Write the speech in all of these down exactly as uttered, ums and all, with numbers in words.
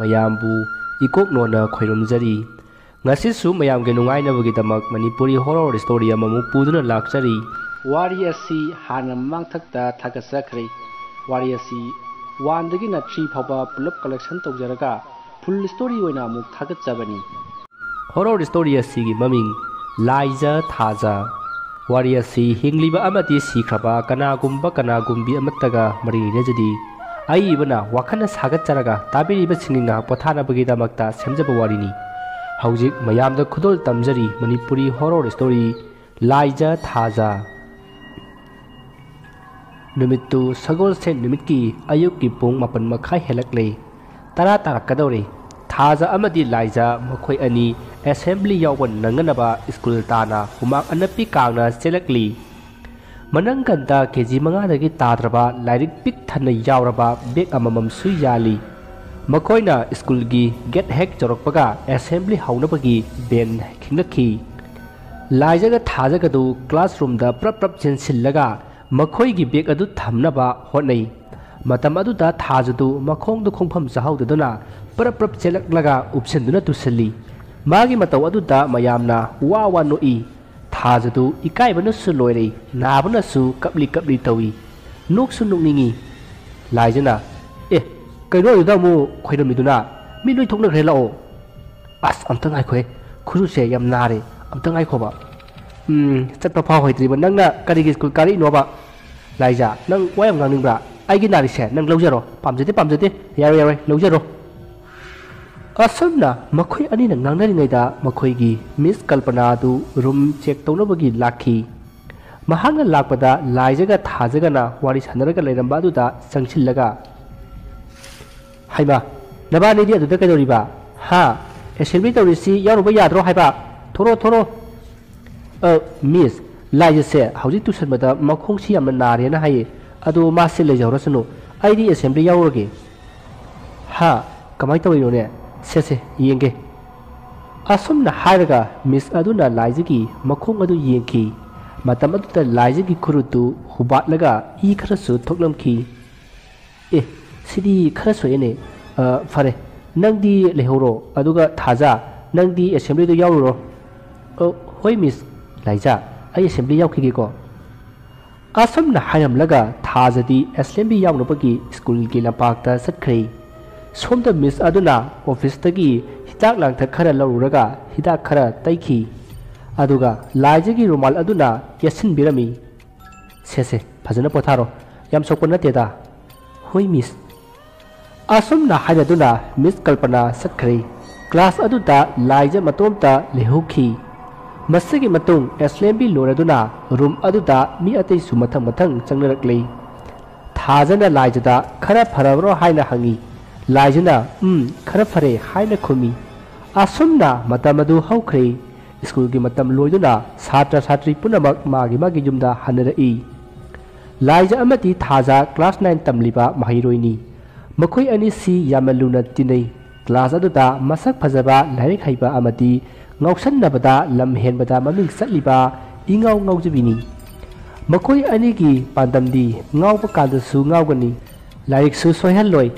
ꯃꯌꯥꯝꯕꯨ ꯏꯀꯣꯛ ꯅꯣꯟꯅ ꯈꯣꯏꯔꯨꯝꯖꯔꯤ꯫ ꯉꯁꯤꯁꯨ ꯃꯌꯥꯝꯒꯤ ꯅꯨꯡꯉꯥꯏꯅꯕꯒꯤꯗꯃꯛ ꯃꯅꯤꯄꯨꯔꯤ horror story ꯑꯃꯃꯨꯛ ꯄꯨꯗꯨꯅ ꯂꯥꯛꯆꯔꯤ꯫ ꯋꯥꯔꯤ ꯑꯁꯤ ꯍꯥꯟꯅ ꯃꯃꯥꯡꯊꯛꯇ ꯊꯥꯒꯠꯆꯈ꯭ꯔꯦ꯫ ꯋꯥꯔꯤ ꯑꯁꯤ one ꯗꯒꯤꯅ three ꯐꯥꯎꯕ ꯄꯨꯂꯞ collection ꯇꯧꯖꯔꯒ full story ꯑꯣꯏꯅ ꯑꯃꯨꯛ ꯊꯥꯒꯠꯆꯕꯅꯤ꯫ Horror story ꯑꯁꯤꯒꯤ ꯃꯃꯤꯡ ꯂꯥꯏꯖ ꯊꯥꯖ꯫ ꯋꯥꯔꯤ ꯑꯁꯤ ꯍꯤꯡꯂꯤꯕ ꯑꯃꯗꯤ ꯁꯤꯈ꯭ꯔꯕ ꯀꯅꯥꯒꯨꯝꯕ ꯀꯅꯥꯒꯨꯝꯕꯤ ꯑꯃꯠꯇꯒ ꯃꯔꯤ ꯂꯩꯅꯖꯗꯦ꯫ ꯑꯏꯕꯅ ꯋꯥꯈꯜꯅ ꯁꯥꯒꯠꯆꯔꯒ ꯇꯥꯕꯤꯔꯤꯕꯁꯤꯡꯒꯤ ꯉꯥꯏꯍꯥꯛ ꯄꯣꯊꯥꯅꯕꯒꯤꯗꯃꯛꯇ ꯁꯦꯝꯖꯕ ꯋꯥꯔꯤꯅꯤ꯫ ꯍꯧꯖꯤꯛ ꯃꯌꯥꯝꯗ ꯈꯨꯗꯣꯜ ꯇꯝꯖꯔꯤ ꯃꯅꯤꯄꯨꯔꯤ horror story ꯂꯥꯏꯖ ꯊꯥꯖ꯫ ꯅꯨꯃꯤꯠꯇꯨ ꯁꯒꯣꯜꯁꯦꯟ ꯅꯨꯃꯤꯠꯀꯤ ꯑꯌꯨꯛꯀꯤ ꯄꯨꯡ ꯃꯥꯄꯟ ꯃꯈꯥꯏ ꯍꯦꯜꯂꯛꯂꯦ꯫ ꯇꯔꯥ ꯇꯥꯔꯛꯀꯗꯧꯔꯦ꯫ ꯊꯥꯖ ꯑꯃꯗꯤ ꯂꯥꯏꯖ ꯃꯈꯣꯏ ꯑꯅꯤ assembly ꯌꯥꯎꯕ ꯅꯪꯅꯅꯕ school ꯇꯥꯟꯅ ꯍꯨꯃꯥꯡ ꯑꯅꯞꯄꯤ ꯀꯥꯡꯅ ꯆꯦꯜꯂꯛꯂꯤ꯫ ꯃꯅꯪꯒꯟꯗ ꯀꯦ ꯖꯤ ꯃꯉꯥꯗꯒꯤ ꯇꯥꯗ꯭ꯔꯕ ꯂꯥꯏꯔꯤꯛ ꯄꯤꯛ ꯊꯟꯅ ꯌꯥꯎꯔꯕ bag ꯑꯃꯃꯝꯁꯨ ꯌꯥꯜꯂꯤ꯫ ꯃꯈꯣꯏꯅ schoolꯒꯤ gate ꯍꯦꯛ ꯌꯧꯔꯛꯄꯒ assembly ꯍꯧꯅꯕꯒꯤ bell ꯈꯤꯡꯂꯛꯈꯤ꯫ ꯂꯥꯏꯖꯒ ꯊꯥꯖꯒꯗꯨ classroomꯗ ꯄ꯭ꯔꯞ ꯄ꯭ꯔꯞ ꯆꯦꯟꯁꯤꯜꯂꯒ ꯃꯈꯣꯏꯒꯤ bag ꯑꯗꯨ ꯊꯝꯅꯕ ꯍꯣꯠꯅꯩ꯫ ꯃꯇꯝ ꯑꯗꯨꯗ ꯊꯥꯖꯗꯨ ꯃꯈꯣꯡꯗ ꯈꯣꯡꯐꯝ ꯆꯥꯍꯧꯗꯗꯨꯅ ꯄ꯭ꯔꯞ ꯄ꯭ꯔꯞ ꯆꯦꯜꯂꯛꯂꯒ ꯎꯞꯁꯤꯟꯗꯨꯅ ꯇꯨꯁꯤꯜꯂꯤ꯫ ꯃꯥꯒꯤ ꯃꯇꯧ ꯑꯗꯨꯗ ꯃꯌꯥꯝꯅ ꯋꯥ ꯋꯥ ꯅꯣꯛꯏ꯫ ꯊꯥꯖꯗꯨ ꯏꯀꯥꯏꯕꯅꯁꯨ ꯂꯣꯏꯔꯦ, ꯅꯥꯕꯅꯁꯨ ꯀꯞꯂꯤ ꯀꯞꯂꯤ ꯇꯧꯏ꯫ ꯅꯣꯛꯁꯨ ꯅꯣꯛꯅꯤꯡꯏ꯫ ꯂꯥꯏꯖꯅ, "ꯑꯦ, ꯀꯩꯅꯣ ꯑꯗꯨꯗ ꯑꯃꯨꯛ ꯈꯣꯏꯔꯝꯃꯤꯗꯨꯅ? ꯃꯤ ꯂꯣꯏ ꯊꯣꯛꯅꯈ꯭ꯔꯦ, ꯂꯥꯛꯑꯣ꯫" "ꯑꯁ, ꯑꯝꯇ ꯉꯥꯏꯈꯣꯍꯦ, ꯈꯨꯔꯨꯁꯦ ꯌꯥꯝ ꯅꯥꯔꯦ, ꯑꯝꯇ ꯉꯥꯏꯈꯣꯕ꯫" "ꯎꯝ, ꯆꯠꯄ ꯐꯥꯎ ꯍꯩꯇ꯭ꯔꯤꯕ ꯅꯪꯅ ꯀꯔꯤꯒꯤ school ꯀꯥꯔꯛꯏꯅꯣꯕ?" "ꯂꯥꯏꯖ, ꯅꯪ ꯋꯥ ꯌꯥꯝ ꯉꯥꯡꯅꯤꯡꯕ꯭ꯔꯥ? ꯑꯩꯒꯤ ꯅꯥꯔꯤꯁꯦ ꯅꯪ ꯂꯧꯖꯔꯣ꯫" "ꯄꯥꯝꯖꯗꯦ, ꯄꯥꯝꯖꯗꯦ꯫" "ꯌꯥꯔꯣꯏ, ꯌꯥꯔꯣꯏ, ꯂꯧꯖꯔꯣ꯫" ꯑꯁꯨꯝꯅ ꯃꯈꯣꯏ ꯑꯅꯤꯅ ꯉꯥꯡꯅꯔꯤꯉꯩꯗ ꯃꯈꯣꯏꯒꯤ Miss ꯀꯜꯄꯅꯥ ꯑꯗꯨ room check ꯇꯧꯅꯕꯒꯤ ꯂꯥꯛꯈꯤ꯫ ꯃꯍꯥꯛꯅ ꯂꯥꯛꯄꯗ ꯂꯥꯏꯖꯒ ꯊꯥꯖꯒꯅ ꯋꯥꯔꯤ ꯁꯥꯟꯅꯔꯒ ꯂꯩꯔꯝꯕ ꯑꯗꯨꯗ ꯆꯪꯁꯤꯜꯂꯒ, "ꯍꯩꯃꯥ, ꯅꯕꯥꯅꯤꯗꯤ ꯑꯗꯨꯗ ꯀꯩꯗꯧꯔꯤꯕ? ꯍꯥ? Assembly ꯇꯧꯔꯤꯁꯤ ꯌꯥꯎꯔꯨꯕ ꯌꯥꯗ꯭ꯔꯣ ꯍꯥꯏꯕ? ꯊꯣꯔꯣ, ꯊꯣꯔꯣ꯫" "ꯑ, Miss, ꯂꯥꯏꯖꯁꯦ ꯍꯧꯖꯤꯛ ꯇꯨꯁꯟꯕꯗ ꯃꯈꯣꯡꯁꯤ ꯌꯥꯝꯅ ꯅꯥꯔꯦꯅ ꯍꯥꯏꯌꯦ꯫ ꯑꯗꯣ ꯃꯥꯁꯦ ꯂꯩꯖꯍꯧꯔꯁꯅꯨ꯫ ꯑꯩꯗꯤ assembly ꯌꯥꯎꯔꯨꯔꯒꯦ꯫" "ꯍꯥ? ꯀꯃꯥꯏꯅ ꯇꯧꯔꯤꯅꯣꯅꯦ? ꯁꯦ, ꯁꯦ, ꯌꯦꯡꯒꯦ꯫" ꯑꯁꯨꯝꯅ ꯍꯥꯏꯔꯒ Miss ꯑꯗꯨꯅ ꯂꯥꯏꯖꯒꯤ ꯃꯈꯣꯡ ꯑꯗꯨ ꯌꯦꯡꯈꯤ꯫ ꯃꯇꯝ ꯑꯗꯨꯗ ꯂꯥꯏꯖꯒꯤ ꯈꯨꯔꯨꯠꯇꯨ ꯍꯨꯕꯥꯠꯂꯒ ꯏ ꯈꯔꯁꯨ ꯊꯣꯛꯂꯝꯈꯤ꯫ "ꯑꯦ, ꯁꯤꯗꯤ ꯈꯔ ꯁꯣꯛꯑꯦꯅꯦ꯫ ꯑ, ꯐꯔꯦ, "ꯅꯪꯗꯤ ꯂꯩꯍꯧꯔꯣ, ꯑꯗꯨꯒ ꯊꯥꯖ, ꯅꯪꯗꯤ ꯑꯦꯁꯦꯝꯕ꯭ꯂꯤꯗ ꯌꯥꯎꯔꯨꯔꯣ꯫" "ꯑꯣ, ꯍꯣꯏ ꯃꯤꯁ꯫ ꯂꯥꯏꯖ, ꯑꯩ ꯑꯦꯁꯦꯝꯕ꯭ꯂꯤ ꯌꯥꯎꯈꯤꯒꯦꯀꯣ꯫" ꯑꯁꯨꯝꯅ ꯍꯥꯏꯔꯝꯂꯒ ꯊꯥꯖꯗꯤ ꯑꯦꯁꯦꯝꯕ꯭ꯂꯤ ꯌꯥꯎꯅꯕꯒꯤ ꯁ꯭ꯀꯨꯜꯒꯤ ꯂꯝꯄꯥꯛꯇ ꯆꯠꯈ꯭ꯔꯦ꯫ ꯁꯣꯝꯗ ꯃꯤꯁ ꯑꯗꯨꯅ ꯑꯣꯐꯤꯁꯇꯒꯤ ꯍꯤꯗꯥꯛ ꯂꯥꯡꯊꯛ ꯈꯔ ꯂꯧꯔꯨꯔꯒ ꯍꯤꯗꯥꯛ ꯈꯔ ꯇꯩꯈꯤ꯫ ꯑꯗꯨꯒ ꯂꯥꯏꯖꯒꯤ ꯔꯨꯃꯥꯜ ꯑꯗꯨꯅ ꯌꯦꯠꯁꯤꯟꯕꯤꯔꯝꯃꯤ꯫ "ꯁꯦ, ꯁꯦ, ꯐꯖꯅ ꯄꯣꯊꯥꯔꯣ꯫ ꯌꯥꯝ ꯁꯣꯛꯄ ꯅꯠꯇꯦꯗ꯫" "ꯍꯣꯏ ꯃꯤꯁ꯫" ꯑꯁꯨꯝꯅ ꯍꯥꯏꯅꯗꯨꯅ ꯃꯤꯁ ꯀꯜꯄꯅꯥ ꯆꯠꯈ꯭ꯔꯦ꯫ ꯀ꯭ꯂꯥꯁ ꯑꯗꯨꯗ ꯂꯥꯏꯖ ꯃꯇꯣꯝꯇ ꯂꯩꯍꯧꯈꯤ꯫ ꯃꯁꯤꯒꯤ ꯃꯇꯨꯡ ꯑꯦꯁꯦꯝꯕ꯭ꯂꯤ ꯂꯣꯏꯔꯗꯨꯅ ꯔꯨꯝ ꯑꯗꯨꯗ ꯃꯤ ꯑꯇꯩꯁꯨ ꯃꯊꯪ ꯃꯊꯪ ꯆꯪꯅꯔꯛꯂꯦ꯫ ꯊꯥꯖꯅ ꯂꯥꯏꯖꯗ "ꯈꯔ ꯐꯔꯕ꯭ꯔꯣ?" ꯍꯥꯏꯅ ꯍꯪꯉꯤ꯫ ꯂꯥꯏꯖꯅ "ꯎꯝ, ꯈꯔ ꯐꯔꯦ" ꯍꯥꯏꯅ ꯈꯨꯝꯃꯤ꯫ ꯑꯁꯨꯝꯅ ꯃꯇꯝ ꯑꯗꯨ ꯍꯧꯈ꯭ꯔꯦ꯫ ꯁ꯭ꯀꯨꯜꯒꯤ ꯃꯇꯝ ꯂꯣꯏꯗꯨꯅ ꯁꯥꯇ꯭ꯔ ꯁꯥꯇ꯭ꯔꯤ ꯄꯨꯝꯅꯃꯛ ꯃꯥꯒꯤ ꯃꯥꯒꯤ ꯌꯨꯝꯗ ꯍꯟꯅꯔꯛꯏ꯫ ꯂꯥꯏꯖ ꯑꯃꯗꯤ ꯊꯥꯖ ꯀ꯭ꯂꯥꯁ ꯅꯥꯏꯟ ꯇꯝꯂꯤꯕ ꯃꯍꯩꯔꯣꯏꯅꯤ꯫ ꯃꯈꯣꯏ ꯑꯅꯤꯁꯤ ꯌꯥꯝꯅ ꯂꯨꯅ ꯇꯤꯟꯅꯩ꯫ ꯀ꯭ꯂꯥꯁ ꯑꯗꯨꯗ ꯃꯁꯛ ꯐꯖꯕ, ꯂꯥꯏꯔꯤꯛ ꯍꯩꯕ ꯑꯃꯗꯤ ꯉꯥꯎꯁꯟꯅꯕꯗ ꯂꯝ ꯍꯦꯟꯕꯗ ꯃꯃꯤꯡ ꯆꯠꯂꯤꯕ ꯏꯉꯥꯎ ꯉꯥꯎꯖꯕꯤꯅꯤ꯫ ꯃꯈꯣꯏ ꯑꯅꯤꯒꯤ ꯄꯥꯟꯗꯝꯗꯤ ꯉꯥꯎꯕ ꯀꯥꯟꯗꯁꯨ ꯉꯥꯎꯒꯅꯤ, ꯂꯥꯏꯔꯤꯛꯁꯨ ꯁꯣꯏꯍꯜꯂꯣꯏ,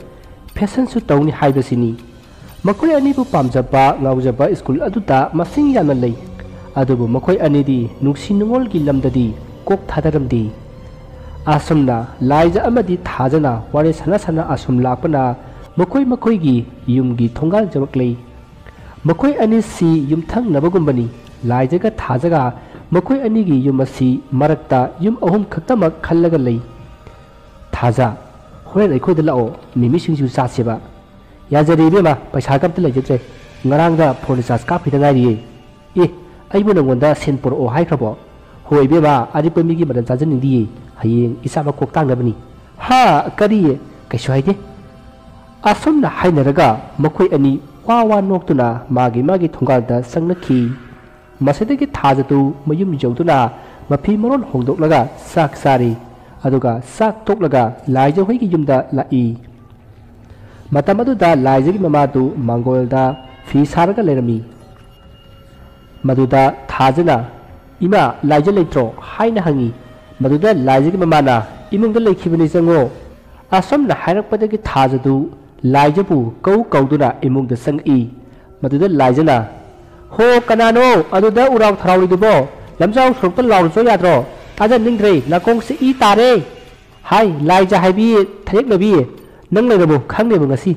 ꯐꯦꯁꯟꯁꯨ ꯇꯧꯅꯤ ꯍꯥꯏꯕꯁꯤꯅꯤ꯫ ꯃꯈꯣꯏ ꯑꯅꯤꯕꯨ ꯄꯥꯝꯖꯕ, ꯉꯥꯎꯖꯕ ꯁ꯭ꯀꯨꯜ ꯑꯗꯨꯗ ꯃꯁꯤꯡ ꯌꯥꯝꯅ ꯂꯩ꯫ ꯑꯗꯨꯕꯨ ꯃꯈꯣꯏ ꯑꯅꯤꯗꯤ ꯅꯨꯡꯁꯤ ꯅꯨꯡꯉꯣꯜꯒꯤ ꯂꯝꯗꯗꯤ ꯀꯣꯛ ꯊꯥꯗꯔꯝꯗꯦ꯫ ꯑꯁꯨꯝꯅ ꯂꯥꯏꯖ ꯑꯃꯗꯤ ꯊꯥꯖꯅ ꯋꯥꯔꯤ ꯁꯥꯟꯅ ꯁꯥꯟꯅ ꯑꯁꯨꯝ ꯂꯥꯛꯄꯅ ꯃꯈꯣꯏ ꯃꯈꯣꯏꯒꯤ ꯌꯨꯝꯒꯤ ꯊꯣꯡꯒꯥꯜ ꯌꯧꯔꯛꯂꯦ꯫ ꯃꯈꯣꯏ ꯑꯅꯤꯁꯤ ꯌꯨꯝꯊꯪꯅꯕꯒꯨꯝꯕꯅꯤ꯫ ꯂꯥꯏꯖꯒ ꯊꯥꯖꯒ ꯃꯈꯣꯏ ꯑꯅꯤꯒꯤ ꯌꯨꯝ ꯑꯁꯤ ꯃꯔꯛꯇ ꯌꯨꯝ ꯑꯍꯨꯝ ꯈꯛꯇꯃꯛ ꯈꯜꯂꯒ ꯂꯩ꯫ "ꯊꯥꯖ, ꯍꯣꯔꯦꯟ ꯑꯩꯈꯣꯏꯗ ꯂꯥꯛꯑꯣ, ꯃꯤꯃꯤ ꯁꯤꯡꯖꯨ ꯆꯥꯁꯦꯕ꯫" "ꯌꯥꯖꯔꯦ ꯏꯕꯦꯝꯃ, ꯄꯩꯁꯥꯒ ꯑꯝꯇ ꯂꯩꯖꯗ꯭ꯔꯦ꯫ ꯉꯔꯥꯡꯗ ꯐꯣꯟ ꯔꯤꯆꯥꯔꯖ ꯀꯥꯞꯈꯤꯗ ꯉꯥꯏꯔꯤꯌꯦ꯫" "ꯑꯦ, ꯑꯩꯕꯨ ꯅꯪꯉꯣꯟꯗ ꯁꯦꯟ ꯄꯨꯔꯛꯑꯣ ꯍꯥꯏꯈ꯭ꯔꯕꯣ?" "ꯍꯣꯏ ꯏꯕꯦꯝꯃ, ꯑꯔꯤꯛꯄ ꯃꯤꯒꯤ ꯃꯔꯟ ꯆꯥꯖꯅꯤꯡꯗꯤꯌꯦ꯫ ꯍꯌꯦꯡ ꯏꯆꯥ ꯃꯀꯣꯛ ꯇꯥꯡꯅꯕꯅꯤ꯫" "ꯍꯥ, ꯀꯔꯤ? ꯀꯩꯁꯨ ꯍꯥꯏꯗꯦ꯫" ꯑꯁꯨꯝꯅ ꯍꯥꯏꯅꯔꯒ ꯃꯈꯣꯏ ꯑꯅꯤ ꯋꯥ ꯋꯥ ꯅꯣꯛꯇꯨꯅ ꯃꯥꯒꯤ ꯃꯥꯒꯤ ꯊꯣꯡꯒꯥꯜꯗ ꯆꯪꯅꯈꯤ꯫ ꯃꯁꯤꯗꯒꯤ ꯊꯥꯖꯗꯨ ꯃꯌꯨꯝ ꯌꯧꯗꯨꯅ ꯃꯐꯤ ꯃꯔꯣꯟ ꯍꯣꯡꯗꯣꯛꯂꯒ ꯆꯥꯛ ꯆꯥꯔꯤ꯫ ꯑꯗꯨꯒ ꯆꯥꯛ ꯇꯣꯛꯂꯒ ꯂꯥꯏꯖ ꯍꯣꯏꯒꯤ ꯌꯨꯝꯗ ꯂꯥꯛꯏ꯫ ꯃꯇꯝ ꯑꯗꯨꯗ ꯂꯥꯏꯖꯒꯤ ꯃꯃꯥꯗꯨ ꯃꯥꯡꯒꯣꯜꯗ ꯐꯤ ꯁꯥꯔꯒ ꯂꯩꯔꯝꯃꯤ꯫ ꯃꯗꯨꯗ ꯊꯥꯖꯅ, "ꯏꯃꯥ, ꯂꯥꯏꯖ ꯂꯩꯇ꯭ꯔꯣ?" ꯍꯥꯏꯅ ꯍꯪꯉꯤ꯫ ꯃꯗꯨꯗ ꯂꯥꯏꯖꯒꯤ ꯃꯃꯥꯅ, "ꯏꯃꯨꯡꯗ ꯂꯩꯈꯤꯕꯅꯤ, ꯆꯪꯉꯣ꯫" ꯑꯁꯨꯝꯅ ꯍꯥꯏꯔꯛꯄꯗꯒꯤ ꯊꯥꯖꯗꯨ ꯂꯥꯏꯖꯕꯨ ꯀꯧ ꯀꯧꯗꯨꯅ ꯏꯃꯨꯡꯗ ꯆꯪꯉꯛꯏ꯫ ꯃꯗꯨꯗ ꯂꯥꯏꯖꯅ, "ꯍꯣ, ꯀꯅꯥꯅꯣ ꯑꯗꯨꯗ ꯎꯔꯥꯎ ꯊꯔꯥꯎꯔꯤꯗꯨꯕꯣ? ꯂꯝꯖꯥꯎ ꯁꯣꯔꯣꯛꯇ ꯂꯥꯎꯔꯨꯆꯣ ꯌꯥꯗ꯭ꯔꯣ? ꯊꯥꯖꯅꯤꯡꯗ꯭ꯔꯦ, ꯅꯥꯀꯣꯡꯁꯦ ꯏ ꯇꯥꯔꯦ꯫ ꯍꯥꯏ, ꯂꯥꯏꯖ ꯍꯥꯏꯕꯤ ꯊꯔꯦꯛꯅꯕꯤ, ꯅꯪ ꯂꯩꯔꯕꯣ? ꯈꯪꯅꯦꯕ ꯉꯁꯤ"꯫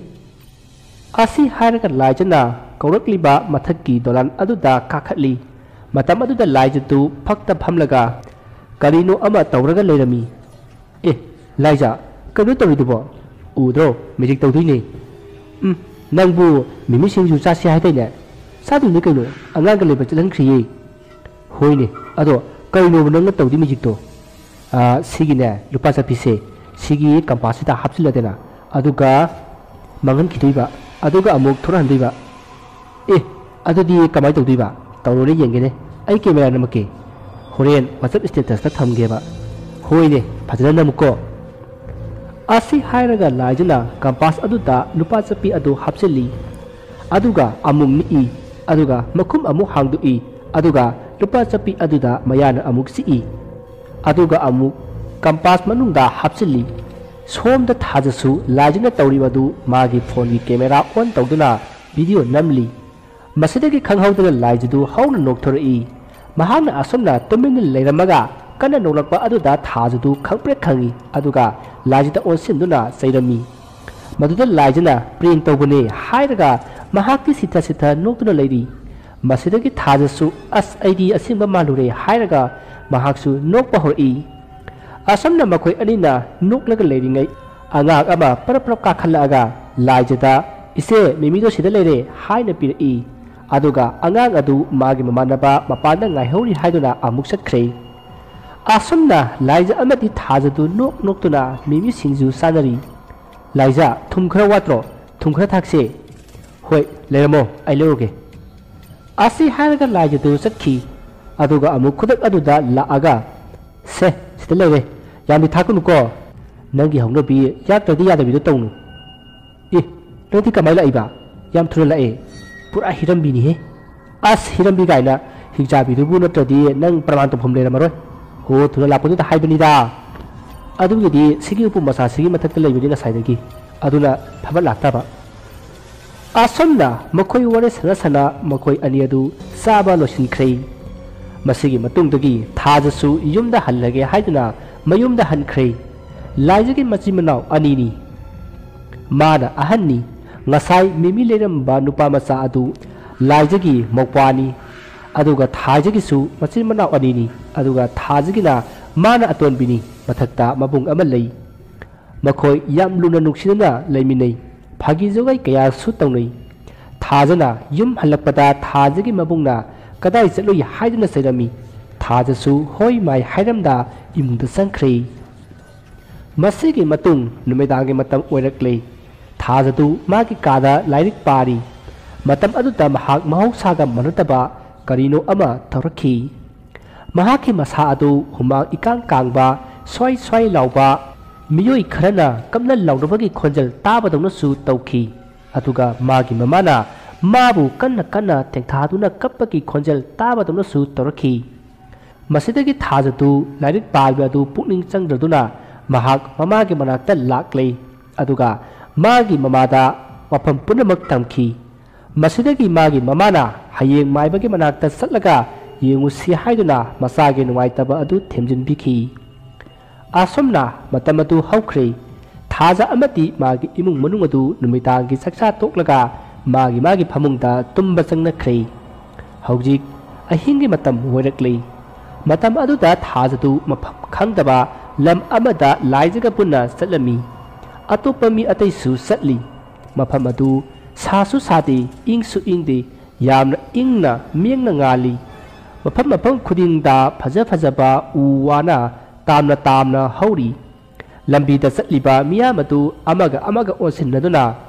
ꯑꯁꯤ ꯍꯥꯏꯔꯒ ꯂꯥꯏꯖꯅ ꯀꯧꯔꯛꯂꯤꯕ ꯃꯊꯛꯀꯤ ꯗꯣꯂꯥꯟ ꯑꯗꯨꯗ ꯀꯥꯈꯠꯂꯤ꯫ ꯃꯇꯝ ꯑꯗꯨꯗ ꯂꯥꯏꯖꯗꯨ ꯐꯛꯇ ꯐꯝꯂꯒ ꯀꯔꯤꯅꯣ ꯑꯃ ꯇꯧꯔꯒ ꯂꯩꯔꯝꯃꯤ꯫ "ꯑꯦ, ꯂꯥꯏꯖ, ꯀꯩꯅꯣ ꯇꯧꯔꯤꯗꯨꯕꯣ? ꯎꯗ꯭ꯔꯣ? ꯃꯦꯖꯤꯛ ꯇꯧꯗꯣꯏꯅꯦ꯫" "ꯎꯝ, ꯅꯪꯕꯨ ꯃꯤꯃꯤ ꯁꯤꯡꯖꯨ ꯆꯥꯁꯤ ꯍꯥꯏꯗꯥꯏꯅꯦ?" "ꯆꯥꯗꯣꯏꯅꯦ ꯀꯩꯅꯣ, ꯑꯉꯥꯡꯒ ꯂꯩꯕ ꯆꯠꯍꯟꯈ꯭ꯔꯤꯌꯦ꯫" "ꯍꯣꯏꯅꯦ, ꯑꯗꯣ ꯀꯩꯅꯣꯕ ꯅꯪꯅ ꯇꯧꯗꯣꯏ ꯃꯦꯖꯤꯛꯇꯣ?" "ꯑꯥ, ꯁꯤꯒꯤꯅꯦ, ꯂꯨꯄꯥ ꯆꯠꯄꯤꯁꯦ, ꯁꯤꯒꯤ ꯀꯝꯄꯥꯁꯁꯤꯗ ꯍꯥꯞꯆꯤꯜꯂꯗꯅ, ꯑꯗꯨꯒ ꯃꯥꯡꯍꯟꯈꯤꯗꯣꯏꯕ, ꯑꯗꯨꯒ ꯑꯃꯨꯛ ꯊꯣꯔꯛꯍꯟꯗꯣꯏꯕ꯫" "ꯑꯦ, ꯑꯗꯨꯗꯤ ꯀꯃꯥꯏꯅ ꯇꯧꯗꯣꯏꯕ? ꯇꯧꯔꯣꯅꯦ ꯌꯦꯡꯒꯦꯅꯦ, ꯑꯩ ꯀꯦꯃꯦꯔꯥ ꯅꯝꯃꯛꯀꯦ, ꯍꯣꯔꯦꯟ WhatsApp statusꯇ ꯊꯝꯒꯦꯕ꯫" "ꯍꯣꯏꯅꯦ, ꯐꯖꯅ ꯅꯝꯃꯨꯀꯣ꯫" ꯑꯁꯤ ꯍꯥꯏꯔꯒ ꯂꯥꯏꯖꯅ ꯀꯝꯄꯥꯁ ꯑꯗꯨꯗ ꯂꯨꯄꯥ ꯆꯠꯄꯤ ꯑꯗꯨ ꯍꯥꯞꯆꯤꯜꯂꯤ꯫ ꯑꯗꯨꯒ ꯑꯃꯨꯛ ꯅꯤꯛꯏ꯫ ꯑꯗꯨꯒ ꯃꯈꯨꯝ ꯑꯃꯨꯛ ꯍꯥꯡꯗꯣꯛꯏ꯫ ꯑꯗꯨꯒ ꯂꯨꯄꯥ ꯆꯠꯄꯤ ꯑꯗꯨꯗ ꯃꯌꯥꯅ ꯑꯃꯨꯛ ꯆꯤꯛꯏ꯫ ꯑꯗꯨꯒ ꯑꯃꯨꯛ ꯀꯝꯄꯥꯁ ꯃꯅꯨꯡꯗ ꯍꯥꯞꯆꯤꯜꯂꯤ꯫ ꯁꯣꯝꯗ ꯊꯥꯖꯁꯨ ꯂꯥꯏꯖꯅ ꯇꯧꯔꯤꯕ ꯑꯗꯨ ꯃꯥꯒꯤ ꯐꯣꯟꯒꯤ ꯀꯦꯃꯦꯔꯥ ꯑꯣꯟ ꯇꯧꯗꯨꯅ ꯚꯤꯗꯤꯑꯣ ꯅꯝꯂꯤ꯫ ꯃꯁꯤꯗꯒꯤ ꯈꯪꯍꯧꯗꯅ ꯂꯥꯏꯖꯗꯨ ꯍꯧꯅ ꯅꯣꯛꯊꯣꯔꯛꯏ꯫ ꯃꯍꯥꯛꯅ ꯑꯁꯨꯝꯅ ꯇꯨꯃꯤꯟꯅ ꯂꯩꯔꯝꯃꯒ ꯀꯟꯅ ꯅꯣꯛꯂꯛꯄ ꯑꯗꯨꯗ ꯊꯥꯖꯗꯨ ꯈꯪꯄ꯭ꯔꯦꯛ ꯈꯪꯏ, ꯑꯗꯨꯒ ꯂꯥꯏꯖꯗ ꯑꯣꯟꯁꯤꯟꯗꯨꯅ ꯆꯩꯔꯝꯃꯤ꯫ ꯃꯗꯨꯗ ꯂꯥꯏꯖꯅ "ꯄ꯭ꯔꯦꯡ ꯇꯧꯕꯅꯦ" ꯍꯥꯏꯔꯒ ꯃꯍꯥꯛꯇꯤ ꯁꯤꯊ ꯁꯤꯊ ꯅꯣꯛꯇꯨꯅ ꯂꯩꯔꯤ꯫ ꯃꯁꯤꯗꯒꯤ ꯊꯥꯖꯁꯨ "ꯑꯁ, ꯑꯩꯗꯤ ꯑꯁꯦꯡꯕ ꯃꯥꯜꯂꯨꯔꯦ" ꯍꯥꯏꯔꯒ ꯃꯍꯥꯛꯁꯨ ꯅꯣꯛꯄ ꯍꯧꯔꯛꯏ꯫ ꯑꯁꯨꯝꯅ ꯃꯈꯣꯏ ꯑꯅꯤꯅ ꯅꯣꯛꯂꯒ ꯂꯩꯔꯤꯉꯩ, ꯑꯉꯥꯡ ꯑꯃ ꯄꯔꯞ ꯄꯔꯞ ꯀꯥꯈꯠꯂꯛꯑꯒ ꯂꯥꯏꯖꯗ "ꯏꯆꯦ, ꯃꯤꯃꯤꯗꯣ ꯁꯤꯗ ꯂꯩꯔꯦ" ꯍꯥꯏꯅ ꯄꯤꯔꯛꯏ꯫ ꯑꯗꯨꯒ ꯑꯉꯥꯡ ꯑꯗꯨ ꯃꯥꯒꯤ ꯃꯃꯥꯟꯅꯕ ꯃꯄꯥꯟꯗ ꯉꯥꯏꯍꯧꯔꯤ ꯍꯥꯏꯗꯨꯅ ꯑꯃꯨꯛ ꯆꯠꯈ꯭ꯔꯦ꯫ ꯑꯁꯨꯝꯅ ꯂꯥꯏꯖ ꯑꯃꯗꯤ ꯊꯥꯖꯗꯨ ꯅꯣꯛ ꯅꯣꯛꯇꯨꯅ ꯃꯤꯃꯤ ꯁꯤꯡꯖꯨ ꯆꯥꯅꯔꯤ꯫ "ꯂꯥꯏꯖ, ꯊꯨꯝ ꯈꯔ ꯋꯥꯠꯇ꯭ꯔꯣ? ꯊꯨꯝ ꯈꯔ ꯊꯥꯛꯁꯦ꯫" "ꯍꯣꯏ, ꯂꯩꯔꯝꯃꯣ, ꯑꯩ ꯂꯧꯔꯨꯒꯦ꯫" ꯑꯁꯤ ꯍꯥꯏꯔꯒ ꯂꯥꯏꯖꯗꯨ ꯆꯠꯈꯤ꯫ ꯑꯗꯨꯒ ꯑꯃꯨꯛ ꯈꯨꯗꯛ ꯑꯗꯨꯗ ꯂꯥꯛꯑꯒ, "ꯁꯦ, ꯁꯤꯗ ꯂꯩꯔꯦ꯫ ꯌꯥꯝꯗꯤ ꯊꯥꯛꯀꯅꯨꯀꯣ꯫ ꯅꯪꯒꯤ ꯍꯧꯅꯕꯤ ꯌꯥꯛꯇ꯭ꯔꯗꯤ ꯌꯥꯗꯕꯤꯗꯣ ꯇꯧꯅꯨ꯫" "ꯑꯦ, ꯅꯪꯗꯤ ꯀꯃꯥꯏꯅ ꯂꯥꯛꯏꯕ? ꯌꯥꯝ ꯊꯨꯅ ꯂꯥꯛꯑꯦ꯫ ꯄꯨꯔꯥ ꯍꯤꯔꯝꯕꯤꯅꯤꯍꯦ꯫" "ꯑꯁ, ꯍꯤꯔꯝꯕꯤ ꯀꯥꯏꯅ, ꯍꯤꯡꯆꯥꯕꯤꯗꯨꯕꯨ ꯅꯠꯇ꯭ꯔꯗꯤ ꯅꯪ ꯄ꯭ꯔꯃꯥꯟ ꯇꯧꯐꯝ ꯂꯩꯔꯝꯃꯔꯣꯏ꯫ ꯍꯣ, ꯊꯨꯅ ꯂꯥꯛꯄꯗꯨꯗ ꯍꯥꯏꯕꯅꯤꯗ꯫ ꯑꯗꯨꯒꯤꯗꯤ ꯁꯤꯒꯤ ꯎꯄꯨ ꯃꯆꯥꯁꯤꯒꯤ ꯃꯊꯛꯇ ꯂꯩꯕꯅꯤ ꯉꯁꯥꯏꯗꯒꯤ꯫ ꯑꯗꯨꯅ ꯐꯕ ꯂꯥꯛꯇꯕ꯫ ꯑꯁꯨꯝꯅ ꯃꯈꯣꯏ ꯋꯥꯔꯤ ꯁꯥꯟꯅ ꯁꯥꯟꯅ ꯃꯈꯣꯏ ꯑꯅꯤ ꯑꯗꯨ ꯆꯥꯕ ꯂꯣꯏꯁꯤꯟꯈ꯭ꯔꯦ꯫ ꯃꯁꯤꯒꯤ ꯃꯇꯨꯡꯗꯒꯤ ꯊꯥꯖꯁꯨ ꯌꯨꯝꯗ ꯍꯜꯂꯒꯦ ꯍꯥꯏꯗꯨꯅ ꯃꯌꯨꯝꯗ ꯍꯟꯈ꯭ꯔꯦ꯫ ꯂꯥꯏꯖꯒꯤ ꯃꯆꯤꯟ ꯃꯅꯥꯎ ꯑꯅꯤꯅꯤ꯫ ꯃꯥꯅ ꯑꯍꯟꯅꯤ꯫ ꯉꯁꯥꯏ ꯃꯤꯃꯤ ꯂꯩꯔꯝꯕ ꯅꯨꯄꯥ ꯃꯆꯥ ꯑꯗꯨ ꯂꯥꯏꯖꯒꯤ ꯃꯧꯄ꯭ꯋꯥꯅꯤ꯫ ꯑꯗꯨꯒ ꯊꯥꯖꯒꯤꯁꯨ ꯃꯆꯤꯟ ꯃꯅꯥꯎ ꯑꯅꯤꯅꯤ꯫ ꯑꯗꯨꯒ ꯊꯥꯖꯒꯤꯅ ꯃꯥꯅ ꯑꯇꯣꯟꯕꯤꯅꯤ꯫ ꯃꯊꯛꯇ ꯃꯕꯨꯡ ꯑꯃ ꯂꯩ꯫ ꯃꯈꯣꯏ ꯌꯥꯝ ꯂꯨꯅ ꯅꯨꯡꯁꯤꯅꯅ ꯂꯩꯃꯤꯟꯅꯩ꯫ ꯐꯥꯒꯤ ꯖꯣꯒꯥꯏ ꯀꯌꯥꯁꯨ ꯇꯧꯅꯩ꯫ ꯊꯥꯖꯅ ꯌꯨꯝ ꯍꯜꯂꯛꯄꯗ ꯊꯥꯖꯒꯤ ꯃꯕꯨꯡꯅ "ꯀꯗꯥꯏ ꯆꯠꯂꯨꯏ?" ꯍꯥꯏꯗꯨꯅ ꯆꯩꯔꯝꯃꯤ꯫ ꯊꯥꯖꯁꯨ "ꯍꯣꯏ ꯃꯥꯏ" ꯍꯥꯏꯔꯝꯗ ꯏꯃꯨꯡꯗ ꯆꯪꯈ꯭ꯔꯦ꯫ ꯃꯁꯤꯒꯤ ꯃꯇꯨꯡ ꯅꯨꯃꯤꯗꯥꯡꯒꯤ ꯃꯇꯝ ꯑꯣꯏꯔꯛꯂꯦ꯫ ꯊꯥꯖꯗꯨ ꯃꯥꯒꯤ ꯀꯥꯗ ꯂꯥꯏꯔꯤꯛ ꯄꯥꯔꯤ꯫ ꯃꯇꯝ ꯑꯗꯨꯗ ꯃꯍꯥꯛ ꯃꯍꯧꯁꯥꯒ ꯃꯥꯟꯅꯗꯕ ꯀꯔꯤꯅꯣ ꯑꯃ ꯇꯧꯔꯛꯈꯤ꯫ ꯃꯍꯥꯛꯀꯤ ꯃꯁꯥ ꯑꯗꯨ ꯍꯨꯃꯥꯡ ꯏꯀꯥꯡ ꯀꯥꯡꯕ, ꯁ꯭ꯋꯥꯏ ꯁ꯭ꯋꯥꯏ ꯂꯥꯎꯕ, ꯃꯤꯑꯣꯏ ꯈꯔꯅ ꯀꯞꯅ ꯂꯥꯎꯅꯕꯒꯤ ꯈꯣꯟꯖꯦꯜ ꯇꯥꯕꯗꯧꯅꯁꯨ ꯇꯧꯈꯤ꯫ ꯑꯗꯨꯒ ꯃꯥꯒꯤ ꯃꯃꯥꯅ ꯃꯥꯕꯨ ꯀꯟꯅ ꯀꯟꯅ ꯇꯦꯡꯊꯥꯗꯨꯅ ꯀꯞꯄꯒꯤ ꯈꯣꯟꯖꯦꯜ ꯇꯥꯕꯗꯧꯅꯁꯨ ꯇꯧꯔꯛꯈꯤ꯫ ꯃꯁꯤꯗꯒꯤ ꯊꯥꯖꯗꯨ ꯂꯥꯏꯔꯤꯛ ꯄꯥꯕ ꯑꯗꯨ ꯄꯨꯛꯅꯤꯡ ꯆꯪꯗ꯭ꯔꯗꯨꯅ ꯃꯍꯥꯛ ꯃꯃꯥꯒꯤ ꯃꯅꯥꯛꯇ ꯂꯥꯛꯂꯦ꯫ ꯑꯗꯨꯒ ꯃꯥꯒꯤ ꯃꯃꯥꯗ ꯋꯥꯐꯝ ꯄꯨꯝꯅꯃꯛ ꯇꯝꯈꯤ꯫ ꯃꯁꯤꯗꯒꯤ ꯃꯥꯒꯤ ꯃꯃꯥꯅ ꯍꯌꯦꯡ ꯃꯥꯏꯕꯒꯤ ꯃꯅꯥꯛꯇ ꯆꯠꯂꯒ ꯌꯦꯡꯉꯨꯁꯤ ꯍꯥꯏꯗꯨꯅ ꯃꯆꯥꯒꯤ ꯅꯨꯡꯉꯥꯏꯇꯕ ꯑꯗꯨ ꯊꯦꯝꯖꯤꯟꯕꯤꯈꯤ꯫ ꯑꯁꯨꯝꯅ ꯃꯇꯝ ꯑꯗꯨ ꯍꯧꯈ꯭ꯔꯦ꯫ ꯊꯥꯖ ꯑꯃꯗꯤ ꯃꯥꯒꯤ ꯏꯃꯨꯡ ꯃꯅꯨꯡ ꯑꯗꯨ ꯅꯨꯃꯤꯗꯥꯡꯒꯤ ꯆꯥꯛꯆꯥ ꯇꯣꯛꯂꯒ ꯃꯥꯒꯤ ꯃꯥꯒꯤ ꯐꯃꯨꯡꯗ ꯇꯨꯝꯕ ꯆꯪꯅꯈ꯭ꯔꯦ꯫ ꯍꯧꯖꯤꯛ ꯑꯍꯤꯡꯒꯤ ꯃꯇꯝ ꯑꯣꯏꯔꯛꯂꯦ꯫ ꯃꯇꯝ ꯑꯗꯨꯗ ꯊꯥꯖꯗꯨ ꯃꯐꯝ ꯈꯪꯗꯕ ꯂꯝ ꯑꯃꯗ ꯂꯥꯏꯖꯒ ꯄꯨꯟꯅ ꯆꯠꯂꯝꯃꯤ꯫ ꯑꯇꯣꯞꯄ ꯃꯤ ꯑꯇꯩꯁꯨ ꯆꯠꯂꯤ꯫ ꯃꯐꯝ ꯑꯗꯨ ꯁꯥꯁꯨ ꯁꯥꯗꯦ, ꯏꯪꯁꯨ ꯏꯪꯗꯦ, ꯌꯥꯝꯅ ꯏꯪꯅ ꯃꯤꯌꯦꯡꯅ ꯉꯥꯜꯂꯤ꯫ ꯃꯐꯝ ꯃꯐꯝ ꯈꯨꯗꯤꯡꯗ ꯐꯖ ꯐꯖꯕ ꯎ ꯋꯥꯅ ꯇꯥꯝꯅ ꯇꯥꯝꯅ ꯍꯧꯔꯤ꯫ ꯂꯝꯕꯤꯗ ꯆꯠꯂꯤꯕ ꯃꯤꯌꯥꯝ ꯑꯗꯨ ꯑꯃꯒ ꯑꯃꯒ ꯑꯣꯟꯁꯤꯟꯅꯗꯨꯅ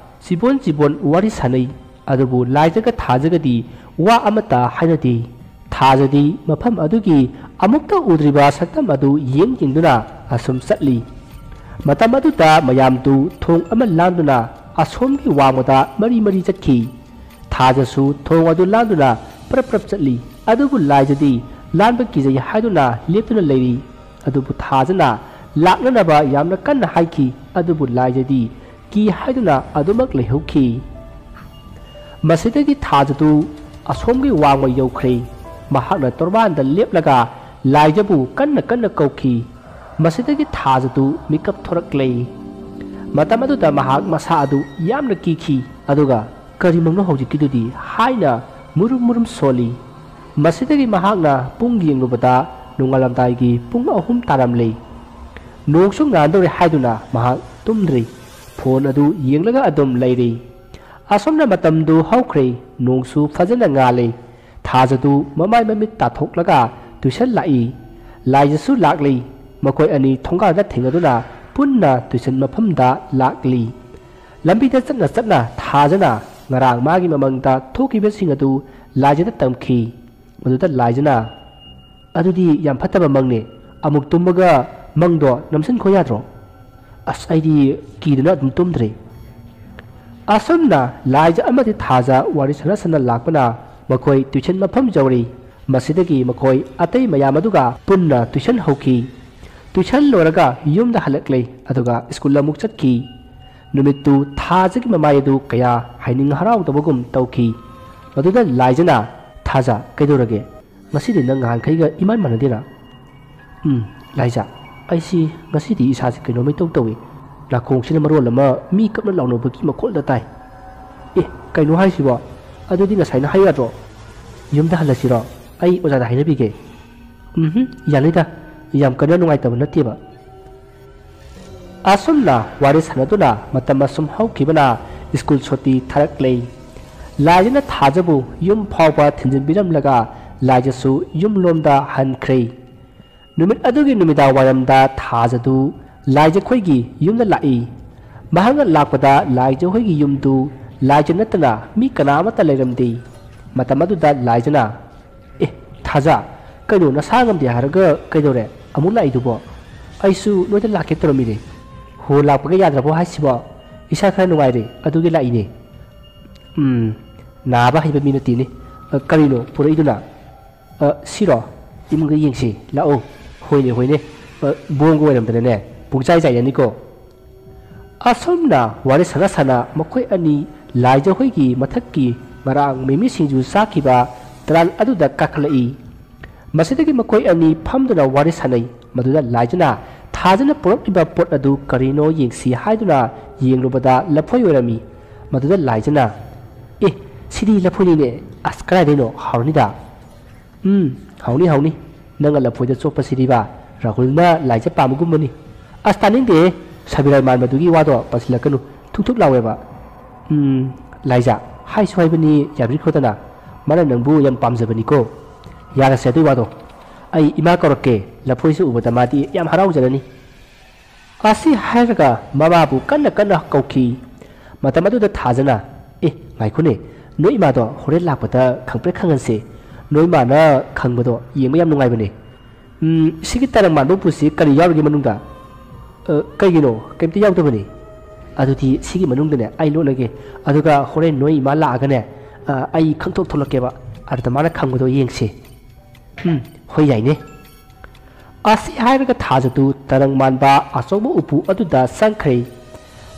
ꯆꯤꯕꯣꯟ ꯆꯤꯕꯣꯟ ꯋꯥꯔꯤ ꯁꯥꯅꯩ꯫ ꯑꯗꯨꯕꯨ ꯂꯥꯏꯖꯒ ꯊꯥꯖꯒꯗꯤ ꯋꯥ ꯑꯃꯠꯇ ꯍꯥꯏꯅꯗꯦ꯫ ꯊꯥꯖꯗꯤ ꯃꯐꯝ ꯑꯗꯨꯒꯤ ꯑꯃꯨꯛꯇ ꯎꯗ꯭ꯔꯤꯕ ꯁꯛꯇꯝ ꯑꯗꯨ ꯌꯦꯡ ꯌꯦꯡꯗꯨꯅ ꯑꯁꯨꯝ ꯆꯠꯂꯤ꯫ ꯃꯇꯝ ꯑꯗꯨꯗ ꯃꯌꯥꯝꯗꯨ ꯊꯣꯡ ꯑꯃ ꯂꯥꯟꯗꯨꯅ ꯑꯁꯣꯝꯒꯤ ꯋꯥꯡꯃꯗ ꯃꯔꯤ ꯃꯔꯤ ꯆꯠꯈꯤ꯫ ꯊꯥꯖꯁꯨ ꯊꯣꯡ ꯑꯗꯨ ꯂꯥꯟꯗꯨꯅ ꯄ꯭ꯔꯞ ꯄ꯭ꯔꯞ ꯆꯠꯂꯤ꯫ ꯑꯗꯨꯕꯨ ꯂꯥꯏꯖꯗꯤ ꯂꯥꯟꯕ ꯀꯤꯖꯩ ꯍꯥꯏꯗꯨꯅ ꯂꯦꯞꯇꯨꯅ ꯂꯩꯔꯤ꯫ ꯑꯗꯨꯕꯨ ꯊꯥꯖꯅ ꯂꯥꯛꯅꯅꯕ ꯌꯥꯝꯅ ꯀꯟꯅ ꯍꯥꯏꯈꯤ꯫ ꯑꯗꯨꯕꯨ ꯂꯥꯏꯖꯗꯤ ꯀꯤ ꯍꯥꯏꯗꯨꯅ ꯑꯗꯨꯃꯛ ꯂꯩꯍꯧꯈꯤ꯫ ꯃꯁꯤꯗꯒꯤ ꯊꯥꯖꯗꯨ ꯑꯁꯣꯝꯒꯤ ꯋꯥꯡꯃ ꯌꯧꯈ꯭ꯔꯦ꯫ ꯃꯍꯥꯛꯅ ꯇꯣꯔꯕꯥꯟꯗ ꯂꯦꯞꯂꯒ ꯂꯥꯏꯖꯕꯨ ꯀꯟꯅ ꯀꯟꯅ ꯀꯧꯈꯤ꯫ ꯃꯁꯤꯗꯒꯤ ꯊꯥꯖꯗꯨ ꯃꯤꯀꯞ ꯊꯣꯔꯛꯂꯦ꯫ ꯃꯇꯝ ꯑꯗꯨꯗ ꯃꯍꯥꯛ ꯃꯁꯥ ꯑꯗꯨ ꯌꯥꯝꯅ ꯀꯤꯈꯤ, ꯑꯗꯨꯒ "ꯀꯔꯤꯃꯛꯅꯣ ꯍꯧꯖꯤꯛꯀꯤꯗꯨꯗꯤ?" ꯍꯥꯏꯅ ꯃꯨꯔꯨꯝ ꯃꯨꯔꯨꯝ ꯁꯣꯜꯂꯤ꯫ ꯃꯁꯤꯗꯒꯤ ꯃꯍꯥꯛꯅ ꯄꯨꯡ ꯌꯦꯡꯂꯨꯕꯗ ꯅꯣꯡꯉꯥꯜꯂꯝꯗꯥꯏꯒꯤ ꯄꯨꯡ ꯑꯍꯨꯝ ꯇꯥꯔꯝꯂꯦ꯫ ꯅꯣꯡꯁꯨ ꯉꯥꯟꯗꯧꯔꯦ ꯍꯥꯏꯗꯨꯅ ꯃꯍꯥꯛ ꯇꯨꯝꯗ꯭ꯔꯤ꯫ ꯐꯣꯟ ꯑꯗꯨ ꯌꯦꯡꯂꯒ ꯑꯗꯨꯝ ꯂꯩꯔꯤ꯫ ꯑꯁꯨꯝꯅ ꯃꯇꯝꯗꯨ ꯍꯧꯈ꯭ꯔꯦ꯫ ꯅꯣꯡꯁꯨ ꯐꯖꯅ ꯉꯥꯜꯂꯤ꯫ ꯊꯥꯖꯗꯨ ꯃꯃꯥꯏ ꯃꯃꯤꯠ ꯇꯥꯊꯣꯛꯂꯒ ꯇꯨꯏꯁꯟ ꯂꯥꯛꯏ꯫ ꯂꯥꯏꯖꯁꯨ ꯂꯥꯛꯂꯤ꯫ ꯃꯈꯣꯏ ꯑꯅꯤ ꯊꯣꯡꯒꯥꯜꯗ ꯊꯦꯡꯅꯗꯨꯅ ꯄꯨꯟꯅ ꯇꯨꯏꯁꯟ ꯃꯐꯝꯗ ꯂꯥꯛꯂꯤ꯫ ꯂꯝꯕꯤꯗ ꯆꯠꯅ ꯆꯠꯅ ꯊꯥꯖꯅ ꯉꯔꯥꯡ ꯃꯥꯒꯤ ꯃꯃꯥꯡꯗ ꯊꯣꯛꯈꯤꯕꯁꯤꯡ ꯑꯗꯨ ꯂꯥꯏꯖꯗ ꯇꯝꯈꯤ꯫ ꯃꯗꯨꯗ ꯂꯥꯏꯖꯅ, "ꯑꯗꯨꯗꯤ ꯌꯥꯝ ꯐꯠꯇꯕ ꯃꯪꯅꯦ꯫ ꯑꯃꯨꯛ ꯇꯨꯝꯃꯒ ꯃꯪꯗꯣ ꯅꯝꯁꯤꯟꯈꯣ ꯌꯥꯗ꯭ꯔꯣ?" "ꯑꯁ, ꯑꯩꯗꯤ ꯀꯤꯗꯨꯅ ꯑꯗꯨꯝ ꯇꯨꯝꯗ꯭ꯔꯦ꯫" ꯑꯁꯨꯝꯅ ꯂꯥꯏꯖ ꯑꯃꯗꯤ ꯊꯥꯖ ꯋꯥꯔꯤ ꯁꯥꯟꯅ ꯁꯥꯟꯅ ꯂꯥꯛꯄꯅ ꯃꯈꯣꯏ ꯇꯨꯏꯁꯟ ꯃꯐꯝ ꯌꯧꯔꯤ꯫ ꯃꯁꯤꯗꯒꯤ ꯃꯈꯣꯏ ꯑꯇꯩ ꯃꯌꯥꯝ ꯑꯗꯨꯒ ꯄꯨꯟꯅ ꯇꯨꯏꯁꯟ ꯍꯧꯈꯤ꯫ ꯇꯨꯏꯁꯟ ꯂꯣꯏꯔꯒ ꯌꯨꯝꯗ ꯍꯜꯂꯛꯂꯦ, ꯑꯗꯨꯒ ꯁ꯭ꯀꯨꯜ ꯑꯃꯨꯛ ꯆꯠꯈꯤ꯫ ꯅꯨꯃꯤꯠꯇꯨ ꯊꯥꯖꯒꯤ ꯃꯃꯥꯏ ꯑꯗꯨ ꯀꯌꯥ ꯍꯥꯏꯅꯤꯡ ꯍꯔꯥꯎꯗꯕꯒꯨꯝ ꯇꯧꯈꯤ꯫ ꯃꯗꯨꯗ ꯂꯥꯏꯖꯅ, "ꯊꯥꯖ, ꯀꯩꯗꯧꯔꯒꯦ? ꯉꯁꯤꯗꯤ ꯅꯪ ꯅꯍꯥꯟꯈꯩꯒ ꯏꯃꯥꯟ ꯃꯥꯟꯅꯗꯦꯅ?" "ꯎꯝ, ꯂꯥꯏꯖ, ꯑꯩꯁꯤ ꯉꯁꯤꯗꯤ ꯏꯁꯥꯁꯤ ꯀꯩꯅꯣꯝꯃ ꯏꯇꯧ ꯇꯧꯏ꯫ ꯅꯥꯀꯣꯡꯁꯤꯅ ꯃꯔꯣꯜ ꯑꯃ ꯃꯤ ꯀꯞꯅ ꯂꯥꯎꯅꯕꯒꯤ ꯃꯈꯣꯜꯗ ꯇꯥꯏ꯫" "ꯑꯦ, ꯀꯩꯅꯣ ꯍꯥꯏꯁꯤꯕꯣ? ꯑꯗꯨꯗꯤ ꯉꯁꯥꯏꯅ ꯍꯥꯏ ꯌꯥꯗ꯭ꯔꯣ? ꯌꯨꯝꯗ ꯍꯜꯂꯁꯤꯔꯣ? ꯑꯩ ꯑꯣꯖꯥꯗ ꯍꯥꯏꯅꯕꯤꯒꯦ꯫" "ꯎꯝꯍꯨꯝ, ꯌꯥꯅꯤꯗ, ꯌꯥꯝ ꯀꯟꯅ ꯅꯨꯡꯉꯥꯏꯇꯕ ꯅꯠꯇꯦꯕ꯫" ꯑꯁꯨꯝꯅ ꯋꯥꯔꯤ ꯁꯥꯟꯅꯗꯨꯅ ꯃꯇꯝ ꯑꯁꯨꯝ ꯍꯧꯈꯤꯕꯅ ꯁ꯭ꯀꯨꯜ ꯁꯨꯇꯤ ꯊꯥꯔꯛꯂꯦ꯫ ꯂꯥꯏꯖꯅ ꯊꯥꯖꯕꯨ ꯌꯨꯝ ꯐꯥꯎꯕ ꯊꯤꯟꯖꯤꯟꯕꯤꯔꯝꯂꯒ ꯂꯥꯏꯖꯁꯨ ꯌꯨꯝꯂꯣꯝꯗ ꯍꯟꯈ꯭ꯔꯦ꯫ ꯅꯨꯃꯤꯠ ꯑꯗꯨꯒꯤ ꯅꯨꯃꯤꯗꯥꯡ ꯋꯥꯏꯔꯝꯗ ꯊꯥꯖꯗꯨ ꯂꯥꯏꯖꯈꯣꯏꯒꯤ ꯌꯨꯝꯗ ꯂꯥꯛꯏ꯫ ꯃꯍꯥꯛꯅ ꯂꯥꯛꯄꯗ ꯂꯥꯏꯖꯈꯣꯏꯒꯤ ꯌꯨꯝꯗꯨ ꯂꯥꯏꯖ ꯅꯠꯇꯅ ꯃꯤ ꯀꯅꯥ ꯑꯃꯠꯇ ꯂꯩꯔꯝꯗꯦ꯫ ꯃꯇꯝ ꯑꯗꯨꯗ ꯂꯥꯏꯖꯅ, "ꯑꯦ, ꯊꯥꯖ, ꯀꯩꯅꯣ ꯅꯁꯥ ꯉꯝꯗꯦ ꯍꯥꯏꯔꯒ ꯀꯩꯗꯧꯔꯦ? ꯑꯃꯨꯛ ꯂꯥꯛꯏꯗꯨꯕꯣ?" "ꯑꯩꯁꯨ ꯅꯣꯏꯗ ꯂꯥꯛꯀꯦ ꯇꯧꯔꯝꯃꯤꯅꯦ꯫" "ꯍꯣ, ꯂꯥꯛꯄꯒ ꯌꯥꯗ꯭ꯔꯕꯣ ꯍꯥꯏꯁꯤꯕꯣ? ꯏꯁꯥ ꯈꯔ ꯅꯨꯡꯉꯥꯏꯔꯦ, ꯑꯗꯨꯒꯤ ꯂꯥꯛꯏꯅꯦ꯫" "ꯎꯝ, ꯅꯥꯕ ꯍꯩꯕ ꯃꯤ ꯅꯠꯇꯦꯅꯦ꯫ ꯑ, ꯀꯔꯤꯅꯣ ꯄꯨꯔꯛꯏꯗꯨꯅ?" "ꯑ, ꯁꯤꯔꯣ? ꯏꯃꯨꯡꯗ ꯌꯦꯡꯁꯤ, ꯂꯥꯛꯑꯣ꯫" "ꯍꯣꯏꯅꯦ, ꯍꯣꯏꯅꯦ꯫ ꯑ, ꯕꯣꯝꯒ ꯑꯣꯏꯔꯝꯗꯅꯅꯦ, ꯄꯨꯡꯆꯥꯏ ꯆꯥꯏꯅꯅꯤꯀꯣ꯫" ꯑꯁꯨꯝꯅ ꯋꯥꯔꯤ ꯁꯥꯟꯅ ꯁꯥꯟꯅ ꯃꯈꯣꯏ ꯑꯅꯤ ꯂꯥꯏꯖ ꯍꯣꯏꯒꯤ ꯃꯊꯛꯀꯤ ꯉꯔꯥꯡ ꯃꯤꯃꯤ ꯁꯤꯡꯖꯨ ꯆꯥꯈꯤꯕ ꯇꯔꯥꯟ ꯑꯗꯨꯗ ꯀꯥꯈꯠꯂꯛꯏ꯫ ꯃꯁꯤꯗꯒꯤ ꯃꯈꯣꯏ ꯑꯅꯤ ꯐꯝꯗꯨꯅ ꯋꯥꯔꯤ ꯁꯥꯟꯅꯩ꯫ ꯃꯗꯨꯗ ꯂꯥꯏꯖꯅ ꯊꯥꯖꯅ ꯄꯨꯔꯛꯂꯤꯕ ꯄꯣꯠ ꯑꯗꯨ ꯀꯔꯤꯅꯣ ꯌꯦꯡꯁꯤ ꯍꯥꯏꯗꯨꯅ ꯌꯦꯡꯂꯨꯕꯗ ꯂꯐꯣꯏ ꯑꯣꯏꯔꯝꯃꯤ꯫ ꯃꯗꯨꯗ ꯂꯥꯏꯖꯅ, "ꯑꯦ, ꯁꯤꯗꯤ ꯂꯐꯣꯏꯅꯤꯅꯦ꯫ ꯑꯁ, ꯀꯗꯥꯏꯗꯩꯅꯣ? ꯍꯥꯎꯔꯅꯤꯗ꯫" "ꯎꯝ, ꯍꯥꯎꯅꯤ, ꯍꯥꯎꯅꯤ꯫ ꯅꯪꯅ ꯂꯐꯣꯏꯗ ꯆꯣꯞꯄꯁꯤꯗꯤꯕ ꯔꯥꯍꯨꯜꯅ ꯂꯥꯏꯖ ꯄꯥꯝꯕꯒꯨꯝꯕꯅꯤ꯫" "ꯑꯁ, ꯇꯥꯅꯤꯡꯗꯦ꯫ ꯁꯕꯤꯔꯥꯏ ꯃꯥꯟꯕꯗꯨꯒꯤ ꯋꯥꯗꯣ ꯄꯟꯁꯤꯜꯂꯛꯀꯅꯨ꯫ ꯊꯨꯛ ꯊꯨꯛ ꯂꯥꯎꯋꯦꯕ꯫" "ꯎꯝ, ꯂꯥꯏꯖ, ꯍꯥꯏꯁꯨ ꯍꯥꯏꯕꯅꯤ, ꯌꯥꯕꯤꯈ꯭ꯔꯣꯗꯅ꯫ ꯃꯥꯅ ꯅꯪꯕꯨ ꯌꯥꯝ ꯄꯥꯝꯖꯕꯅꯤꯀꯣ꯫ ꯌꯥꯔꯁꯦ ꯑꯗꯨꯏ ꯋꯥꯗꯣ꯫ ꯑꯩ ꯏꯃꯥ ꯀꯧꯔꯛꯀꯦ꯫ ꯂꯐꯣꯏꯁꯨ ꯎꯕꯗ ꯃꯥꯗꯤ ꯌꯥꯝ ꯍꯔꯥꯎꯖꯔꯅꯤ꯫" ꯑꯁꯤ ꯍꯥꯏꯔꯒ ꯃꯃꯥꯕꯨ ꯀꯟꯅ ꯀꯟꯅ ꯀꯧꯈꯤ꯫ ꯃꯇꯝ ꯑꯗꯨꯗ ꯊꯥꯖꯅ, "ꯑꯦ, ꯉꯥꯏꯈꯣꯅꯦ, ꯅꯣꯏ ꯏꯃꯥꯗꯣ ꯍꯣꯔꯦꯟ ꯂꯥꯛꯄꯗ ꯈꯪꯄ꯭ꯔꯦꯛ ꯈꯪꯍꯟꯁꯦ꯫ ꯅꯣꯏ ꯏꯃꯥꯅ ꯈꯪꯕꯗꯣ ꯌꯦꯡꯕ ꯌꯥꯝ ꯅꯨꯡꯉꯥꯏꯕꯅꯦ꯫ ꯎꯝ, ꯁꯤꯒꯤ ꯇꯔꯪ ꯃꯥꯟꯕ ꯎꯄꯨꯁꯤ ꯀꯔꯤ ꯌꯥꯎꯔꯤꯒꯦ ꯃꯅꯨꯡꯗ?" "ꯑ, ꯀꯩꯒꯤꯅꯣ? ꯀꯩꯝꯇ ꯌꯥꯎꯗꯕꯅꯤ꯫" "ꯑꯗꯨꯗꯤ ꯁꯤꯒꯤ ꯃꯅꯨꯡꯗꯅꯦ ꯑꯩ ꯂꯣꯠꯂꯒꯦ꯫ ꯑꯗꯨꯒ ꯍꯣꯔꯦꯟ ꯅꯣꯏ ꯏꯃꯥ ꯂꯥꯛꯑꯒꯅꯦ, ꯑ, ꯑꯩ ꯈꯪꯊꯣꯛ ꯊꯣꯛꯂꯛꯀꯦꯕ꯫ ꯑꯗꯨꯗ ꯃꯥꯅ ꯈꯪꯕꯗꯣ ꯌꯦꯡꯁꯦ꯫" "ꯎꯝ, ꯍꯣꯏ, ꯌꯥꯏꯅꯦ꯫" ꯑꯁꯤ ꯍꯥꯏꯔꯒ ꯊꯥꯖꯗꯨ ꯇꯔꯪ ꯃꯥꯟꯕ ꯑꯆꯧꯕ ꯎꯄꯨ ꯑꯗꯨꯗ ꯆꯪꯈ꯭ꯔꯦ꯫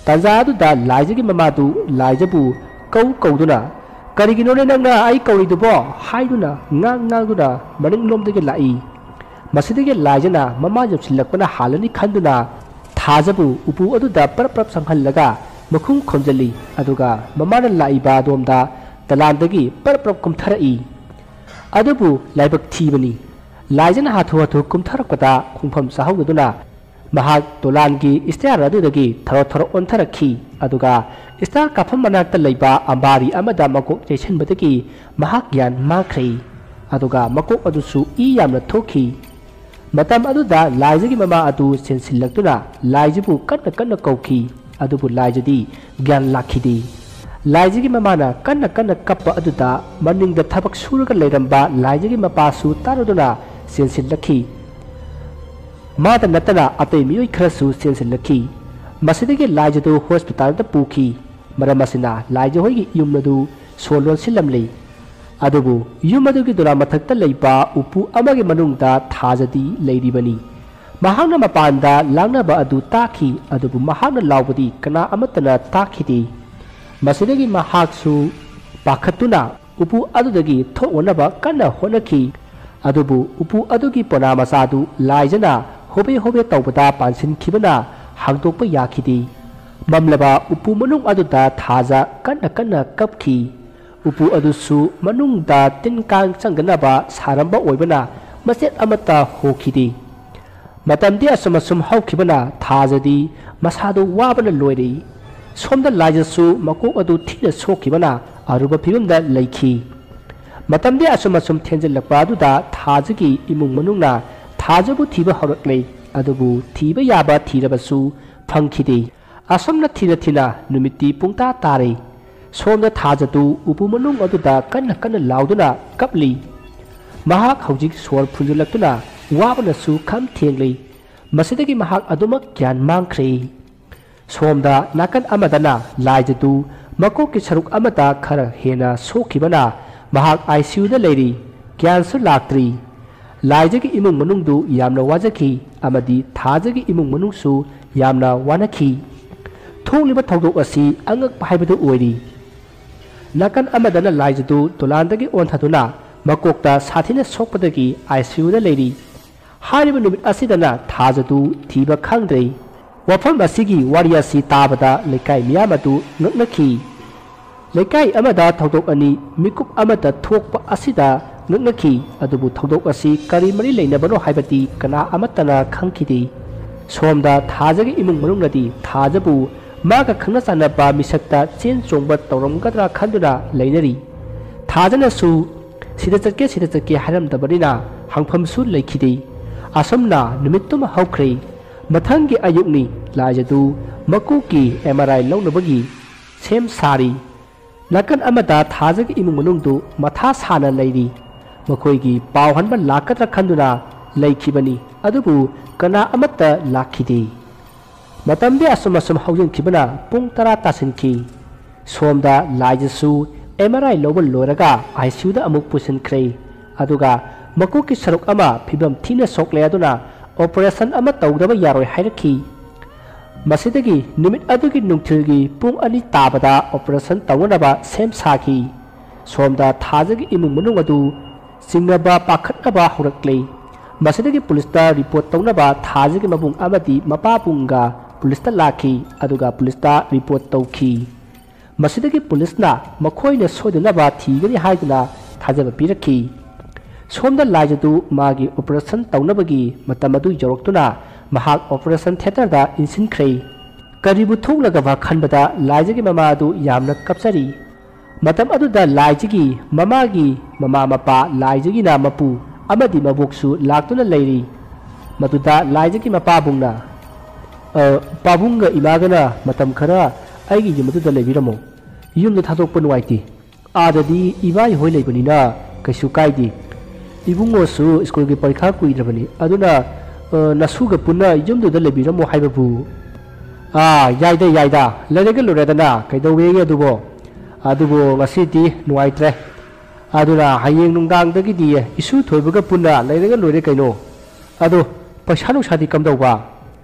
ꯇꯥꯟꯖꯥ ꯑꯗꯨꯗ ꯂꯥꯏꯖꯒꯤ ꯃꯃꯥꯗꯨ ꯂꯥꯏꯖꯕꯨ ꯀꯧ ꯀꯧꯗꯨꯅ, "ꯀꯔꯤꯒꯤꯅꯣꯅꯦ ꯅꯪꯅ ꯑꯩ ꯀꯧꯔꯤꯗꯨꯕꯣ?" ꯍꯥꯏꯗꯨꯅ ꯉꯥꯡ ꯉꯥꯡꯗꯨꯅ ꯃꯅꯤꯡꯂꯣꯝꯗꯒꯤ ꯂꯥꯛꯏ꯫ ꯃꯁꯤꯗꯒꯤ ꯂꯥꯏꯖꯅ ꯃꯃꯥ ꯌꯧꯁꯤꯜꯂꯛꯄꯅ ꯍꯥꯜꯂꯅꯤ ꯈꯟꯗꯨꯅ ꯊꯥꯖꯕꯨ ꯎꯄꯨ ꯑꯗꯨꯗ ꯄꯔꯞ ꯄꯔꯞ ꯆꯪꯍꯜꯂꯒ ꯃꯈꯨꯝ ꯈꯨꯝꯖꯤꯜꯂꯤ꯫ ꯑꯗꯨꯒ ꯃꯃꯥꯅ ꯂꯥꯛꯏꯕ ꯑꯗꯣꯝꯗ ꯗꯂꯥꯟꯗꯒꯤ ꯄꯔꯞ ꯄꯔꯞ ꯀꯨꯝꯊꯔꯛꯏ꯫ ꯑꯗꯨꯕꯨ ꯂꯥꯏꯕꯛ ꯊꯤꯕꯅꯤ, ꯂꯥꯏꯖꯅ ꯍꯥꯊꯨ ꯍꯥꯊꯨ ꯀꯨꯝꯊꯔꯛꯄꯗ ꯈꯣꯡꯐꯝ ꯆꯥꯍꯧꯗꯗꯨꯅ ꯃꯍꯥꯛ ꯗꯣꯂꯥꯟꯒꯤ ꯁ꯭ꯇꯦꯌꯔ ꯑꯗꯨꯗꯒꯤ ꯊꯔꯣ ꯊꯔꯣ ꯑꯣꯟꯊꯔꯛꯈꯤ꯫ ꯑꯗꯨꯒ ꯁ꯭ꯇꯦꯌꯔ ꯀꯥꯐꯝ ꯃꯅꯥꯛꯇ ꯂꯩꯕ ꯑꯝꯕꯥꯔꯤ ꯑꯃꯗ ꯃꯀꯣꯛ ꯌꯩꯁꯟꯕꯗꯒꯤ ꯃꯍꯥꯛ ꯒ꯭ꯌꯥꯟ ꯃꯥꯡꯈ꯭ꯔꯦ꯫ ꯑꯗꯨꯒ ꯃꯀꯣꯛ ꯑꯗꯨꯁꯨ ꯏ ꯌꯥꯝꯅ ꯊꯣꯛꯈꯤ꯫ ꯃꯇꯝ ꯑꯗꯨꯗ ꯂꯥꯏꯖꯒꯤ ꯃꯃꯥ ꯑꯗꯨ ꯆꯦꯟꯁꯤꯜꯂꯛꯇꯨꯅ ꯂꯥꯏꯖꯕꯨ ꯀꯟꯅ ꯀꯟꯅ ꯀꯧꯈꯤ꯫ ꯑꯗꯨꯕꯨ ꯂꯥꯏꯖꯗꯤ ꯒ꯭ꯌꯥꯟ ꯂꯥꯛꯈꯤꯗꯦ꯫ ꯂꯥꯏꯖꯒꯤ ꯃꯃꯥꯅ ꯀꯟꯅ ꯀꯟꯅ ꯀꯞꯄ ꯑꯗꯨꯗ ꯃꯅꯤꯡꯗ ꯊꯕꯛ ꯁꯨꯔꯒ ꯂꯩꯔꯝꯕ ꯂꯥꯏꯖꯒꯤ ꯃꯄꯥꯁꯨ ꯇꯥꯔꯨꯗꯨꯅ ꯆꯦꯟꯁꯤꯜꯂꯛꯈꯤ꯫ ꯃꯥꯗ ꯅꯠꯇꯅ ꯑꯇꯩ ꯃꯤꯑꯣꯏ ꯈꯔꯁꯨ ꯆꯦꯟꯁꯤꯜꯂꯛꯈꯤ꯫ ꯃꯁꯤꯗꯒꯤ ꯂꯥꯏꯖꯗꯨ ꯍꯣꯁꯄꯤꯇꯥꯜꯗ ꯄꯨꯈꯤ꯫ ꯃꯔꯝ ꯑꯁꯤꯅ ꯂꯥꯏꯖ ꯍꯣꯏꯒꯤ ꯌꯨꯝ ꯑꯗꯨ ꯁꯣ ꯂꯣꯟꯁꯤꯜꯂꯝꯂꯤ꯫ ꯑꯗꯨꯕꯨ ꯌꯨꯝ ꯑꯗꯨꯒꯤ ꯗꯣꯂꯥ ꯃꯊꯛꯇ ꯂꯩꯕ ꯎꯄꯨ ꯑꯃꯒꯤ ꯃꯅꯨꯡꯗ ꯊꯥꯖꯗꯤ ꯂꯩꯔꯤꯕꯅꯤ꯫ ꯃꯍꯥꯛꯅ ꯃꯄꯥꯟꯗ ꯂꯥꯡꯅꯕ ꯑꯗꯨ ꯇꯥꯈꯤ, ꯑꯗꯨꯕꯨ ꯃꯍꯥꯛꯅ ꯂꯥꯎꯕꯗꯤ ꯀꯅꯥ ꯑꯃꯠꯇꯅ ꯇꯥꯈꯤꯗꯦ꯫ ꯃꯁꯤꯗꯒꯤ ꯃꯍꯥꯛꯁꯨ ꯄꯥꯈꯠꯇꯨꯅ ꯎꯄꯨ ꯑꯗꯨꯗꯒꯤ ꯊꯣꯛꯅꯅꯕ ꯀꯟꯅ ꯍꯣꯠꯅꯈꯤ꯫ ꯑꯗꯨꯕꯨ ꯎꯄꯨ ꯑꯗꯨꯒꯤ ꯄꯣꯅꯥ ꯃꯆꯥꯗꯨ ꯂꯥꯏꯖꯅ ꯍꯣꯕꯦ ꯍꯣꯕꯦ ꯇꯧꯕꯗ ꯄꯥꯟꯁꯤꯟꯈꯤꯕꯅ ꯍꯥꯡꯗꯣꯛꯄ ꯌꯥꯈꯤꯗꯦ꯫ ꯃꯝꯂꯕ ꯎꯄꯨ ꯃꯅꯨꯡ ꯑꯗꯨꯗ ꯊꯥꯖ ꯀꯟꯅ ꯀꯟꯅ ꯀꯞꯈꯤ꯫ ꯎꯄꯨ ꯑꯗꯨꯁꯨ ꯃꯅꯨꯡꯗ ꯇꯤꯟ ꯀꯥꯡ ꯆꯪꯗꯅꯕ ꯁꯥꯔꯝꯕ ꯑꯣꯏꯕꯅ ꯃꯆꯦꯠ ꯑꯃꯠꯇ ꯍꯣꯈꯤꯗꯦ꯫ ꯃꯇꯝꯗꯤ ꯑꯁꯨꯝ ꯑꯁꯨꯝ ꯍꯧꯈꯤꯕꯅ ꯊꯥꯖꯗꯤ ꯃꯁꯥꯗꯨ ꯋꯥꯕꯅ ꯂꯣꯏꯔꯦ꯫ ꯁꯣꯝꯗ ꯂꯥꯏꯖꯁꯨ ꯃꯀꯣꯛ ꯑꯗꯨ ꯊꯤꯅ ꯁꯣꯛꯈꯤꯕꯅ ꯑꯔꯨꯕ ꯐꯤꯕꯝꯗ ꯂꯩꯈꯤ꯫ ꯃꯇꯝꯗꯤ ꯑꯁꯨꯝ ꯑꯁꯨꯝ ꯊꯦꯡꯖꯤꯜꯂꯛꯄ ꯑꯗꯨꯗ ꯊꯥꯖꯒꯤ ꯏꯃꯨꯡ ꯃꯅꯨꯡꯅ ꯊꯥꯖꯕꯨ ꯊꯤꯕ ꯍꯧꯔꯛꯂꯦ꯫ ꯑꯗꯨꯕꯨ ꯊꯤꯕ ꯌꯥꯕ ꯊꯤꯔꯕꯁꯨ ꯐꯪꯈꯤꯗꯦ꯫ ꯑꯁꯨꯝꯅ ꯊꯤꯅ ꯊꯤꯅ ꯅꯨꯃꯤꯠꯇꯤ ꯄꯨꯡꯇꯥ ꯇꯥꯔꯦ꯫ ꯁꯣꯝꯗ ꯊꯥꯖꯗꯨ ꯎꯄꯨ ꯃꯅꯨꯡ ꯑꯗꯨꯗ ꯀꯟꯅ ꯀꯟꯅ ꯂꯥꯎꯗꯨꯅ ꯀꯞꯂꯤ꯫ ꯃꯍꯥꯛ ꯍꯧꯖꯤꯛ ꯁꯣꯔ ꯐꯨꯟꯖꯤꯜꯂꯛꯇꯨꯅ ꯋꯥꯕꯅꯁꯨ ꯈꯝ ꯊꯦꯡꯂꯤ꯫ ꯃꯁꯤꯗꯒꯤ ꯃꯍꯥꯛ ꯑꯗꯨꯃꯛ ꯒ꯭ꯌꯥꯟ ꯃꯥꯡꯈ꯭ꯔꯦ꯫ ꯁꯣꯝꯗ ꯅꯥꯀꯟ ꯑꯃꯗꯅ ꯂꯥꯏꯖꯗꯨ ꯃꯀꯣꯛꯀꯤ ꯁꯔꯨꯛ ꯑꯃꯗ ꯈꯔ ꯍꯦꯟꯅ ꯁꯣꯛꯈꯤꯕꯅ ꯃꯍꯥꯛ ꯑꯥꯏ ꯁꯤ ꯌꯨꯗ ꯂꯩꯔꯤ꯫ ꯒ꯭ꯌꯥꯟꯁꯨ ꯂꯥꯛꯇ꯭ꯔꯤ꯫ ꯂꯥꯏꯖꯒꯤ ꯏꯃꯨꯡ ꯃꯅꯨꯡꯗꯨ ꯌꯥꯝꯅ ꯋꯥꯖꯈꯤ ꯑꯃꯗꯤ ꯊꯥꯖꯒꯤ ꯏꯃꯨꯡ ꯃꯅꯨꯡꯁꯨ ꯌꯥꯝꯅ ꯋꯥꯅꯈꯤ꯫ ꯊꯣꯛꯂꯤꯕ ꯊꯧꯗꯣꯛ ꯑꯁꯤ ꯑꯉꯛꯄ ꯍꯥꯏꯕꯗꯨ ꯑꯣꯏꯔꯤ꯫ ꯅꯥꯀꯟ ꯑꯃꯗꯅ ꯂꯥꯏꯖꯗꯨ ꯗꯣꯂꯥꯟꯗꯒꯤ ꯑꯣꯟꯊꯗꯨꯅ ꯃꯀꯣꯛꯇ ꯁꯥꯊꯤꯅ ꯁꯣꯛꯄꯗꯒꯤ ꯑꯥꯏ ꯁꯤ ꯌꯨꯗ ꯂꯩꯔꯤ꯫ ꯍꯥꯏꯔꯤꯕ ꯅꯨꯃꯤꯠ ꯑꯁꯤꯗꯅ ꯊꯥꯖꯗꯨ ꯊꯤꯕ ꯈꯪꯗ꯭ꯔꯦ꯫ ꯋꯥꯐꯝ ꯑꯁꯤꯒꯤ ꯋꯥꯔꯤ ꯑꯁꯤ ꯇꯥꯕꯗ ꯂꯩꯀꯥꯏ ꯃꯤꯌꯥꯝ ꯑꯗꯨ ꯉꯛꯅꯈꯤ꯫ ꯂꯩꯀꯥꯏ ꯑꯃꯗ ꯊꯧꯗꯣꯛ ꯑꯅꯤ ꯃꯤꯀꯨꯞ ꯑꯃꯗ ꯊꯣꯛꯄ ꯑꯁꯤꯗ ꯉꯛꯅꯈꯤ꯫ ꯑꯗꯨꯕꯨ ꯊꯧꯗꯣꯛ ꯑꯁꯤ ꯀꯔꯤ ꯃꯔꯤ ꯂꯩꯅꯕꯅꯣ ꯍꯥꯏꯕꯗꯤ ꯀꯅꯥ ꯑꯃꯠꯇꯅ ꯈꯪꯈꯤꯗꯦ꯫ ꯁꯣꯝꯗ ꯊꯥꯖꯒꯤ ꯏꯃꯨꯡ ꯃꯅꯨꯡꯅꯗꯤ ꯊꯥꯖꯕꯨ ꯃꯥꯒ ꯈꯪꯅ ꯆꯥꯟꯅꯕ ꯃꯤꯁꯛꯇ ꯆꯦꯟ ꯆꯣꯡꯕ ꯇꯧꯔꯝꯒꯗ꯭ꯔꯥ ꯈꯟꯗꯨꯅ ꯂꯩꯅꯔꯤ꯫ ꯊꯥꯖꯅꯁꯨ "ꯁꯤꯗ ꯆꯠꯀꯦ, ꯁꯤꯗ ꯆꯠꯀꯦ" ꯍꯥꯏꯔꯝꯗꯕꯅꯤꯅ ꯍꯪꯐꯝꯁꯨ ꯂꯩꯈꯤꯗꯦ꯫ ꯑꯁꯨꯝꯅ ꯅꯨꯃꯤꯠꯇꯨꯃ ꯍꯧꯈ꯭ꯔꯦ꯫ ꯃꯊꯪꯒꯤ ꯑꯌꯨꯛꯅꯤ꯫ ꯂꯥꯏꯖꯗꯨ ꯃꯀꯣꯛꯀꯤ ꯑꯦꯝ ꯑꯥꯔ ꯑꯥꯏ ꯂꯧꯅꯕꯒꯤ ꯁꯦꯝ ꯁꯥꯔꯤ꯫ ꯅꯥꯀꯟ ꯑꯃꯗ ꯊꯥꯖꯒꯤ ꯏꯃꯨꯡ ꯃꯅꯨꯡꯗꯨ ꯃꯊꯥ ꯁꯥꯅ ꯂꯩꯔꯤ꯫ ꯃꯈꯣꯏꯒꯤ ꯄꯥꯎ ꯍꯟꯕ ꯂꯥꯛꯀꯗ꯭ꯔꯥ ꯈꯟꯗꯨꯅ ꯂꯩꯈꯤꯕꯅꯤ, ꯑꯗꯨꯕꯨ ꯀꯅꯥ ꯑꯃꯠꯇ ꯂꯥꯛꯈꯤꯗꯦ꯫ ꯃꯇꯝꯗꯤ ꯑꯁꯨꯝ ꯑꯁꯨꯝ ꯍꯧꯖꯤꯟꯈꯤꯕꯅ ꯄꯨꯡ ꯇꯔꯥ ꯇꯥꯁꯤꯟꯈꯤ꯫ ꯁꯣꯝꯗ ꯂꯥꯏꯖꯁꯨ ꯑꯦꯝ ꯑꯥꯔ ꯑꯥꯏ ꯂꯧꯕ ꯂꯣꯏꯔꯒ ꯑꯥꯏ ꯁꯤ ꯌꯨꯗ ꯑꯃꯨꯛ ꯄꯨꯁꯤꯟꯈ꯭ꯔꯦ꯫ ꯑꯗꯨꯒ ꯃꯀꯣꯛꯀꯤ ꯁꯔꯨꯛ ꯑꯃ ꯐꯤꯕꯝ ꯊꯤꯅ ꯁꯣꯛꯂꯦ, ꯑꯗꯨꯅ ꯑꯣꯄꯔꯦꯁꯟ ꯑꯃ ꯇꯧꯗꯕ ꯌꯥꯔꯣꯏ ꯍꯥꯏꯔꯛꯈꯤ꯫ ꯃꯁꯤꯗꯒꯤ ꯅꯨꯃꯤꯠ ꯑꯗꯨꯒꯤ ꯅꯨꯡꯊꯤꯜꯒꯤ ꯄꯨꯡ ꯑꯅꯤ ꯇꯥꯕꯗ ꯑꯣꯄꯔꯦꯁꯟ ꯇꯧꯅꯅꯕ ꯁꯦꯝ ꯁꯥꯈꯤ꯫ ꯁꯣꯝꯗ ꯊꯥꯖꯒꯤ ꯏꯃꯨꯡ ꯃꯅꯨꯡ ꯑꯗꯨ ꯆꯤꯡꯅꯕ ꯄꯥꯈꯠꯅꯕ ꯍꯧꯔꯛꯂꯦ꯫ ꯃꯁꯤꯗꯒꯤ ꯄꯨꯂꯤꯁꯇ ꯔꯤꯄꯣꯔꯠ ꯇꯧꯅꯕ ꯊꯥꯖꯒꯤ ꯃꯕꯨꯡ ꯑꯃꯗꯤ ꯃꯄꯥꯕꯨꯡꯒ ꯄꯨꯂꯤꯁꯇ ꯂꯥꯛꯈꯤ, ꯑꯗꯨꯒ ꯄꯨꯂꯤꯁꯇ ꯔꯤꯄꯣꯔꯠ ꯇꯧꯈꯤ꯫ ꯃꯁꯤꯗꯒꯤ ꯄꯨꯂꯤꯁꯅ ꯃꯈꯣꯏꯅ ꯁꯣꯏꯗꯅꯕ ꯊꯤꯒꯅꯤ ꯍꯥꯏꯗꯨꯅ ꯊꯥꯖꯕ ꯄꯤꯔꯛꯈꯤ꯫ ꯁꯣꯝꯗ ꯂꯥꯏꯖꯗꯨ ꯃꯥꯒꯤ ꯑꯣꯄꯔꯦꯁꯟ ꯇꯧꯅꯕꯒꯤ ꯃꯇꯝ ꯑꯗꯨ ꯌꯧꯔꯛꯇꯨꯅ ꯃꯍꯥꯛ ꯑꯣꯄꯔꯦꯁꯟ ꯊꯤꯌꯦꯇꯔꯗ ꯏꯟꯁꯤꯟꯈ꯭ꯔꯦ꯫ ꯀꯔꯤꯕꯨ ꯊꯣꯛꯂꯒꯕ ꯈꯟꯕꯗ ꯂꯥꯏꯖꯒꯤ ꯃꯃꯥ ꯑꯗꯨ ꯌꯥꯝꯅ ꯀꯞꯆꯔꯤ꯫ ꯃꯇꯝ ꯑꯗꯨꯗ ꯂꯥꯏꯖꯒꯤ ꯃꯃꯥꯒꯤ ꯃꯃꯥ ꯃꯄꯥ, ꯂꯥꯏꯖꯒꯤꯅ ꯃꯄꯨ ꯑꯃꯗꯤ ꯃꯕꯣꯛꯁꯨ ꯂꯥꯛꯇꯨꯅ ꯂꯩꯔꯤ꯫ ꯃꯗꯨꯗ ꯂꯥꯏꯖꯒꯤ ꯃꯄꯥꯕꯨꯡꯅ, "ꯑ, ꯄꯥꯕꯨꯡꯒ ꯏꯃꯥꯒꯅ ꯃꯇꯝ ꯈꯔ ꯑꯩꯒꯤ ꯌꯨꯝ ꯑꯗꯨꯗ ꯂꯩꯕꯤꯔꯝꯃꯣ꯫ ꯌꯨꯝꯗ ꯊꯥꯗꯣꯛꯄ ꯅꯨꯡꯉꯥꯏꯇꯦ꯫ ꯑꯥꯗꯗꯤ ꯏꯕꯥꯏ ꯍꯣꯏ ꯂꯩꯕꯅꯤꯅ ꯀꯩꯁꯨ ꯀꯥꯏꯗꯦ꯫ ꯏꯕꯨꯡꯉꯣꯁꯨ ꯁ꯭ꯀꯨꯜꯒꯤ ꯄꯔꯤꯈꯥ ꯀꯨꯏꯗ꯭ꯔꯕꯅꯤ, ꯑꯗꯨꯅ, ꯑ, ꯅꯁꯨꯒ ꯄꯨꯟꯅ ꯌꯨꯝꯗꯨꯗ ꯂꯩꯕꯤꯔꯝꯃꯣ ꯍꯥꯏꯕꯕꯨ?" "ꯑꯥ, ꯌꯥꯏꯗ, ꯌꯥꯏꯗ, ꯂꯩꯔꯒ ꯂꯣꯏꯔꯦꯗꯅ, ꯀꯩꯗꯧꯋꯦꯒꯦ ꯑꯗꯨꯕꯣ? ꯑꯗꯨꯕꯨ ꯉꯁꯤꯗꯤ ꯅꯨꯡꯉꯥꯏꯇ꯭ꯔꯦ꯫ ꯑꯗꯨꯅ ꯍꯌꯦꯡ ꯅꯨꯡꯗꯥꯡꯗꯒꯤꯗꯤ ꯏꯁꯨ ꯊꯣꯏꯕꯒ ꯄꯨꯟꯅ ꯂꯩꯔꯒ ꯂꯣꯏꯔꯦ ꯀꯩꯅꯣ꯫ ꯑꯗꯣ ꯄꯩꯁꯥ ꯅꯨꯡꯁꯥꯗꯤ ꯀꯝꯗꯧꯕ?"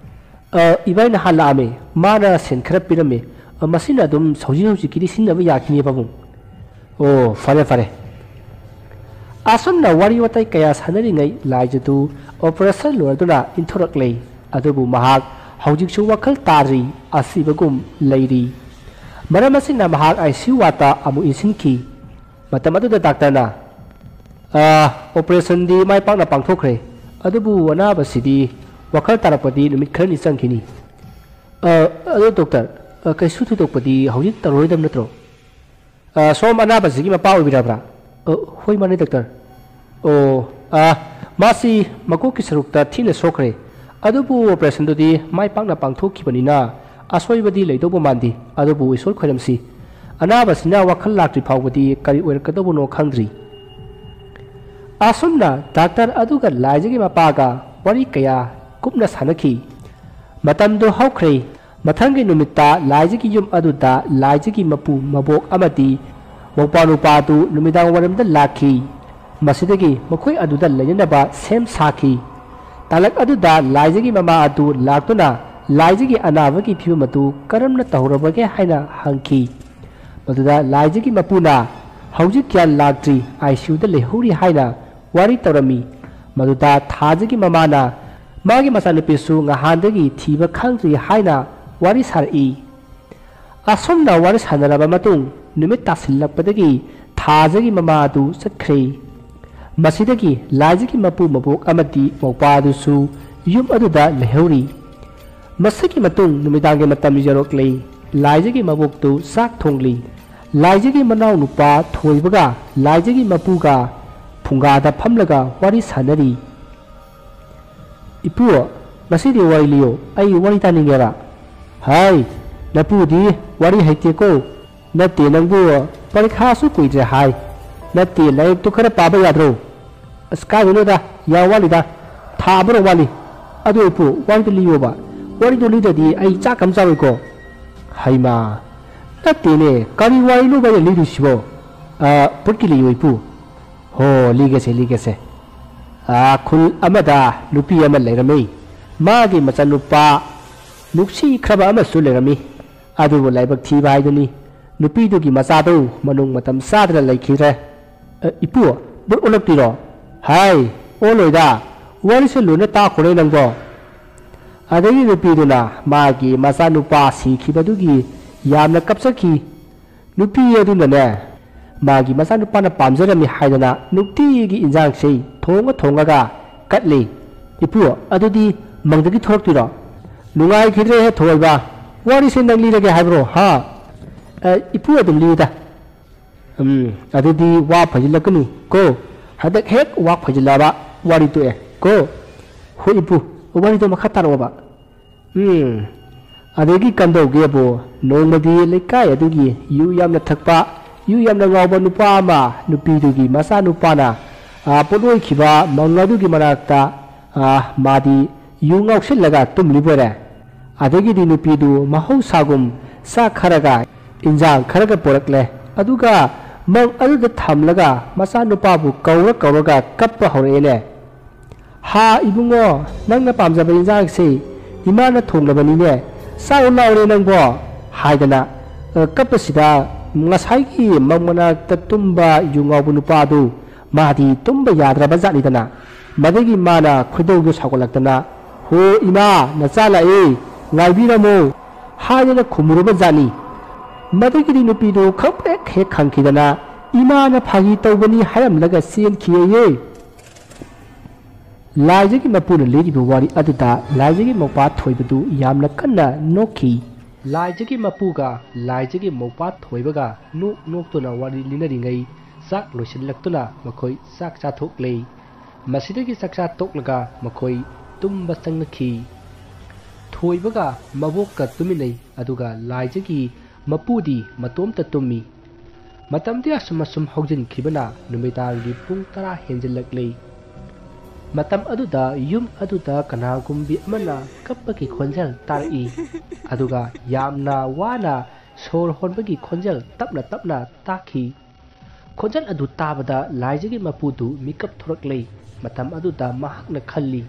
"ꯑ, ꯏꯕꯥꯏ ꯅꯍꯥꯟ ꯂꯥꯛꯑꯝꯃꯦ꯫ ꯃꯥꯅ ꯁꯦꯟ ꯈꯔ ꯄꯤꯔꯝꯃꯦ꯫ ꯑ, ꯃꯁꯤꯅ ꯑꯗꯨꯝ ꯍꯧꯖꯤꯛ ꯍꯧꯖꯤꯛꯀꯤꯗꯤ ꯁꯤꯖꯤꯟꯅꯕ ꯌꯥꯈꯤꯅꯤ ꯄꯥꯕꯨꯡ꯫" "ꯑꯣ, ꯐꯔꯦ, ꯐꯔꯦ꯫" ꯑꯁꯨꯝꯅ ꯋꯥꯔꯤ ꯋꯥꯇꯥꯏ ꯀꯌꯥ ꯁꯥꯟꯅꯔꯤꯉꯩ ꯂꯥꯏꯖꯗꯨ ꯑꯣꯄꯔꯦꯁꯟ ꯂꯣꯏꯔꯗꯨꯅ ꯏꯟꯊꯣꯔꯛꯂꯦ꯫ ꯑꯗꯨꯕꯨ ꯃꯍꯥꯛ ꯍꯧꯖꯤꯛꯁꯨ ꯋꯥꯈꯜ ꯇꯥꯗ꯭ꯔꯤ, ꯑꯁꯤꯕꯒꯨꯝ ꯂꯩꯔꯤ꯫ ꯃꯔꯝ ꯑꯁꯤꯅ ꯃꯍꯥꯛ ꯑꯥꯏ ꯁꯤ ꯌꯨ ꯋꯥꯔꯗꯇ ꯑꯃꯨꯛ ꯏꯟꯁꯤꯟꯈꯤ꯫ ꯃꯇꯝ ꯑꯗꯨꯗ ꯗꯥꯛꯇꯔꯅ, "ꯑ, ꯑꯣꯄꯔꯦꯁꯟꯗꯤ ꯃꯥꯏ ꯄꯥꯛꯅ ꯄꯥꯡꯊꯣꯛꯈ꯭ꯔꯦ, ꯑꯗꯨꯕꯨ ꯑꯅꯥꯕꯁꯤꯗꯤ ꯋꯥꯈꯜ ꯇꯥꯔꯛꯄꯗꯤ ꯅꯨꯃꯤꯠ ꯈꯔꯅꯤ ꯆꯪꯈꯤꯅꯤ꯫" "ꯑ, ꯑꯗꯣ ꯗꯣꯛꯇꯔ, ꯑ, ꯀꯩꯁꯨ ꯊꯣꯏꯗꯣꯛꯄꯗꯤ ꯍꯧꯖꯤꯛ ꯇꯧꯔꯔꯣꯏꯗꯕ ꯅꯠꯇ꯭ꯔꯣ?" "ꯑ, ꯁꯣꯝ ꯑꯅꯥꯕꯁꯤꯒꯤ ꯃꯄꯥ ꯑꯣꯏꯕꯤꯔꯕ꯭ꯔꯥ?" "ꯑ, ꯍꯣꯏ, ꯃꯥꯅꯦ ꯗꯥꯛꯇꯔ꯫" "ꯑꯣ, ꯑ, ꯃꯥꯁꯤ ꯃꯀꯣꯛꯀꯤ ꯁꯔꯨꯛꯇ ꯊꯤꯅ ꯁꯣꯛꯈ꯭ꯔꯦ, ꯑꯗꯨꯕꯨ ꯑꯣꯄꯔꯦꯁꯟꯗꯨꯗꯤ ꯃꯥꯏ ꯄꯥꯛꯅ ꯄꯥꯡꯊꯣꯛꯈꯤꯕꯅꯤꯅ ꯑꯁꯣꯏꯕꯗꯤ ꯂꯩꯗꯧꯕ ꯃꯥꯟꯗꯦ, ꯑꯗꯨꯕꯨ ꯏꯁꯣꯔ ꯈꯣꯏꯔꯝꯁꯤ꯫ ꯑꯅꯥꯕꯁꯤꯅ ꯋꯥꯈꯜ ꯂꯥꯛꯇ꯭ꯔꯤ ꯐꯥꯎꯕꯗꯤ ꯀꯔꯤ ꯑꯣꯏꯔꯛꯀꯗꯧꯕꯅꯣ ꯈꯪꯗ꯭ꯔꯤ꯫" ꯑꯁꯨꯝꯅ ꯗꯥꯛꯇꯔ ꯑꯗꯨꯒ ꯂꯥꯏꯖꯒꯤ ꯃꯄꯥꯒ ꯋꯥꯔꯤ ꯀꯌꯥ ꯀꯨꯞꯅ ꯁꯥꯟꯅꯈꯤ꯫ ꯃꯇꯝꯗꯨ ꯍꯧꯈ꯭ꯔꯦ꯫ ꯃꯊꯪꯒꯤ ꯅꯨꯃꯤꯠꯇ ꯂꯥꯏꯖꯒꯤ ꯌꯨꯝ ꯑꯗꯨꯗ ꯂꯥꯏꯖꯒꯤ ꯃꯄꯨ ꯃꯕꯣꯛ ꯑꯃꯗꯤ ꯃꯧꯄ꯭ꯋꯥ ꯅꯨꯄꯥꯗꯨ ꯅꯨꯃꯤꯗꯥꯡ ꯋꯥꯏꯔꯝꯗ ꯂꯥꯛꯈꯤ꯫ ꯃꯁꯤꯗꯒꯤ ꯃꯈꯣꯏ ꯑꯗꯨꯗ ꯂꯩꯅꯅꯕ ꯁꯦꯝ ꯁꯥꯈꯤ꯫ ꯇꯥꯂꯛ ꯑꯗꯨꯗ ꯂꯥꯏꯖꯒꯤ ꯃꯃꯥ ꯑꯗꯨ ꯂꯥꯛꯇꯨꯅ ꯂꯥꯏꯖꯒꯤ ꯑꯅꯥꯕꯒꯤ ꯐꯤꯕꯝ ꯑꯗꯨ ꯀꯔꯝꯅ ꯇꯧꯍꯧꯔꯕꯒꯦ ꯍꯥꯏꯅ ꯍꯪꯈꯤ꯫ ꯃꯗꯨꯗ ꯂꯥꯏꯖꯒꯤ ꯃꯄꯨꯅ, "ꯍꯧꯖꯤꯛ ꯀꯌꯥ ꯂꯥꯛꯇ꯭ꯔꯤ, ꯑꯥꯏ ꯁꯤ ꯌꯨꯗ ꯂꯩꯍꯧꯔꯤ" ꯍꯥꯏꯅ ꯋꯥꯔꯤ ꯇꯧꯔꯝꯃꯤ꯫ ꯃꯗꯨꯗ ꯊꯥꯖꯒꯤ ꯃꯃꯥꯅ ꯃꯥꯒꯤ ꯃꯆꯥꯅꯨꯄꯤꯁꯨ ꯉꯍꯥꯟꯗꯒꯤ ꯊꯤꯕ ꯈꯪꯗ꯭ꯔꯤ ꯍꯥꯏꯅ ꯋꯥꯔꯤ ꯁꯥꯔꯛꯏ꯫ ꯑꯁꯨꯝꯅ ꯋꯥꯔꯤ ꯁꯥꯟꯅꯔꯕ ꯃꯇꯨꯡ, ꯅꯨꯃꯤꯠ ꯇꯥꯁꯤꯜꯂꯛꯄꯗꯒꯤ ꯊꯥꯖꯒꯤ ꯃꯃꯥ ꯑꯗꯨ ꯆꯠꯈ꯭ꯔꯦ꯫ ꯃꯁꯤꯗꯒꯤ ꯂꯥꯏꯖꯒꯤ ꯃꯄꯨ ꯃꯕꯣꯛ ꯑꯃꯗꯤ ꯃꯧꯄ꯭ꯋꯥ ꯑꯗꯨꯁꯨ ꯌꯨꯝ ꯑꯗꯨꯗ ꯂꯩꯍꯧꯔꯤ꯫ ꯃꯁꯤꯒꯤ ꯃꯇꯨꯡ ꯅꯨꯃꯤꯗꯥꯡꯒꯤ ꯃꯇꯝ ꯌꯧꯔꯛꯂꯦ꯫ ꯂꯥꯏꯖꯒꯤ ꯃꯕꯣꯛꯇꯨ ꯆꯥꯛ ꯊꯣꯡꯂꯤ꯫ ꯂꯥꯏꯖꯒꯤ ꯃꯅꯥꯎ ꯅꯨꯄꯥ ꯊꯣꯏꯕꯒ ꯂꯥꯏꯖꯒꯤ ꯃꯄꯨꯒ ꯐꯨꯡꯒꯥꯗ ꯐꯝꯂꯒ ꯋꯥꯔꯤ ꯁꯥꯟꯅꯔꯤ꯫ "ꯏꯄꯨ, ꯉꯁꯤꯗꯤ ꯋꯥꯔꯤ ꯂꯤꯌꯣ, ꯑꯩ ꯋꯥꯔꯤ ꯇꯥꯅꯤꯡꯉꯦꯕ꯫" "ꯍꯥꯏ, ꯅꯄꯨꯗꯤ ꯋꯥꯔꯤ ꯍꯩꯇꯦꯀꯣ꯫ ꯅꯠꯇꯦ, ꯅꯪꯕꯨ ꯄꯔꯤꯈꯥꯁꯨ ꯀꯨꯏꯗ꯭ꯔꯦ ꯍꯥꯏ꯫ ꯅꯠꯇꯦ, ꯂꯥꯏꯔꯤꯛꯇꯨ ꯈꯔ ꯄꯥꯕ ꯌꯥꯗ꯭ꯔꯣ?" "ꯑꯁ, ꯀꯥꯏꯗꯩꯅꯣꯗ, ꯌꯥꯝ ꯋꯥꯠꯂꯤꯗ, ꯊꯥ ꯑꯃꯔꯣꯝ ꯋꯥꯠꯂꯤ꯫" "ꯑꯗꯨ ꯏꯄꯨ, ꯋꯥꯔꯤꯗꯨ ꯂꯤꯌꯣꯕ, ꯋꯥꯔꯤꯗꯨ ꯂꯤꯗ꯭ꯔꯗꯤ ꯑꯩ ꯆꯥꯛ ꯑꯃ ꯆꯥꯔꯣꯏꯀꯣ꯫" "ꯍꯩꯃꯥ, ꯅꯠꯇꯦꯅꯦ, ꯀꯔꯤ ꯋꯥꯔꯤꯅꯣꯕ ꯑꯩꯅ ꯂꯤꯗꯣꯏꯁꯤꯕꯣ?" "ꯑ, ꯄꯨꯠꯀꯤ ꯂꯤꯌꯣ ꯏꯄꯨ꯫" "ꯍꯣ, ꯂꯤꯒꯦꯁꯦ, ꯂꯤꯒꯦꯁꯦ꯫ ꯑ, ꯈꯨꯜ ꯑꯃꯗ ꯅꯨꯄꯤ ꯑꯃ ꯂꯩꯔꯝꯃꯤ꯫ ꯃꯥꯒꯤ ꯃꯆꯥꯅꯨꯄꯥ ꯅꯨꯡꯁꯤꯈ꯭ꯔꯕ ꯑꯃꯁꯨ ꯂꯩꯔꯝꯃꯤ꯫ ꯑꯗꯨꯕꯨ ꯂꯥꯏꯕꯛ ꯊꯤꯕ ꯍꯥꯏꯗꯨꯅꯤ, ꯅꯨꯄꯤꯗꯨꯒꯤ ꯃꯆꯥꯗꯨ ꯃꯅꯨꯡ ꯃꯇꯝ ꯆꯥꯗꯅ ꯂꯩꯈꯤꯗ꯭ꯔꯦ꯫" "ꯑ, ꯏꯄꯨ, ꯕꯨꯠ ꯑꯣꯜꯂꯛꯇꯣꯏꯔꯣ?" "ꯍꯥꯏ, ꯑꯣꯜꯂꯣꯏꯗ, ꯋꯥꯔꯤꯁꯦ ꯂꯣꯏꯅ ꯇꯥꯈꯣꯅꯦ ꯅꯪꯕꯣ꯫" ꯑꯗꯒꯤ ꯅꯨꯄꯤꯗꯨꯅ ꯃꯥꯒꯤ ꯃꯆꯥꯅꯨꯄꯥ ꯁꯤꯈꯤꯕꯗꯨꯒꯤ ꯌꯥꯝꯅ ꯀꯞꯆꯈꯤ꯫ ꯅꯨꯄꯤ ꯑꯗꯨꯅꯅꯦ, ꯃꯥꯒꯤ ꯃꯆꯥꯅꯨꯄꯥꯅ ꯄꯥꯝꯖꯔꯝꯃꯤ ꯍꯥꯏꯗꯅ ꯅꯨꯡꯇꯤꯒꯤ ꯏꯟꯖꯥꯡꯁꯦ ꯊꯣꯡꯉ ꯊꯣꯡꯉꯒ ꯀꯠꯂꯤ꯫ "ꯏꯄꯨ, ꯑꯗꯨꯗꯤ ꯃꯪꯗꯒꯤ ꯊꯣꯔꯛꯇꯣꯏꯔꯣ?" "ꯅꯨꯡꯉꯥꯏꯈꯤꯗ꯭ꯔꯦꯍꯦ ꯊꯣꯏꯕ, ꯋꯥꯔꯤꯁꯦ ꯅꯪ ꯂꯤꯔꯒꯦ ꯍꯥꯏꯕ꯭ꯔꯣ, ꯍꯥ?" "ꯑ, ꯏꯄꯨ ꯑꯗꯨꯝ ꯂꯤꯌꯨꯗ꯫" "ꯎꯝ, ꯑꯗꯨꯗꯤ ꯋꯥ ꯐꯩꯖꯤꯜꯂꯛꯀꯅꯨ ꯀꯣ꯫ ꯍꯟꯗꯛ ꯍꯦꯛ ꯋꯥ ꯐꯩꯖꯤꯜꯂꯛꯑꯕ ꯋꯥꯔꯤ ꯇꯣꯛꯑꯦ ꯀꯣ꯫" "ꯍꯣꯏ ꯏꯄꯨ, ꯋꯥꯔꯤꯗꯣ ꯃꯈꯥ ꯇꯥꯔꯛꯑꯣꯕ꯫" ꯎꯝ, ꯑꯗꯒꯤ ꯀꯝꯗꯧꯒꯦꯕꯨ, ꯅꯣꯡꯃꯗꯤ ꯂꯩꯀꯥꯏ ꯑꯗꯨꯒꯤ ꯌꯨ ꯌꯥꯝꯅ ꯊꯛꯄ, ꯌꯨ ꯌꯥꯝꯅ ꯉꯥꯎꯕ ꯅꯨꯄꯥ ꯑꯃ ꯅꯨꯄꯤꯗꯨꯒꯤ ꯃꯆꯥꯅꯨꯄꯥꯅ, ꯑ, ꯄꯣꯠꯂꯣꯏꯈꯤꯕ ꯃꯪ ꯑꯗꯨꯒꯤ ꯃꯅꯥꯛꯇ, ꯑ, ꯃꯥꯗꯤ ꯌꯨ ꯉꯥꯎꯁꯤꯜꯂꯒ ꯇꯨꯝꯂꯤꯕ ꯑꯣꯏꯔꯦ꯫ ꯑꯗꯒꯤꯗꯤ ꯅꯨꯄꯤꯗꯨ ꯃꯍꯧꯁꯥꯒꯨꯝ ꯆꯥꯛ ꯈꯔꯒ ꯏꯟꯖꯥꯡ ꯈꯔꯒ ꯄꯨꯔꯛꯂꯦ꯫ ꯑꯗꯨꯒ ꯃꯪ ꯑꯗꯨꯗ ꯊꯝꯂꯒ ꯃꯆꯥꯅꯨꯄꯥꯕꯨ ꯀꯧꯔ ꯀꯧꯔꯒ ꯀꯞꯄ ꯍꯧꯔꯛꯑꯦꯅꯦ꯫ "ꯍꯥ ꯏꯕꯨꯡꯉꯣ, ꯅꯪꯅ ꯄꯥꯝꯖꯕ ꯏꯟꯖꯥꯡꯁꯦ ꯏꯃꯥꯅ ꯊꯣꯡꯂꯕꯅꯤꯅꯦ, ꯆꯥꯎ ꯂꯥꯎꯔꯦ ꯅꯪꯕꯣ" ꯍꯥꯏꯗꯅ, ꯑ, ꯀꯞꯄꯁꯤꯗ ꯉꯁꯥꯏꯒꯤ ꯃꯪ ꯃꯅꯥꯛꯇ ꯇꯨꯝꯕ ꯌꯨ ꯉꯥꯎꯕ ꯅꯨꯄꯥꯗꯨ ꯃꯥꯗꯤ ꯇꯨꯝꯕ ꯌꯥꯗ꯭ꯔꯕ ꯖꯥꯠꯅꯤꯗꯅ꯫ ꯃꯗꯒꯤ ꯃꯥꯅ ꯈꯣꯏꯗꯧꯗꯨ ꯁꯥꯎꯒꯠꯂꯛꯇꯅ, "ꯍꯣ ꯏꯃꯥ, ꯅꯆꯥ ꯂꯥꯛꯑꯦ, ꯉꯥꯏꯕꯤꯔꯝꯃꯣ" ꯍꯥꯏꯗꯅ ꯈꯨꯝꯃꯨꯔꯕ ꯖꯥꯠꯅꯤ꯫ ꯃꯗꯒꯤꯗꯤ ꯅꯨꯄꯤꯗꯨ ꯈꯪꯄ꯭ꯔꯦꯛ ꯍꯦꯛ ꯈꯪꯈꯤꯗꯅ, "ꯏꯃꯥꯅ ꯐꯥꯒꯤ ꯇꯧꯕꯅꯤ" ꯍꯥꯏꯔꯝꯂꯒ ꯆꯦꯟꯈꯤꯑꯌꯦ꯫ ꯂꯥꯏꯖꯒꯤ ꯃꯄꯨꯅ ꯂꯤꯔꯤꯕ ꯋꯥꯔꯤ ꯑꯗꯨꯗ ꯂꯥꯏꯖꯒꯤ ꯃꯧꯄꯥ ꯊꯣꯏꯕꯗꯨ ꯌꯥꯝꯅ ꯀꯟꯅ ꯅꯣꯛꯈꯤ꯫ ꯂꯥꯏꯖꯒꯤ ꯃꯄꯨꯒ ꯂꯥꯏꯖꯒꯤ ꯃꯧꯄꯥ ꯊꯣꯏꯕꯒ ꯅꯣꯛ ꯅꯣꯛꯇꯨꯅ ꯋꯥꯔꯤ ꯂꯤꯅꯔꯤꯉꯩ, ꯆꯥꯛ ꯂꯣꯏꯁꯤꯜꯂꯛꯇꯨꯅ ꯃꯈꯣꯏ ꯆꯥꯛ ꯆꯥꯊꯣꯛꯂꯦ꯫ ꯃꯁꯤꯗꯒꯤ ꯆꯥꯛꯆꯥ ꯇꯣꯛꯂꯒ ꯃꯈꯣꯏ ꯇꯨꯝꯕ ꯆꯪꯅꯈꯤ꯫ ꯊꯣꯏꯕꯒ ꯃꯕꯣꯛꯀ ꯇꯨꯃꯤꯟꯅꯩ, ꯑꯗꯨꯒ ꯂꯥꯏꯖꯒꯤ ꯃꯄꯨꯗꯤ ꯃꯇꯣꯝꯇ ꯇꯨꯝꯃꯤ꯫ ꯃꯇꯝꯗꯤ ꯑꯁꯨꯝ ꯑꯁꯨꯝ ꯍꯧꯖꯤꯟꯈꯤꯕꯅ ꯅꯨꯃꯤꯗꯥꯡꯒꯤ ꯄꯨꯡ ꯇꯔꯥ ꯍꯦꯟꯖꯤꯜꯂꯛꯂꯦ꯫ ꯃꯇꯝ ꯑꯗꯨꯗ ꯌꯨꯝ ꯑꯗꯨꯗ ꯀꯅꯥꯒꯨꯝꯕꯤ ꯑꯃꯅ ꯀꯞꯄꯒꯤ ꯈꯣꯟꯖꯦꯜ ꯇꯥꯔꯛꯏ, ꯑꯗꯨꯒ ꯌꯥꯝꯅ ꯋꯥꯅ ꯁꯣꯔ ꯍꯣꯟꯕꯒꯤ ꯈꯣꯟꯖꯦꯜ ꯇꯞꯅ ꯇꯞꯅ ꯇꯥꯈꯤ꯫ ꯈꯣꯟꯖꯦꯜ ꯑꯗꯨ ꯇꯥꯕꯗ ꯂꯥꯏꯖꯒꯤ ꯃꯄꯨꯗꯨ ꯃꯤꯀꯞ ꯊꯣꯔꯛꯂꯦ꯫ ꯃꯇꯝ ꯑꯗꯨꯗ ꯃꯍꯥꯛꯅ ꯈꯜꯂꯤ,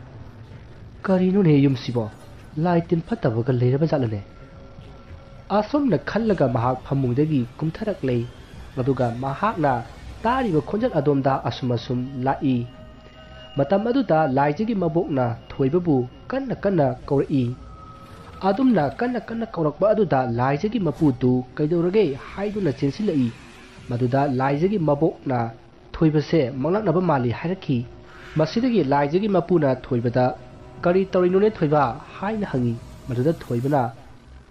"ꯀꯔꯤꯅꯣꯅꯦ ꯌꯨꯝꯁꯤꯕꯣ? ꯂꯥꯏ ꯇꯤꯟ ꯐꯠꯇꯕꯒ ꯂꯩꯔꯕ ꯖꯥꯠꯂꯅꯦ?" ꯑꯁꯨꯝꯅ ꯈꯜꯂꯒ ꯃꯍꯥꯛ ꯐꯃꯨꯡꯗꯒꯤ ꯀꯨꯝꯊꯔꯛꯂꯦ꯫ ꯑꯗꯨꯒ ꯃꯍꯥꯛꯅ ꯇꯥꯔꯤꯕ ꯈꯣꯟꯖꯦꯜ ꯑꯗꯣꯝꯗ ꯑꯁꯨꯝ ꯑꯁꯨꯝ ꯂꯥꯛꯏ꯫ ꯃꯇꯝ ꯑꯗꯨꯗ ꯂꯥꯏꯖꯒꯤ ꯃꯕꯣꯛꯅ ꯊꯣꯏꯕꯕꯨ ꯀꯟꯅ ꯀꯟꯅ ꯀꯧꯔꯛꯏ꯫ ꯑꯗꯨꯝꯅ ꯀꯟꯅ ꯀꯟꯅ ꯀꯧꯔꯛꯄ ꯑꯗꯨꯗ ꯂꯥꯏꯖꯒꯤ ꯃꯄꯨꯗꯨ "ꯀꯩꯗꯧꯔꯒꯦ?" ꯍꯥꯏꯗꯨꯅ ꯆꯦꯟꯁꯤꯜꯂꯛꯏ꯫ ꯃꯗꯨꯗ ꯂꯥꯏꯖꯒꯤ ꯃꯕꯣꯛꯅ ꯊꯣꯏꯕꯁꯦ ꯃꯪꯂꯥꯛꯅꯕ ꯃꯥꯜꯂꯤ ꯍꯥꯏꯔꯛꯈꯤ꯫ ꯃꯁꯤꯗꯒꯤ ꯂꯥꯏꯖꯒꯤ ꯃꯄꯨꯅ ꯊꯣꯏꯕꯗ, "ꯀꯔꯤ ꯇꯧꯔꯤꯅꯣꯅꯦ ꯊꯣꯏꯕ?" ꯍꯥꯏꯅ ꯍꯪꯉꯤ꯫ ꯃꯗꯨꯗ ꯊꯣꯏꯕꯅ,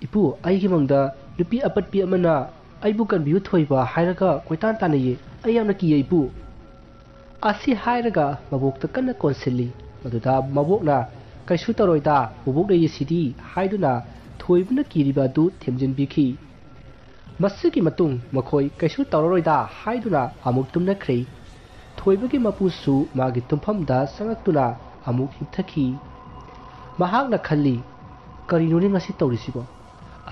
"ꯏꯄꯨ, ꯑꯩꯒꯤ ꯃꯪꯗ ꯅꯨꯄꯤ ꯑꯄꯠꯄꯤ ꯑꯃꯅ ꯑꯩꯕꯨ ꯀꯟꯕꯤꯌꯨ ꯊꯣꯏꯕ ꯍꯥꯏꯔꯒ ꯀꯣꯏꯇꯥꯟ ꯇꯥꯟꯅꯩꯌꯦ꯫ ꯑꯩ ꯌꯥꯝꯅ ꯀꯤꯌꯦ ꯏꯄꯨ"꯫ ꯑꯁꯤ ꯍꯥꯏꯔꯒ ꯃꯕꯣꯛꯇ ꯀꯟꯅ ꯀꯣꯟꯁꯤꯜꯂꯤ꯫ ꯃꯗꯨꯗ ꯃꯕꯣꯛꯅ, "ꯀꯩꯁꯨ ꯇꯧꯔꯣꯏꯗ, ꯕꯣꯕꯣꯛ ꯂꯩꯔꯤꯁꯤꯗꯤ" ꯍꯥꯏꯗꯨꯅ ꯊꯣꯏꯕꯅ ꯀꯤꯔꯤꯕ ꯑꯗꯨ ꯊꯦꯝꯖꯤꯟꯕꯤꯈꯤ꯫ ꯃꯁꯤꯒꯤ ꯃꯇꯨꯡ ꯃꯈꯣꯏ ꯀꯩꯁꯨ ꯇꯧꯔꯔꯣꯏꯗ ꯍꯥꯏꯗꯨꯅ ꯑꯃꯨꯛ ꯇꯨꯝꯅꯈ꯭ꯔꯦ꯫ ꯊꯣꯏꯕꯒꯤ ꯃꯄꯨꯁꯨ ꯃꯥꯒꯤ ꯇꯨꯝꯐꯝꯗ ꯆꯪꯉꯛꯇꯨꯅ ꯑꯃꯨꯛ ꯍꯤꯞꯊꯈꯤ꯫ ꯃꯍꯥꯛꯅ ꯈꯜꯂꯤ, "ꯀꯔꯤꯅꯣꯅꯦ ꯉꯁꯤ ꯇꯧꯔꯤꯁꯤꯕꯣ?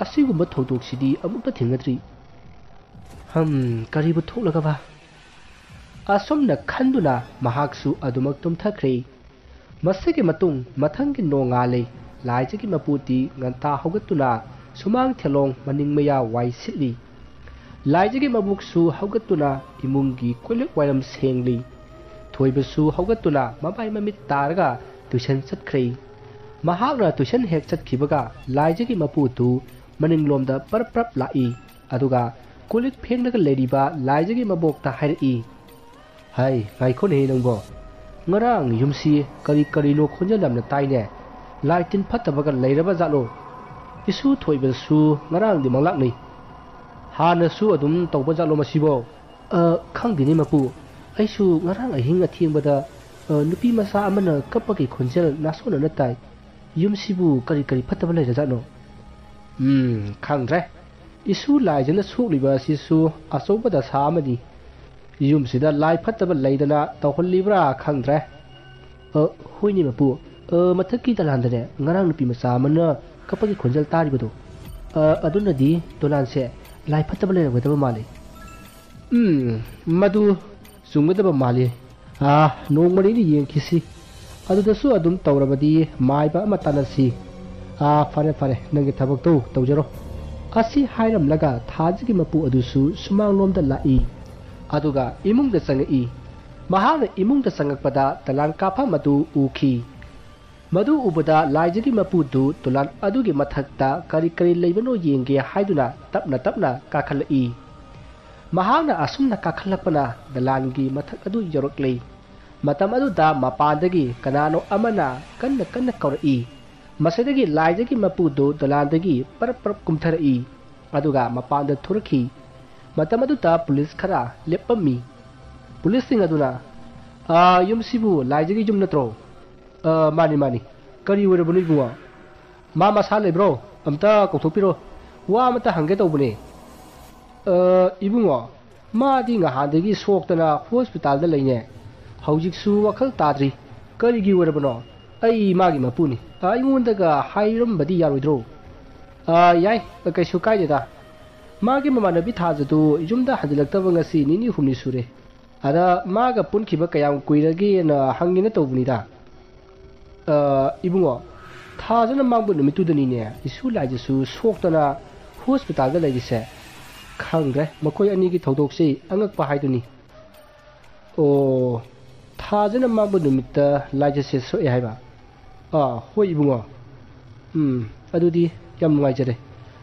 ꯑꯁꯤꯒꯨꯝꯕ ꯊꯧꯗꯣꯛꯁꯤꯗꯤ ꯑꯃꯨꯛꯇ ꯊꯦꯡꯅꯗ꯭ꯔꯤ꯫ ꯍꯝ, ꯀꯔꯤꯕꯨ ꯊꯣꯛꯂꯒꯕ?" ꯑꯁꯨꯝꯅ ꯈꯟꯗꯨꯅ ꯃꯍꯥꯛꯁꯨ ꯑꯗꯨꯃꯛ ꯇꯨꯝꯊꯈ꯭ꯔꯦ꯫ ꯃꯁꯤꯒꯤ ꯃꯇꯨꯡ ꯃꯊꯪꯒꯤ ꯅꯣꯡꯉꯥꯜꯂꯤ꯫ ꯂꯥꯏꯖꯒꯤ ꯃꯄꯨꯗꯤ ꯉꯟꯇꯥ ꯍꯧꯒꯠꯇꯨꯅ ꯁꯨꯃꯥꯡ ꯊꯦꯂꯣꯡ ꯃꯅꯤꯡ ꯃꯌꯥ ꯋꯥꯏ ꯁꯤꯠꯂꯤ꯫ ꯂꯥꯏꯖꯒꯤ ꯃꯕꯣꯛꯁꯨ ꯍꯧꯒꯠꯇꯨꯅ ꯏꯃꯨꯡꯒꯤ ꯀꯣꯜꯂꯤꯛ ꯋꯥꯏꯔꯝ ꯁꯦꯡꯂꯤ꯫ ꯊꯣꯏꯕꯁꯨ ꯍꯧꯒꯠꯇꯨꯅ ꯃꯃꯥꯏ ꯃꯃꯤꯠ ꯇꯥꯔꯒ ꯇꯨꯏꯁꯟ ꯆꯠꯈ꯭ꯔꯦ꯫ ꯃꯍꯥꯛꯅ ꯇꯨꯏꯁꯟ ꯍꯦꯛ ꯆꯠꯈꯤꯕꯒ ꯂꯥꯏꯖꯒꯤ ꯃꯄꯨꯗꯨ ꯃꯅꯤꯡꯂꯣꯝꯗ ꯄꯔꯞ ꯄꯔꯞ ꯂꯥꯛꯏ꯫ ꯑꯗꯨꯒ ꯀꯣꯜꯂꯤꯛ ꯐꯦꯡꯂꯒ ꯂꯩꯔꯤꯕ ꯂꯥꯏꯖꯒꯤ ꯃꯕꯣꯛꯇ ꯍꯥꯏꯔꯛꯏ, "ꯍꯥꯏ, ꯉꯥꯏꯈꯣꯅꯦꯍꯦ ꯅꯪꯕꯣ꯫ ꯉꯔꯥꯡ ꯌꯨꯝꯁꯤ ꯀꯔꯤ ꯀꯔꯤꯅꯣ ꯈꯣꯟꯖꯦꯜ ꯌꯥꯝꯅ ꯇꯥꯏꯅꯦ꯫ ꯂꯥꯏ ꯇꯤꯟ ꯐꯠꯇꯕꯒ ꯂꯩꯔꯕ ꯖꯥꯠꯂꯣ? ꯏꯁꯨ ꯊꯣꯏꯕꯁꯨ ꯉꯔꯥꯡꯗꯤ ꯃꯪꯂꯥꯛꯅꯩ꯫ ꯍꯥꯟꯅꯁꯨ ꯑꯗꯨꯝ ꯇꯧꯕ ꯖꯥꯠꯂꯣ ꯃꯁꯤꯕꯣ?" "ꯑ, ꯈꯪꯗꯦꯅꯦ ꯃꯄꯨ꯫ ꯑꯩꯁꯨ ꯉꯔꯥꯡ ꯑꯍꯤꯡ ꯑꯊꯦꯡꯕꯗ, ꯑ, ꯅꯨꯄꯤ ꯃꯆꯥ ꯑꯃꯅ ꯀꯞꯄꯒꯤ ꯈꯣꯟꯖꯦꯜ ꯅꯥꯁꯣꯟꯅꯅ ꯇꯥꯏ꯫ ꯌꯨꯝꯁꯤꯕꯨ ꯀꯔꯤ ꯀꯔꯤ ꯐꯠꯇꯕ ꯂꯩꯔꯖꯥꯠꯅꯣ?" "ꯎꯝ, ꯈꯪꯗ꯭ꯔꯦ꯫ ꯏꯁꯨ ꯂꯥꯏꯖꯅ ꯁꯣꯛꯂꯤꯕ ꯑꯁꯤꯁꯨ ꯑꯆꯧꯕ ꯗꯁꯥ ꯑꯃꯅꯤ꯫ ꯌꯨꯝꯁꯤꯗ ꯂꯥꯏ ꯐꯠꯇꯕ ꯂꯩꯗꯅ ꯇꯧꯍꯜꯂꯤꯕ꯭ꯔꯥ ꯈꯪꯗ꯭ꯔꯦ꯫" "ꯑ, ꯍꯣꯏꯅꯦ ꯃꯄꯨ꯫ ꯑ, ꯃꯊꯛꯀꯤ ꯗꯂꯥꯟꯗꯅꯦ, ꯉꯔꯥꯡ ꯅꯨꯄꯤ ꯃꯆꯥ ꯑꯃꯅ ꯀꯞꯄꯒꯤ ꯈꯣꯟꯖꯦꯜ ꯇꯥꯔꯤꯕꯗꯣ꯫ ꯑ, ꯑꯗꯨꯅꯗꯤ ꯗꯣꯂꯥꯟꯁꯦ ꯂꯥꯏ ꯐꯠꯇꯕ ꯂꯩꯔꯝꯒꯗꯕ ꯃꯥꯜꯂꯤ꯫" "ꯎꯝ, ꯃꯗꯨ ꯆꯨꯝꯒꯗꯕ ꯃꯥꯜꯂꯤ꯫ ꯑꯥ, ꯅꯣꯡꯃ ꯅꯤꯅꯤ ꯌꯦꯡꯈꯤꯁꯤ꯫ ꯑꯗꯨꯗꯁꯨ ꯑꯗꯨꯝ ꯇꯧꯔꯕꯗꯤ ꯃꯥꯏꯕ ꯑꯃ ꯇꯥꯟꯅꯁꯤ꯫ ꯑꯥ, ꯐꯔꯦ, ꯐꯔꯦ, ꯅꯪꯒꯤ ꯊꯕꯛꯇꯣ ꯇꯧꯖꯔꯣ꯫" ꯑꯁꯤ ꯍꯥꯏꯔꯝꯂꯒ ꯊꯥꯖꯒꯤ ꯃꯄꯨ ꯑꯗꯨꯁꯨ ꯁꯨꯃꯥꯡꯂꯣꯝꯗ ꯂꯥꯛꯏ꯫ ꯑꯗꯨꯒ ꯏꯃꯨꯡꯗ ꯆꯪꯉꯛꯏ꯫ ꯃꯍꯥꯛꯅ ꯏꯃꯨꯡꯗ ꯆꯪꯉꯛꯄꯗ ꯗꯂꯥꯟ ꯀꯥꯐꯝ ꯑꯗꯨ ꯎꯈꯤ꯫ ꯃꯗꯨ ꯎꯕꯗ ꯂꯥꯏꯖꯒꯤ ꯃꯄꯨꯗꯨ ꯗꯣꯂꯥꯟ ꯑꯗꯨꯒꯤ ꯃꯊꯛꯇ ꯀꯔꯤ ꯀꯔꯤ ꯂꯩꯕꯅꯣ ꯌꯦꯡꯒꯦ ꯍꯥꯏꯗꯨꯅ ꯇꯞꯅ ꯇꯞꯅ ꯀꯥꯈꯠꯂꯛꯏ꯫ ꯃꯍꯥꯛꯅ ꯑꯁꯨꯝꯅ ꯀꯥꯈꯠꯂꯛꯄꯅ ꯗꯂꯥꯟꯒꯤ ꯃꯊꯛ ꯑꯗꯨ ꯌꯧꯔꯛꯂꯦ꯫ ꯃꯇꯝ ꯑꯗꯨꯗ ꯃꯄꯥꯟꯗꯒꯤ ꯀꯅꯥꯅꯣ ꯑꯃꯅ ꯀꯟꯅ ꯀꯟꯅ ꯀꯧꯔꯛꯏ꯫ ꯃꯁꯤꯗꯒꯤ ꯂꯥꯏꯖꯒꯤ ꯃꯄꯨꯗꯨ ꯗꯣꯂꯥꯟꯗꯒꯤ ꯄꯔꯞ ꯄꯔꯞ ꯀꯨꯝꯊꯔꯛꯏ꯫ ꯑꯗꯨꯒ ꯃꯄꯥꯟꯗ ꯊꯣꯔꯛꯈꯤ꯫ ꯃꯇꯝ ꯑꯗꯨꯗ ꯄꯨꯂꯤꯁ ꯈꯔ ꯂꯦꯞꯄꯝꯃꯤ꯫ ꯄꯨꯂꯤꯁꯁꯤꯡ ꯑꯗꯨꯅ, "ꯑꯥ, ꯌꯨꯝꯁꯤꯕꯨ ꯂꯥꯏꯖꯒꯤ ꯌꯨꯝ ꯅꯠꯇ꯭ꯔꯣ?" "ꯑ, ꯃꯥꯅꯤ, ꯃꯥꯅꯤ꯫ ꯀꯔꯤ ꯑꯣꯏꯔꯕꯅꯣ ꯏꯕꯨꯡꯉꯣ? ꯃꯥ ꯃꯁꯥ ꯂꯩꯕ꯭ꯔꯣ? ꯑꯝꯇ ꯀꯧꯊꯣꯛꯄꯤꯔꯣ꯫ ꯋꯥ ꯑꯃꯇ ꯍꯪꯒꯦ ꯇꯧꯕꯅꯦ꯫" "ꯑ, ꯏꯕꯨꯡꯉꯣ, ꯃꯥꯗꯤ ꯉꯍꯥꯟꯗꯒꯤ ꯁꯣꯛꯇꯅ ꯍꯣꯁꯄꯤꯇꯥꯜꯗ ꯂꯩꯅꯦ꯫ ꯍꯧꯖꯤꯛꯁꯨ ꯋꯥꯈꯜ ꯇꯥꯗ꯭ꯔꯤ꯫ ꯀꯔꯤꯒꯤ ꯑꯣꯏꯔꯕꯅꯣ? ꯑꯩ ꯃꯥꯒꯤ ꯃꯄꯨꯅꯤ꯫ ꯑ, ꯑꯩꯉꯣꯟꯗꯒ ꯍꯥꯏꯔꯝꯕꯗꯤ ꯌꯥꯔꯣꯏꯗ꯭ꯔꯣ?" "ꯑ, ꯌꯥꯏ, ꯀꯩꯁꯨ ꯀꯥꯏꯗꯦꯗ꯫ ꯃꯥꯒꯤ ꯃꯃꯥꯟꯅꯕꯤ ꯊꯥꯖꯗꯨ ꯌꯨꯝꯗ ꯍꯟꯖꯤꯜꯂꯛꯇꯕ ꯉꯁꯤ ꯅꯤꯅꯤ ꯍꯨꯝꯅꯤ ꯁꯨꯔꯦ꯫ ꯑꯗ ꯃꯥꯒ ꯄꯨꯟꯈꯤꯕ ꯀꯌꯥꯝ ꯀꯨꯏꯔꯒꯦꯅ ꯍꯪꯒꯦꯅ ꯇꯧꯕꯅꯤꯗ꯫" ꯑ, ꯏꯕꯨꯡꯉꯣ, ꯊꯥꯖꯅ ꯃꯥꯡꯕ ꯅꯨꯃꯤꯠꯇꯨꯗꯅꯤꯅꯦ ꯏꯁꯨ ꯂꯥꯏꯖꯁꯨ ꯁꯣꯛꯇꯅ ꯍꯣꯁꯄꯤꯇꯥꯜꯗ ꯂꯩꯔꯤꯁꯦ꯫ ꯈꯪꯗ꯭ꯔꯦ, ꯃꯈꯣꯏ ꯑꯅꯤꯒꯤ ꯊꯧꯗꯣꯛꯁꯤ ꯑꯉꯛꯄ ꯍꯥꯏꯗꯨꯅꯤ꯫ ꯑꯣ, ꯊꯥꯖꯅ ꯃꯥꯡꯕ ꯅꯨꯃꯤꯠꯇ ꯂꯥꯏꯖꯁꯦ ꯁꯣꯛꯑꯦ ꯍꯥꯏꯕ? ꯑꯥ, ꯍꯣꯏ ꯏꯕꯨꯡꯉꯣ꯫ ꯎꯝ, ꯑꯗꯨꯗꯤ ꯌꯥꯝ ꯅꯨꯡꯉꯥꯏꯖꯔꯦ꯫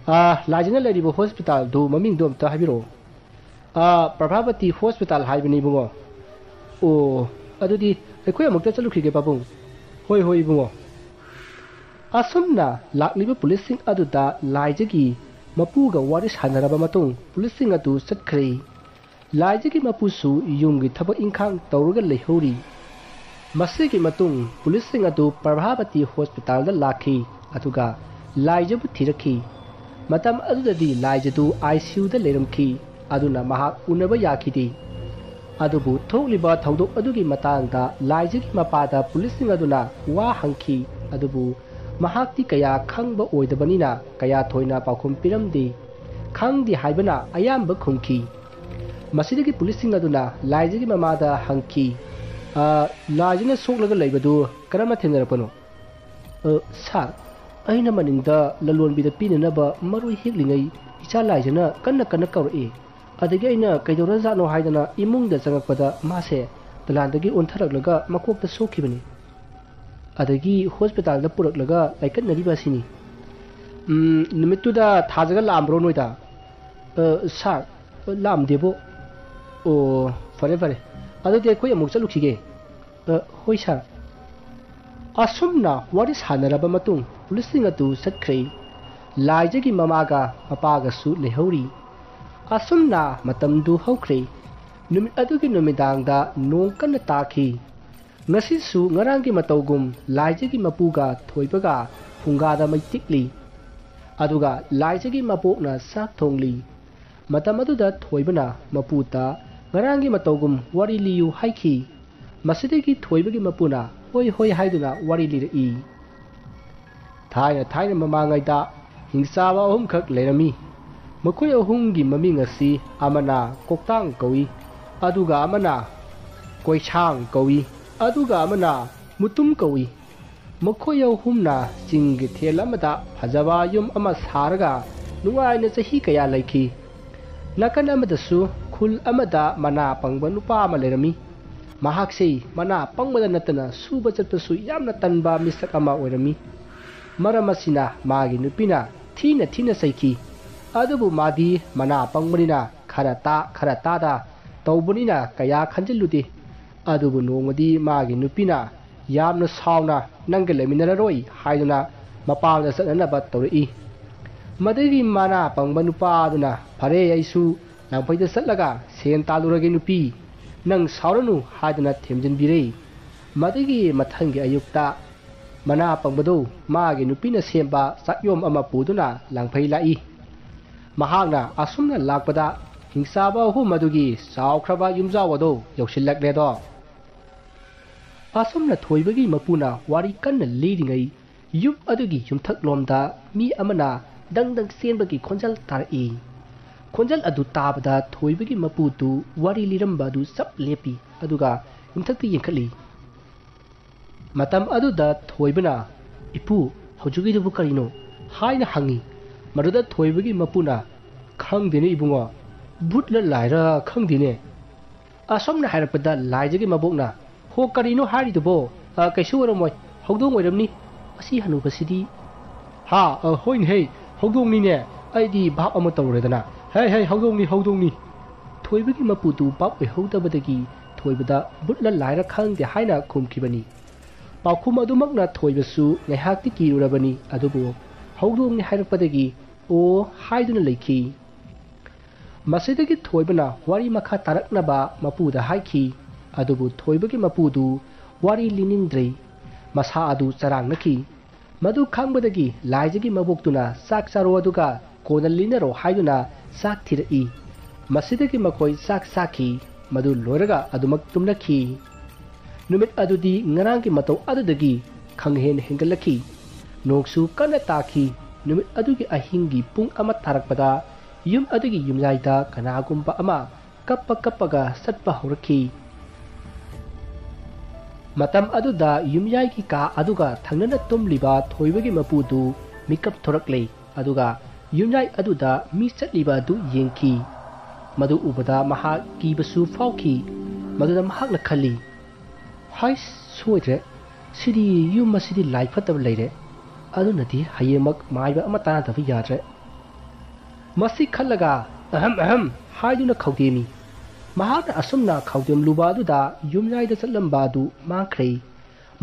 ꯑꯥ, ꯂꯥꯏꯖꯅ ꯂꯩꯔꯤꯕ ꯍꯣꯁꯄꯤꯇꯥꯜꯗꯨ ꯃꯃꯤꯡꯗꯣ ꯑꯝꯇ ꯍꯥꯏꯕꯤꯔꯛꯑꯣ꯫ ꯑꯥ, ꯄ꯭ꯔꯚꯥꯕꯇꯤ ꯍꯣꯁꯄꯤꯇꯥꯜ ꯍꯥꯏꯕꯅꯤ ꯏꯕꯨꯡꯉꯣ꯫ ꯑꯣ, ꯑꯗꯨꯗꯤ ꯑꯩꯈꯣꯏ ꯑꯃꯨꯛꯇ ꯆꯠꯂꯨꯈꯤꯒꯦ ꯄꯥꯕꯨꯡ꯫ ꯍꯣꯏ, ꯍꯣꯏ ꯏꯕꯨꯡꯉꯣ꯫ ꯑꯁꯨꯝꯅ ꯂꯥꯛꯂꯤꯕ ꯄꯨꯂꯤꯁꯁꯤꯡ ꯑꯗꯨꯗ ꯂꯥꯏꯖꯒꯤ ꯃꯄꯨꯒ ꯋꯥꯔꯤ ꯁꯥꯟꯅꯔꯕ ꯃꯇꯨꯡ ꯄꯨꯂꯤꯁꯁꯤꯡ ꯑꯗꯨ ꯆꯠꯈ꯭ꯔꯦ꯫ ꯂꯥꯏꯖꯒꯤ ꯃꯄꯨꯁꯨ ꯌꯨꯝꯒꯤ ꯊꯕꯛ ꯏꯪꯈꯥꯡ ꯇꯧꯔꯒ ꯂꯩꯍꯧꯔꯤ꯫ ꯃꯁꯤꯒꯤ ꯃꯇꯨꯡ ꯄꯨꯂꯤꯁꯁꯤꯡ ꯑꯗꯨ ꯄ꯭ꯔꯚꯥꯕꯇꯤ ꯍꯣꯁꯄꯤꯇꯥꯜꯗ ꯂꯥꯛꯈꯤ, ꯑꯗꯨꯒ ꯂꯥꯏꯖꯕꯨ ꯊꯤꯔꯛꯈꯤ꯫ ꯃꯇꯝ ꯑꯗꯨꯗꯗꯤ ꯂꯥꯏꯖꯗꯨ ꯑꯥꯏ ꯁꯤ ꯌꯨꯗ ꯂꯩꯔꯝꯈꯤ, ꯑꯗꯨꯅ ꯃꯍꯥꯛ ꯎꯅꯕ ꯌꯥꯈꯤꯗꯦ꯫ ꯑꯗꯨꯕꯨ ꯊꯣꯛꯂꯤꯕ ꯊꯧꯗꯣꯛ ꯑꯗꯨꯒꯤ ꯃꯇꯥꯡꯗ ꯂꯥꯏꯖꯒꯤ ꯃꯄꯥꯗ ꯄꯨꯂꯤꯁꯁꯤꯡ ꯑꯗꯨꯅ ꯋꯥ ꯍꯪꯈꯤ, ꯑꯗꯨꯕꯨ ꯃꯍꯥꯛꯇꯤ ꯀꯌꯥ ꯈꯪꯕ ꯑꯣꯏꯗꯕꯅꯤꯅ ꯀꯌꯥ ꯊꯣꯏꯅ ꯄꯥꯎꯈꯨꯝ ꯄꯤꯔꯝꯗꯦ꯫ ꯈꯪꯗꯦ ꯍꯥꯏꯕꯅ ꯑꯌꯥꯝꯕ ꯈꯨꯝꯈꯤ꯫ ꯃꯁꯤꯗꯒꯤ ꯄꯨꯂꯤꯁꯁꯤꯡ ꯑꯗꯨꯅ ꯂꯥꯏꯖꯒꯤ ꯃꯃꯥꯗ ꯍꯪꯈꯤ, "ꯑ, ꯂꯥꯏꯖꯅ ꯁꯣꯛꯂꯒ ꯂꯩꯕꯗꯨ ꯀꯔꯝꯅ ꯊꯦꯡꯅꯔꯛꯄꯅꯣ?" "ꯑ, ꯁꯥꯔ, ꯑꯩꯅ ꯃꯅꯤꯡꯗ ꯂꯂꯣꯟꯕꯤꯗ ꯄꯤꯅꯅꯕ ꯃꯔꯣꯏ ꯍꯦꯛꯂꯤꯉꯩ ꯏꯆꯥ ꯂꯥꯏꯖꯅ ꯀꯟꯅ ꯀꯟꯅ ꯀꯧꯔꯛꯏ꯫ ꯑꯗꯒꯤ ꯑꯩꯅ ꯀꯩꯗꯧꯔꯖꯥꯠꯅꯣ ꯍꯥꯏꯗꯅ ꯏꯃꯨꯡꯗ ꯆꯪꯉꯛꯄꯗ ꯃꯥꯁꯦ ꯗꯂꯥꯟꯗꯒꯤ ꯑꯣꯟꯊꯔꯛꯂꯒ ꯃꯀꯣꯛꯇ ꯁꯣꯛꯈꯤꯕꯅꯤ꯫ ꯑꯗꯒꯤ ꯍꯣꯁꯄꯤꯇꯥꯜꯗ ꯄꯨꯔꯛꯂꯒ ꯂꯥꯏꯀꯠꯅꯔꯤꯕ ꯑꯁꯤꯅꯤ꯫" "ꯎꯝ, ꯅꯨꯃꯤꯠꯇꯨꯗ ꯊꯥꯖꯒ ꯂꯥꯛꯑꯝꯕ꯭ꯔꯣ ꯅꯣꯏꯗ?" "ꯑ, ꯁꯥꯔ, ꯂꯥꯛꯑꯝꯗꯦꯕꯣ꯫" "ꯑꯣ, ꯐꯔꯦ, ꯐꯔꯦ꯫ ꯑꯗꯨꯗꯤ ꯑꯩꯈꯣꯏ ꯑꯃꯨꯛ ꯆꯠꯂꯨꯈꯤꯒꯦ꯫" "ꯑ, ꯍꯣꯏ, ꯁꯥꯔ꯫" ꯑꯁꯨꯝꯅ ꯋꯥꯔꯤ ꯁꯥꯟꯅꯔꯕ ꯃꯇꯨꯡ ꯄꯨꯂꯤꯁꯁꯤꯡ ꯑꯗꯨ ꯆꯠꯈ꯭ꯔꯦ꯫ ꯂꯥꯏꯖꯒꯤ ꯃꯃꯥꯒ ꯃꯄꯥꯒꯁꯨ ꯂꯩꯍꯧꯔꯤ꯫ ꯑꯁꯨꯝꯅ ꯃꯇꯝꯗꯨ ꯍꯧꯈ꯭ꯔꯦ꯫ ꯅꯨꯃꯤꯠ ꯑꯗꯨꯒꯤ ꯅꯨꯃꯤꯗꯥꯡꯗ ꯅꯣꯡ ꯀꯟꯅ ꯇꯥꯈꯤ꯫ ꯉꯁꯤꯁꯨ ꯉꯔꯥꯡꯒꯤ ꯃꯇꯧꯒꯨꯝ ꯂꯥꯏꯖꯒꯤ ꯃꯄꯨꯒ ꯊꯣꯏꯕꯒ ꯐꯨꯡꯒꯥꯗ ꯃꯩ ꯇꯤꯛꯂꯤ꯫ ꯑꯗꯨꯒ ꯂꯥꯏꯖꯒꯤ ꯃꯕꯣꯛꯅ ꯆꯥꯛ ꯊꯣꯡꯂꯤ꯫ ꯃꯇꯝ ꯑꯗꯨꯗ ꯊꯣꯏꯕꯅ ꯃꯄꯨꯗ ꯉꯔꯥꯡꯒꯤ ꯃꯇꯧꯒꯨꯝ ꯋꯥꯔꯤ ꯂꯤꯌꯨ ꯍꯥꯏꯈꯤ꯫ ꯃꯁꯤꯗꯒꯤ ꯊꯣꯏꯕꯒꯤ ꯃꯄꯨꯅ ꯍꯣꯏ ꯍꯣꯏ ꯍꯥꯏꯗꯨꯅ ꯋꯥꯔꯤ ꯂꯤꯔꯛꯏ꯫ ꯊꯥꯏꯅ ꯊꯥꯏꯅ ꯃꯃꯥꯡꯉꯩꯗ ꯍꯤꯡꯆꯥꯕ ꯑꯍꯨꯝꯈꯛ ꯂꯩꯔꯝꯃꯤ꯫ ꯃꯈꯣꯏ ꯑꯍꯨꯝꯒꯤ ꯃꯃꯤꯡ ꯑꯁꯤ ꯑꯃꯅ ꯀꯣꯛꯇꯥꯡ ꯀꯧꯏ, ꯑꯗꯨꯒ ꯑꯃꯅ ꯀꯣꯏꯁꯥꯡ ꯀꯧꯏ, ꯑꯗꯨꯒ ꯑꯃꯅ ꯃꯨꯇꯨꯝ ꯀꯧꯏ꯫ ꯃꯈꯣꯏ ꯑꯍꯨꯝꯅ ꯆꯤꯡꯒꯤ ꯊꯦꯜ ꯑꯃꯗ ꯐꯖꯕ ꯌꯨꯝ ꯑꯃ ꯁꯥꯔꯒ ꯅꯨꯡꯉꯥꯏꯅ ꯆꯍꯤ ꯀꯌꯥ ꯂꯩꯈꯤ꯫ ꯅꯥꯀꯟ ꯑꯃꯗꯁꯨ ꯈꯨꯜ ꯑꯃꯗ ꯃꯅꯥ ꯄꯪꯕ ꯅꯨꯄꯥ ꯑꯃ ꯂꯩꯔꯝꯃꯤ꯫ ꯃꯍꯥꯛꯁꯤ ꯃꯅꯥ ꯄꯪꯕꯗ ꯅꯠꯇꯅ ꯁꯨꯕ ꯆꯠꯄꯁꯨ ꯌꯥꯝꯅ ꯇꯟꯕ ꯃꯤꯁꯛ ꯑꯃ ꯑꯣꯏꯔꯝꯃꯤ꯫ ꯃꯔꯝ ꯑꯁꯤꯅ ꯃꯥꯒꯤ ꯅꯨꯄꯤꯅ ꯊꯤꯅ ꯊꯤꯅ ꯆꯩꯈꯤ꯫ ꯑꯗꯨꯕꯨ ꯃꯥꯗꯤ ꯃꯅꯥ ꯄꯪꯕꯅꯤꯅ ꯈꯔ ꯇꯥ, ꯈꯔ ꯇꯥꯗ ꯇꯧꯕꯅꯤꯅ ꯀꯌꯥ ꯈꯟꯖꯤꯜꯂꯨꯗꯦ꯫ ꯑꯗꯨꯕꯨ ꯅꯣꯡꯃꯗꯤ ꯃꯥꯒꯤ ꯅꯨꯄꯤꯅ ꯌꯥꯝꯅ ꯁꯥꯎꯅ, "ꯅꯪꯒ ꯂꯩꯃꯤꯟꯅꯔꯔꯣꯏ" ꯍꯥꯏꯗꯨꯅ ꯃꯄꯥꯝꯗ ꯆꯠꯅꯅꯕ ꯇꯧꯔꯛꯏ꯫ ꯃꯗꯨꯒꯤ ꯃꯅꯥ ꯄꯪꯕ ꯅꯨꯄꯥ ꯑꯗꯨꯅ, "ꯐꯔꯦ, ꯑꯩꯁꯨ ꯂꯥꯡꯐꯩꯗ ꯆꯠꯂꯒ ꯁꯦꯟ ꯇꯥꯜꯂꯨꯔꯒꯦ ꯅꯨꯄꯤ, ꯅꯪ ꯁꯥꯎꯔꯅꯨ" ꯍꯥꯏꯗꯨꯅ ꯊꯦꯝꯖꯤꯟꯕꯤꯔꯦ꯫ ꯃꯗꯨꯒꯤ ꯃꯊꯪꯒꯤ ꯑꯌꯨꯛꯇ ꯃꯅꯥ ꯄꯪꯕꯗꯨ ꯃꯥꯒꯤ ꯅꯨꯄꯤꯅ ꯁꯦꯝꯕ ꯆꯥꯛꯌꯣꯝ ꯑꯃ ꯄꯨꯗꯨꯅ ꯂꯥꯡꯐꯩ ꯂꯥꯛꯏ꯫ ꯃꯍꯥꯛꯅ ꯑꯁꯨꯝꯅ ꯂꯥꯛꯄꯗ ꯍꯤꯡꯆꯥꯕ ꯑꯍꯨꯝ ꯑꯗꯨꯒꯤ ꯆꯥꯎꯈ꯭ꯔꯕ ꯌꯨꯝꯖꯥꯎ ꯑꯗꯨ ꯌꯧꯁꯤꯜꯂꯛꯂꯦꯗꯣ꯫ ꯑꯁꯨꯝꯅ ꯊꯣꯏꯕꯒꯤ ꯃꯄꯨꯅ ꯋꯥꯔꯤ ꯀꯟꯅ ꯂꯤꯔꯤꯉꯩ, ꯌꯨꯝ ꯑꯗꯨꯒꯤ ꯌꯨꯝꯊꯛꯂꯣꯝꯗ ꯃꯤ ꯑꯃꯅ ꯗꯪ ꯗꯪ ꯆꯦꯟꯕꯒꯤ ꯈꯣꯟꯖꯦꯜ ꯇꯥꯔꯛꯏ꯫ ꯈꯣꯟꯖꯦꯜ ꯑꯗꯨ ꯇꯥꯕꯗ ꯊꯣꯏꯕꯒꯤ ꯃꯄꯨꯗꯨ ꯋꯥꯔꯤ ꯂꯤꯔꯝꯕ ꯑꯗꯨ ꯆꯞ ꯂꯦꯞꯄꯤ, ꯑꯗꯨꯒ ꯌꯨꯝꯊꯛꯇ ꯌꯦꯡꯈꯠꯂꯤ꯫ ꯃꯇꯝ ꯑꯗꯨꯗ ꯊꯣꯏꯕꯅ, "ꯏꯄꯨ, ꯍꯧꯖꯤꯛꯀꯤꯗꯨꯕꯨ ꯀꯔꯤꯅꯣ?" ꯍꯥꯏꯅ ꯍꯪꯉꯤ꯫ ꯃꯗꯨꯗ ꯊꯣꯏꯕꯒꯤ ꯃꯄꯨꯅ, "ꯈꯪꯗꯦꯅꯦ ꯏꯕꯨꯡꯉꯣ, ꯚꯨꯠꯂ ꯂꯥꯏꯔ ꯈꯪꯗꯦꯅꯦ꯫ ꯑꯁꯣꯝꯅ ꯍꯥꯏꯔꯛꯄꯗ ꯂꯥꯏꯖꯒꯤ ꯃꯕꯣꯛꯅ, 'ꯍꯣ, ꯀꯔꯤꯅꯣ ꯍꯥꯏꯔꯤꯗꯨꯕꯣ? ꯑ, ꯀꯩꯁꯨ ꯑꯣꯏꯔꯝꯃꯣꯏ, ꯍꯧꯗꯣꯡ ꯑꯣꯏꯔꯝꯅꯤ꯫ ꯃꯁꯤ ꯍꯅꯨꯕꯁꯤꯗꯤ.'" "ꯍꯥ, ꯑ, ꯍꯣꯏꯅꯦ ꯍꯦ, ꯍꯧꯗꯣꯡꯅꯤꯅꯦ꯫ ꯑꯩꯗꯤ ꯚꯥꯞ ꯑꯃ ꯇꯧꯔꯨꯔꯦꯗꯅ꯫ ꯍꯦ, ꯍꯦ, ꯍꯧꯗꯣꯡꯅꯤ, ꯍꯧꯗꯣꯡꯅꯤ!" ꯊꯣꯏꯕꯒꯤ ꯃꯄꯨꯗꯨ ꯚꯥꯞ ꯑꯣꯏꯍꯧꯗꯕꯗꯒꯤ ꯊꯣꯏꯕꯗ ꯚꯨꯠꯂ ꯂꯥꯏꯔ ꯈꯪꯗꯦ ꯍꯥꯏꯅ ꯈꯨꯝꯈꯤꯕꯅꯤ꯫ ꯄꯥꯎꯈꯨꯝ ꯑꯗꯨꯃꯛꯅ ꯊꯣꯏꯕꯁꯨ ꯉꯥꯏꯍꯥꯛꯇꯤ ꯀꯤꯔꯨꯔꯕꯅꯤ, ꯑꯗꯨꯕꯨ ꯍꯧꯗꯣꯡꯅꯤ ꯍꯥꯏꯔꯛꯄꯗꯒꯤ "ꯑꯣ" ꯍꯥꯏꯗꯨꯅ ꯂꯩꯈꯤ꯫ ꯃꯁꯤꯗꯒꯤ ꯊꯣꯏꯕꯅ ꯋꯥꯔꯤ ꯃꯈꯥ ꯇꯥꯔꯛꯅꯕ ꯃꯄꯨꯗ ꯍꯥꯏꯈꯤ꯫ ꯑꯗꯨꯕꯨ ꯊꯣꯏꯕꯒꯤ ꯃꯄꯨꯗꯨ ꯋꯥꯔꯤ ꯂꯤꯅꯤꯡꯗ꯭ꯔꯦ꯫ ꯃꯁꯥ ꯑꯗꯨ ꯆꯔꯥꯡꯅꯈꯤ꯫ ꯃꯗꯨ ꯈꯪꯕꯗꯒꯤ ꯂꯥꯏꯖꯒꯤ ꯃꯕꯣꯛꯇꯨꯅ "ꯆꯥꯛ ꯆꯥꯔꯣ, ꯑꯗꯨꯒ ꯀꯣꯟꯅ ꯂꯤꯟꯅꯔꯣ" ꯍꯥꯏꯗꯨꯅ ꯆꯥꯛ ꯊꯤꯔꯛꯏ꯫ ꯃꯁꯤꯗꯒꯤ ꯃꯈꯣꯏ ꯆꯥꯛ ꯆꯥꯈꯤ꯫ ꯃꯗꯨ ꯂꯣꯏꯔꯒ ꯑꯗꯨꯃꯛ ꯇꯨꯝꯅꯈꯤ꯫ ꯅꯨꯃꯤꯠ ꯑꯗꯨꯗꯤ ꯉꯔꯥꯡꯒꯤ ꯃꯇꯧ ꯑꯗꯨꯗꯒꯤ ꯈꯪꯍꯦꯟ ꯍꯦꯟꯒꯠꯂꯛꯈꯤ꯫ ꯅꯣꯡꯁꯨ ꯀꯟꯅ ꯇꯥꯈꯤ꯫ ꯅꯨꯃꯤꯠ ꯑꯗꯨꯒꯤ ꯑꯍꯤꯡꯒꯤ ꯄꯨꯡ ꯑꯃ ꯇꯥꯔꯛꯄꯗ ꯌꯨꯝ ꯑꯗꯨꯒꯤ ꯌꯨꯝꯌꯥꯏꯗ ꯀꯅꯥꯒꯨꯝꯕ ꯑꯃ ꯀꯞꯄ ꯀꯞꯄꯒ ꯆꯠꯄ ꯍꯧꯔꯛꯈꯤ꯫ ꯃꯇꯝ ꯑꯗꯨꯗ ꯌꯨꯝꯌꯥꯏꯒꯤ ꯀꯥ ꯑꯗꯨꯒ ꯊꯪꯅꯅ ꯇꯨꯝꯂꯤꯕ ꯊꯣꯏꯕꯒꯤ ꯃꯄꯨꯗꯨ ꯃꯤꯀꯞ ꯊꯣꯔꯛꯂꯦ, ꯑꯗꯨꯒ ꯌꯨꯝꯌꯥꯏ ꯑꯗꯨꯗ ꯃꯤ ꯆꯠꯂꯤꯕ ꯑꯗꯨ ꯌꯦꯡꯈꯤ꯫ ꯃꯗꯨ ꯎꯕꯗ ꯃꯍꯥꯛ ꯀꯤꯕꯁꯨ ꯐꯥꯎꯈꯤ꯫ ꯃꯗꯨꯗ ꯃꯍꯥꯛꯅ ꯈꯜꯂꯤ, "ꯍꯥꯏꯁ, ꯁꯣꯏꯗ꯭ꯔꯦ, ꯁꯤꯗꯤ ꯌꯨꯝ ꯑꯁꯤꯗꯤ ꯂꯥꯏ ꯐꯠꯇꯕ ꯂꯩꯔꯦ, ꯑꯗꯨꯅꯗꯤ ꯍꯌꯦꯡꯃꯛ ꯃꯥꯏꯕ ꯑꯃ ꯇꯥꯟꯅꯗꯕ ꯌꯥꯗ꯭ꯔꯦ"꯫ ꯃꯁꯤ ꯈꯜꯂꯒ "ꯑꯍꯝ ꯑꯍꯝ" ꯍꯥꯏꯗꯨꯅ ꯈꯧꯗꯦꯝꯃꯤ꯫ ꯃꯍꯥꯛꯅ ꯑꯁꯨꯝꯅ ꯈꯧꯗꯦꯝꯂꯨꯕ ꯑꯗꯨꯗ ꯌꯨꯝꯌꯥꯏꯗ ꯆꯠꯂꯝꯕ ꯑꯗꯨ ꯃꯥꯡꯈ꯭ꯔꯦ꯫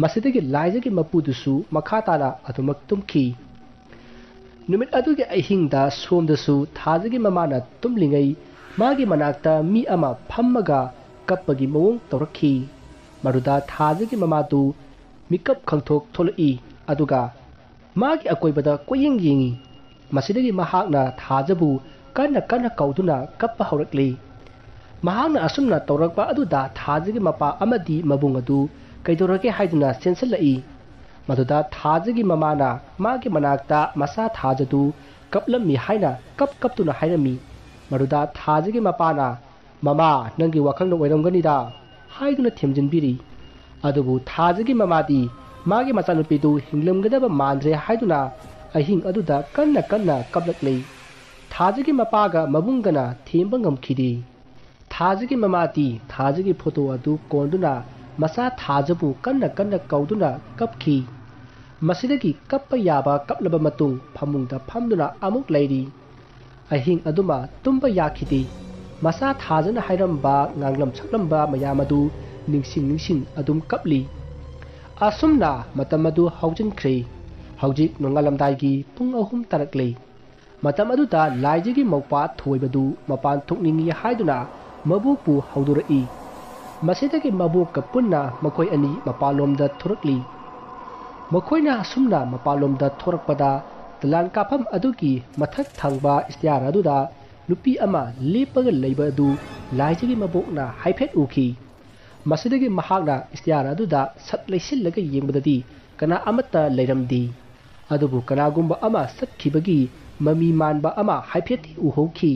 ꯃꯁꯤꯗꯒꯤ ꯂꯥꯏꯖꯒꯤ ꯃꯄꯨꯗꯨꯁꯨ ꯃꯈꯥ ꯇꯥꯅ ꯑꯗꯨꯃꯛ ꯇꯨꯝꯈꯤ꯫ ꯅꯨꯃꯤꯠ ꯑꯗꯨꯒꯤ ꯑꯍꯤꯡꯗ ꯁꯣꯝꯗꯁꯨ ꯊꯥꯖꯒꯤ ꯃꯃꯥꯅ ꯇꯨꯝꯂꯤꯉꯩ ꯃꯥꯒꯤ ꯃꯅꯥꯛꯇ ꯃꯤ ꯑꯃ ꯐꯝꯃꯒ ꯀꯞꯄꯒꯤ ꯃꯑꯣꯡ ꯇꯧꯔꯛꯈꯤ꯫ ꯃꯗꯨꯗ ꯊꯥꯖꯒꯤ ꯃꯃꯥꯗꯨ ꯃꯤꯀꯞ ꯈꯪꯊꯣꯛ ꯊꯣꯛꯂꯛꯏ, ꯑꯗꯨꯒ ꯃꯥꯒꯤ ꯑꯀꯣꯏꯕꯗ ꯀꯣꯏꯌꯦꯡ ꯌꯦꯡꯉꯤ꯫ ꯃꯁꯤꯗꯒꯤ ꯃꯍꯥꯛꯅ ꯊꯥꯖꯕꯨ ꯀꯟꯅ ꯀꯟꯅ ꯀꯧꯗꯨꯅ ꯀꯞꯄ ꯍꯧꯔꯛꯂꯤ꯫ ꯃꯍꯥꯛꯅ ꯑꯁꯨꯝꯅ ꯇꯧꯔꯛꯄ ꯑꯗꯨꯗ ꯊꯥꯖꯒꯤ ꯃꯄꯥ ꯑꯃꯗꯤ ꯃꯕꯨꯡ ꯑꯗꯨ ꯀꯩꯗꯧꯔꯒꯦ ꯍꯥꯏꯗꯨꯅ ꯆꯦꯟꯁꯤꯜꯂꯛꯏ꯫ ꯃꯗꯨꯗ ꯊꯥꯖꯒꯤ ꯃꯃꯥꯅ ꯃꯥꯒꯤ ꯃꯅꯥꯛꯇ ꯃꯆꯥ ꯊꯥꯖꯗꯨ ꯀꯞꯂꯝꯃꯤ ꯍꯥꯏꯅ ꯀꯞ ꯀꯞꯇꯨꯅ ꯍꯥꯏꯔꯝꯃꯤ꯫ ꯃꯗꯨꯗ ꯊꯥꯖꯒꯤ ꯃꯄꯥꯅ, "ꯃꯃꯥ, ꯅꯪꯒꯤ ꯋꯥꯈꯜꯅ ꯑꯣꯏꯔꯝꯒꯅꯤꯗ" ꯍꯥꯏꯗꯨꯅ ꯊꯦꯝꯖꯤꯟꯕꯤꯔꯤ꯫ ꯑꯗꯨꯕꯨ ꯊꯥꯖꯒꯤ ꯃꯃꯥꯗꯤ ꯃꯥꯒꯤ ꯃꯆꯥꯅꯨꯄꯤꯗꯨ ꯍꯤꯡꯂꯝꯒꯗꯕ ꯃꯥꯟꯗ꯭ꯔꯦ ꯍꯥꯏꯗꯨꯅ ꯑꯍꯤꯡ ꯑꯗꯨꯗ ꯀꯟꯅ ꯀꯟꯅ ꯀꯞꯂꯛꯂꯤ꯫ ꯊꯥꯖꯒꯤ ꯃꯄꯥꯒ ꯃꯕꯨꯡꯒꯅ ꯊꯦꯝꯕ ꯉꯝꯈꯤꯗꯦ꯫ ꯊꯥꯖꯒꯤ ꯃꯃꯥꯗꯤ ꯊꯥꯖꯒꯤ ꯐꯣꯇꯣ ꯑꯗꯨ ꯀꯣꯟꯗꯨꯅ ꯃꯆꯥ ꯊꯥꯖꯕꯨ ꯀꯟꯅ ꯀꯟꯅ ꯀꯧꯗꯨꯅ ꯀꯞꯈꯤ꯫ ꯃꯁꯤꯗꯒꯤ ꯀꯞꯄ ꯌꯥꯕ ꯀꯞꯂꯕ ꯃꯇꯨꯡ ꯐꯃꯨꯡꯗ ꯐꯝꯗꯨꯅ ꯑꯃꯨꯛ ꯂꯩꯔꯤ꯫ ꯑꯍꯤꯡ ꯑꯗꯨꯃ ꯇꯨꯝꯕ ꯌꯥꯈꯤꯗꯦ꯫ ꯃꯆꯥ ꯊꯥꯖꯅ ꯍꯥꯏꯔꯝꯕ, ꯉꯥꯡꯂꯝ ꯁꯛꯂꯝꯕ ꯃꯌꯥꯝ ꯑꯗꯨ ꯅꯤꯡꯁꯤꯡ ꯅꯤꯡꯁꯤꯡ ꯑꯗꯨꯝ ꯀꯞꯂꯤ꯫ ꯑꯁꯨꯝꯅ ꯃꯇꯝ ꯑꯗꯨ ꯍꯧꯖꯤꯟꯈ꯭ꯔꯦ꯫ ꯍꯧꯖꯤꯛ ꯅꯣꯡꯉꯥꯜꯂꯝꯗꯥꯏꯒꯤ ꯄꯨꯡ ꯑꯍꯨꯝ ꯇꯥꯔꯛꯂꯦ꯫ ꯃꯇꯝ ꯑꯗꯨꯗ ꯂꯥꯏꯖꯒꯤ ꯃꯧꯄ꯭ꯋꯥ ꯊꯣꯏꯕꯗꯨ ꯃꯄꯥꯟ ꯊꯣꯛꯅꯤꯡꯏ ꯍꯥꯏꯗꯨꯅ ꯃꯕꯣꯛꯄꯨ ꯍꯧꯗꯣꯔꯛꯏ꯫ ꯃꯁꯤꯗꯒꯤ ꯃꯕꯣꯛꯀ ꯄꯨꯟꯅ ꯃꯈꯣꯏ ꯑꯅꯤ ꯃꯄꯥꯟꯂꯣꯝꯗ ꯊꯣꯔꯛꯂꯤ꯫ ꯃꯈꯣꯏꯅ ꯑꯁꯨꯝꯅ ꯃꯄꯥꯟꯂꯣꯝꯗ ꯊꯣꯔꯛꯄꯗ, ꯗꯂꯥꯟ ꯀꯥꯐꯝ ꯑꯗꯨꯒꯤ ꯃꯊꯛ ꯊꯪꯕ ꯏꯁꯇꯤꯌꯥꯔ ꯑꯗꯨꯗ ꯅꯨꯄꯤ ꯑꯃ ꯂꯦꯞꯄꯒ ꯂꯩꯕ ꯑꯗꯨ ꯂꯥꯏꯖꯒꯤ ꯃꯕꯣꯛꯅ ꯍꯥꯏꯐꯦꯠ ꯎꯈꯤ꯫ ꯃꯁꯤꯗꯒꯤ ꯃꯍꯥꯛꯅ ꯏꯁꯇꯤꯌꯥꯔ ꯑꯗꯨꯗ ꯁꯛ ꯂꯩꯁꯤꯜꯂꯒ ꯌꯦꯡꯕꯗꯗꯤ ꯀꯅꯥ ꯑꯃꯠꯇ ꯂꯩꯔꯝꯗꯦ꯫ ꯑꯗꯨꯕꯨ ꯀꯅꯥꯒꯨꯝꯕ ꯑꯃ ꯆꯠꯈꯤꯕꯒꯤ ꯃꯃꯤ ꯃꯥꯟꯕ ꯑꯃ ꯍꯥꯏꯐꯦꯠꯇꯤ ꯎꯍꯧꯈꯤ꯫